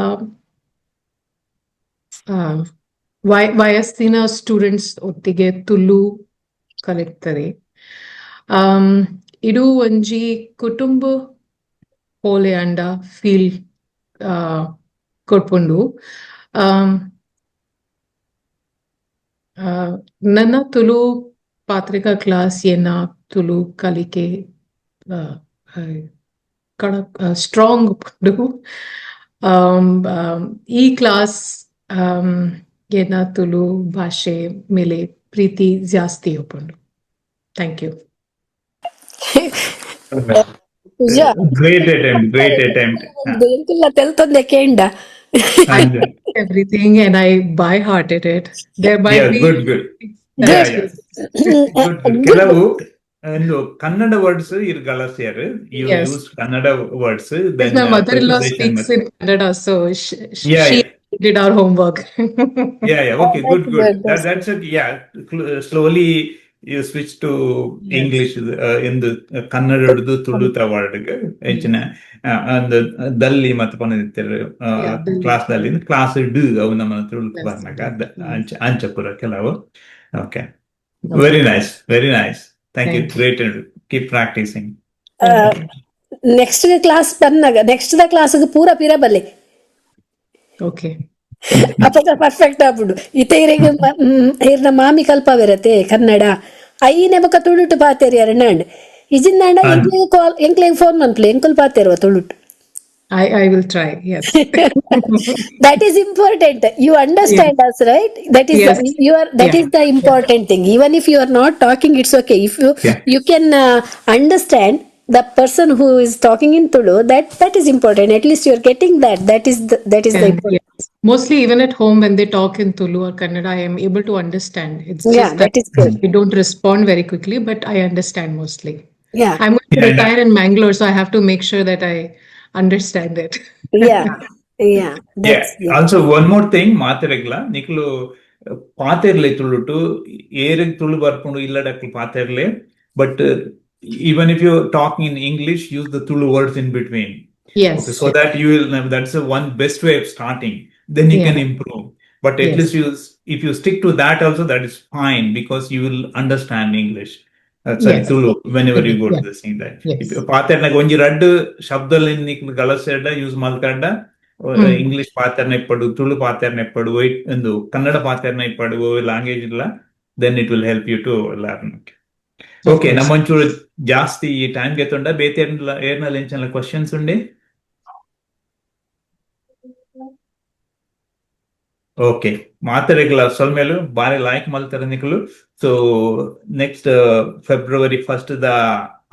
ವಯಸ್ಸಿನ ಸ್ಟೂಡೆಂಟ್ಸ್ ಒಟ್ಟಿಗೆ ತುಳು ಕಲಿತಾರೆ. ಇದು ಒಂಜಿ ಕುಟುಂಬ ಪೋಲೆ ಅಂಡ ಫೀಲ್ ಕೊಡ್ಪುಂಡು. ನನ್ನ ತುಳು ಪಾತ್ರಿಕಾ ಕ್ಲಾಸ್ ಏನ ತುಳು ಕಲಿಕೆ ಕಡಕ್ ಸ್ಟ್ರಾಂಗ್ ಉಪ್ಪುಂಡು. ಈ ಕ್ಲಾಸ್ ಏನ ತುಳು ಭಾಷೆ ಮೇಲೆ ಪ್ರೀತಿ ಜಾಸ್ತಿ ಉಪ್ಪುಂಡು. Thank you. Pooja. Great attempt, great attempt. ಎಂಕುಲ್ಲ ತೆಲ್ತೊಂದೆ ಕೇಂಡ. Everything and I by hearted it. There might Yeah, be good, good. Yeah, Good. yeah. Good, good. ಕೆಲವು And Kannada words ಇರ್ ಗಳಸಿಯರ್. You Yes. Use Kannada words Because then my mother-in-law preposition speaks in Kannada, so Yeah, she yeah. did our homework. Yeah. Okay, Oh, good, that's good. good. That's That's it. Yeah. Slowly you switch to Yes. English in the ಕನ್ನಡದು ತುಳುತ word ಹೆಚ್ಚಿನ ಒಂದು ದಲ್ಲಿ ಮತ್ತೆ ಪನದಿತ್ತೆರ್ Yeah, Delhi. Class ದಲ್ಲಿ class ಡ್ ಅವು ನಮ್ಮ Tuluku Yes. ಬರ್ನಾಗ Yes. ಅಂಚ ಅಂಚಪುರ ಕೆಲವು. Okay, Okay. Very nice, very nice. Thank you. Thank you. Great, keep practicing. Thank you. Next class ಬಂದಾಗ ನೆಕ್ಸ್ಟ್ the class ಪೂರ ಪಿರ ಬಲ್ಲೆ. Okay. ಅಪಗ ಪರ್ಫೆಕ್ಟ್ ಆಪುಂಡು. ಇತ್ತೆ ಇರೆಗ್ ಇರ್ನ ಮಾಮಿ ಕಲ್ಪವಿರತೆ ಕನ್ನಡ ಐನೆ ಬೊಕ ತುಳುಟು ಪಾತೆರಿ ಅರಣ್ಣಾಂಡ್ ಇಜಿಂದಾಂಡ ಎಂಕ್ಲೆಗ್ ಕಾಲ್ ಎಂಕ್ಲೆಗ್ ಫೋನ್ ಮನ್ಪುಲೆ, ಎಂಕುಲು ಪಾತೆರುವ ತುಳುಟು. I will try. Yes. That is important. You understand us, right? That is Yes. You are that Yeah. is the important thing. Even if you are not talking, it's okay. If you Yeah. you can understand the person who is talking in Tulu, that is important. At least you are getting that. That is the And important. Yes. Mostly even at home when they talk in Tulu or Kannada, I am able to understand. It's Yeah, just that that is good. I don't respond very quickly, but I understand mostly. Yeah. I'm going to Yeah. retire in Mangalore, so I have to make sure that I understand it. Yeah. That's yeah. Also one more thing, ಮಾತೆರೆಗ್ಲ ನಿಕ್ಲು ಪಾತೆರ್ಲೆ ತುಳುಟು ಏರೆಗ್ ತುಳು ಬರ್ಪುಂಡು ಇಲ್ಲಡಕ್ಲು ಪಾತೆರ್ಲೆ, but even if you talking in English, use the Tulu words in between. Yes. Okay, so that you will, that's the one best way of starting. Then you can improve. But at least if you stick to that also, that is fine because you will understand English. Sorry, Tulu whenever you go to this thing. That if ಪಾತೆರ್ನಾಗ ಒಂಜಿ ರಡ್ಡ್ ಶಬ್ದಲಿ ನಿಕ್ಲು ಗಳಸೆಡ use ಮಲ್ಕಂಡ English ಪಾತೆರ್ನ ಇಪ್ಪಡು, Tulu ಪಾತೆರ್ನ ಇಪ್ಪಡು, ಒಂದು Kannada ಪಾತೆರ್ನ ಇಪ್ಪಡು, language ಇಲ್ಲ, then it will help you to learn. Of okay. course. ನಮ್ಮೊಂಚೂರು ಜಾಸ್ತಿ ಈ time ಗೆತ್ತೊಂಡ ಬೇತೆ ಏರ್ನಲ್ ಎಂಚನ questions ಉಂಡೆ? Okay, ಮಾತೆರೆಗ್ಲ ಸೊಲ್ಮೆಲು. ಬಾರಿ ಲಾಯ್ಕ್ ಮಲ್ತರ ನಿಕುಲು. So next February 1 the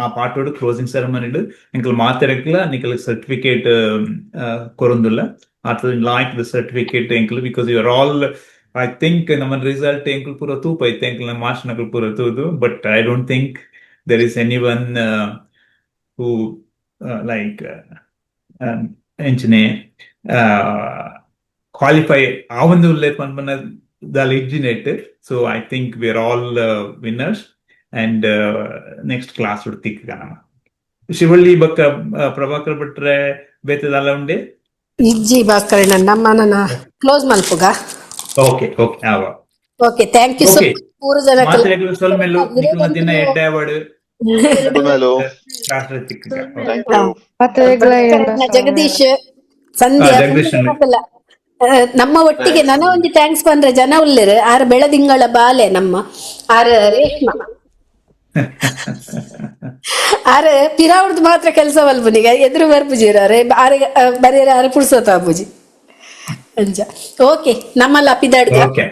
ಆ ಪಾಟೋಡು ಕ್ಲೋಸಿಂಗ್ ಸೆರೆಮನಿಡ್ ಎಂಕಲ್ ಮಾತೆರೆಗ್ಲ ನಿಕಲ್ ಸರ್ಟಿಫಿಕೇಟ್ ಕೊರೊಂದುಲ್ಲ. ಆತ ಲಾಯ್ಕ್ the certificate ಎಂಕಲ್, because you are all, I think, ನಮ್ಮ ರಿಸಲ್ಟ್ ಎಂಕಲ್ ಪೂರ ತೂಪ ಐತೆ, ಎಂಕಲ್ ಮಾಸ್ಟರ್ ನಕಲ್ ಪೂರ ತೂದು, but I don't think there is anyone who like ಎಂಚನೆ qualify ಆವೊಂದು ಉಲ್ಲೇರ್ ಪನ್ಪನ ದಾಲ ಇಜ್ಜಿನೆಟ್. So I think we are all winners and next class ತಿಕ್ಕ ನಮ್ಮ ಶಿವಳ್ಳಿ ಬಕ್ಕ ಪ್ರಭಾಕರ್ ಭಟ್ರೆ ಬೇತೆ ದಾಲ ಉಂಡೆ? ಇಜ್ಜಿ ಭಾಸ್ಕರಣ್ಣ, ನಮ್ಮ ನನ್ನ ಕ್ಲೋಸ್ ಮಲ್ಪುಗ. ಓಕೆ ಓಕೆ ಆವ. Okay, thank you so okay. Much ಪೂರ ಜನಕ್ಕೆ. ಮಾತೆರೆಗ್ಲ ಸೊಲ್ಮೆಲು. ನಿಕಲ್ನ ದಿನ ಎಡ್ಡೆ ಆವಡ್. ಸೊಲ್ಮೆಲು. ಕ್ಲಾಸ್ ತಿಕ್ಕ. Thank you. ಮಾತೆರೆಗ್ಲ ಎನ್ನ ಜಗದೀಶ್, ಸಂಧ್ಯಾ, ಜಗದೀಶ್. ಪೂರ ನಮ್ಮ ಒಟ್ಟಿಗೆ ನನ ಒಂಜಿ thanks ಬಂದ್ರೆ ಜನ ಉಲ್ಲೆರ್ ಆರ್ ಬೆಳದಿಂಗಳ ಬಾಲೆ ನಮ್ಮ ಆರ್ ರೇಷ್ಮಾ ಆರ್ ಪಿರಾವುಡ್ದು ಮಾತ್ರ ಕೆಲಸ ಮಲ್ಪುನಿಗ ಎದುರು ಬರ್ಪುಜಿರ ಆರ್ ಬರೇರ ಆರ್ ಪುರ್ಸೊತ್ತು ಆಪುಜಿ ಅಂಚ. ಓಕೆ, ನಮ್ಮಲ್ಲ ಪಿದಾಡ್ಗ. ಓಕೆ,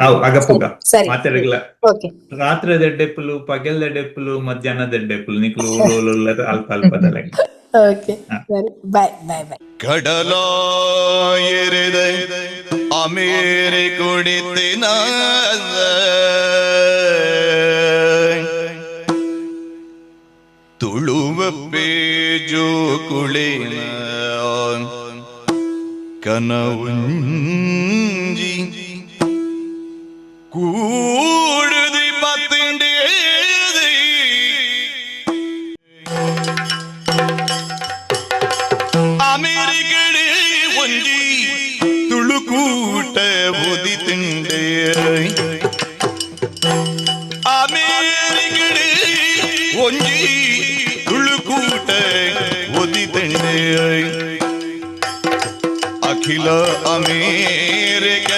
ಅವು ಅಗಪುಗ. ಸರಿ. ಮಾತೆರೆಗ್ಲ ಓಕೆ. ರಾತ್ರಿ ದೆಡ್ಡೆಪ್ಪುಲು, ಪಗೆಲ್ ದೆಡ್ಡೆಪ್ಪುಲು, ಮಧ್ಯಾಹ್ನ ದೆಡ್ಡೆಪ್ಪುಲು ನಿಕ್ಲು ಓಲು ಓಲು ಅಲ್ಪ ಅಲ್ಪದಲೆ. ಓಕೆ, ಸರಿ, ಬಾಯ್ ಬಾಯ್ ಬಾಯ್. ಕಡಲ ಎರೆದ ಅಮೇರೆ ಕುಡಿತಿನ ತುಳುವ ಪೇಜು ಕುಳಿನ ಕನವುಂಜಿ ಕೂಡುದಿ ಪತ್ತಿಂಡಿ. ಅಮೇರಿಕಡೆ ಒಂಜಿ ತುಳುಕೂಟ ಉದಿತಿಂಡೆ, ಅಮೇರಿಕಡೆ ಒಂಜಿ ತುಳುಕೂಟ ಉದಿತಿಂಡೆ. ಅಖಿಲ ಅಮೇರಿಕ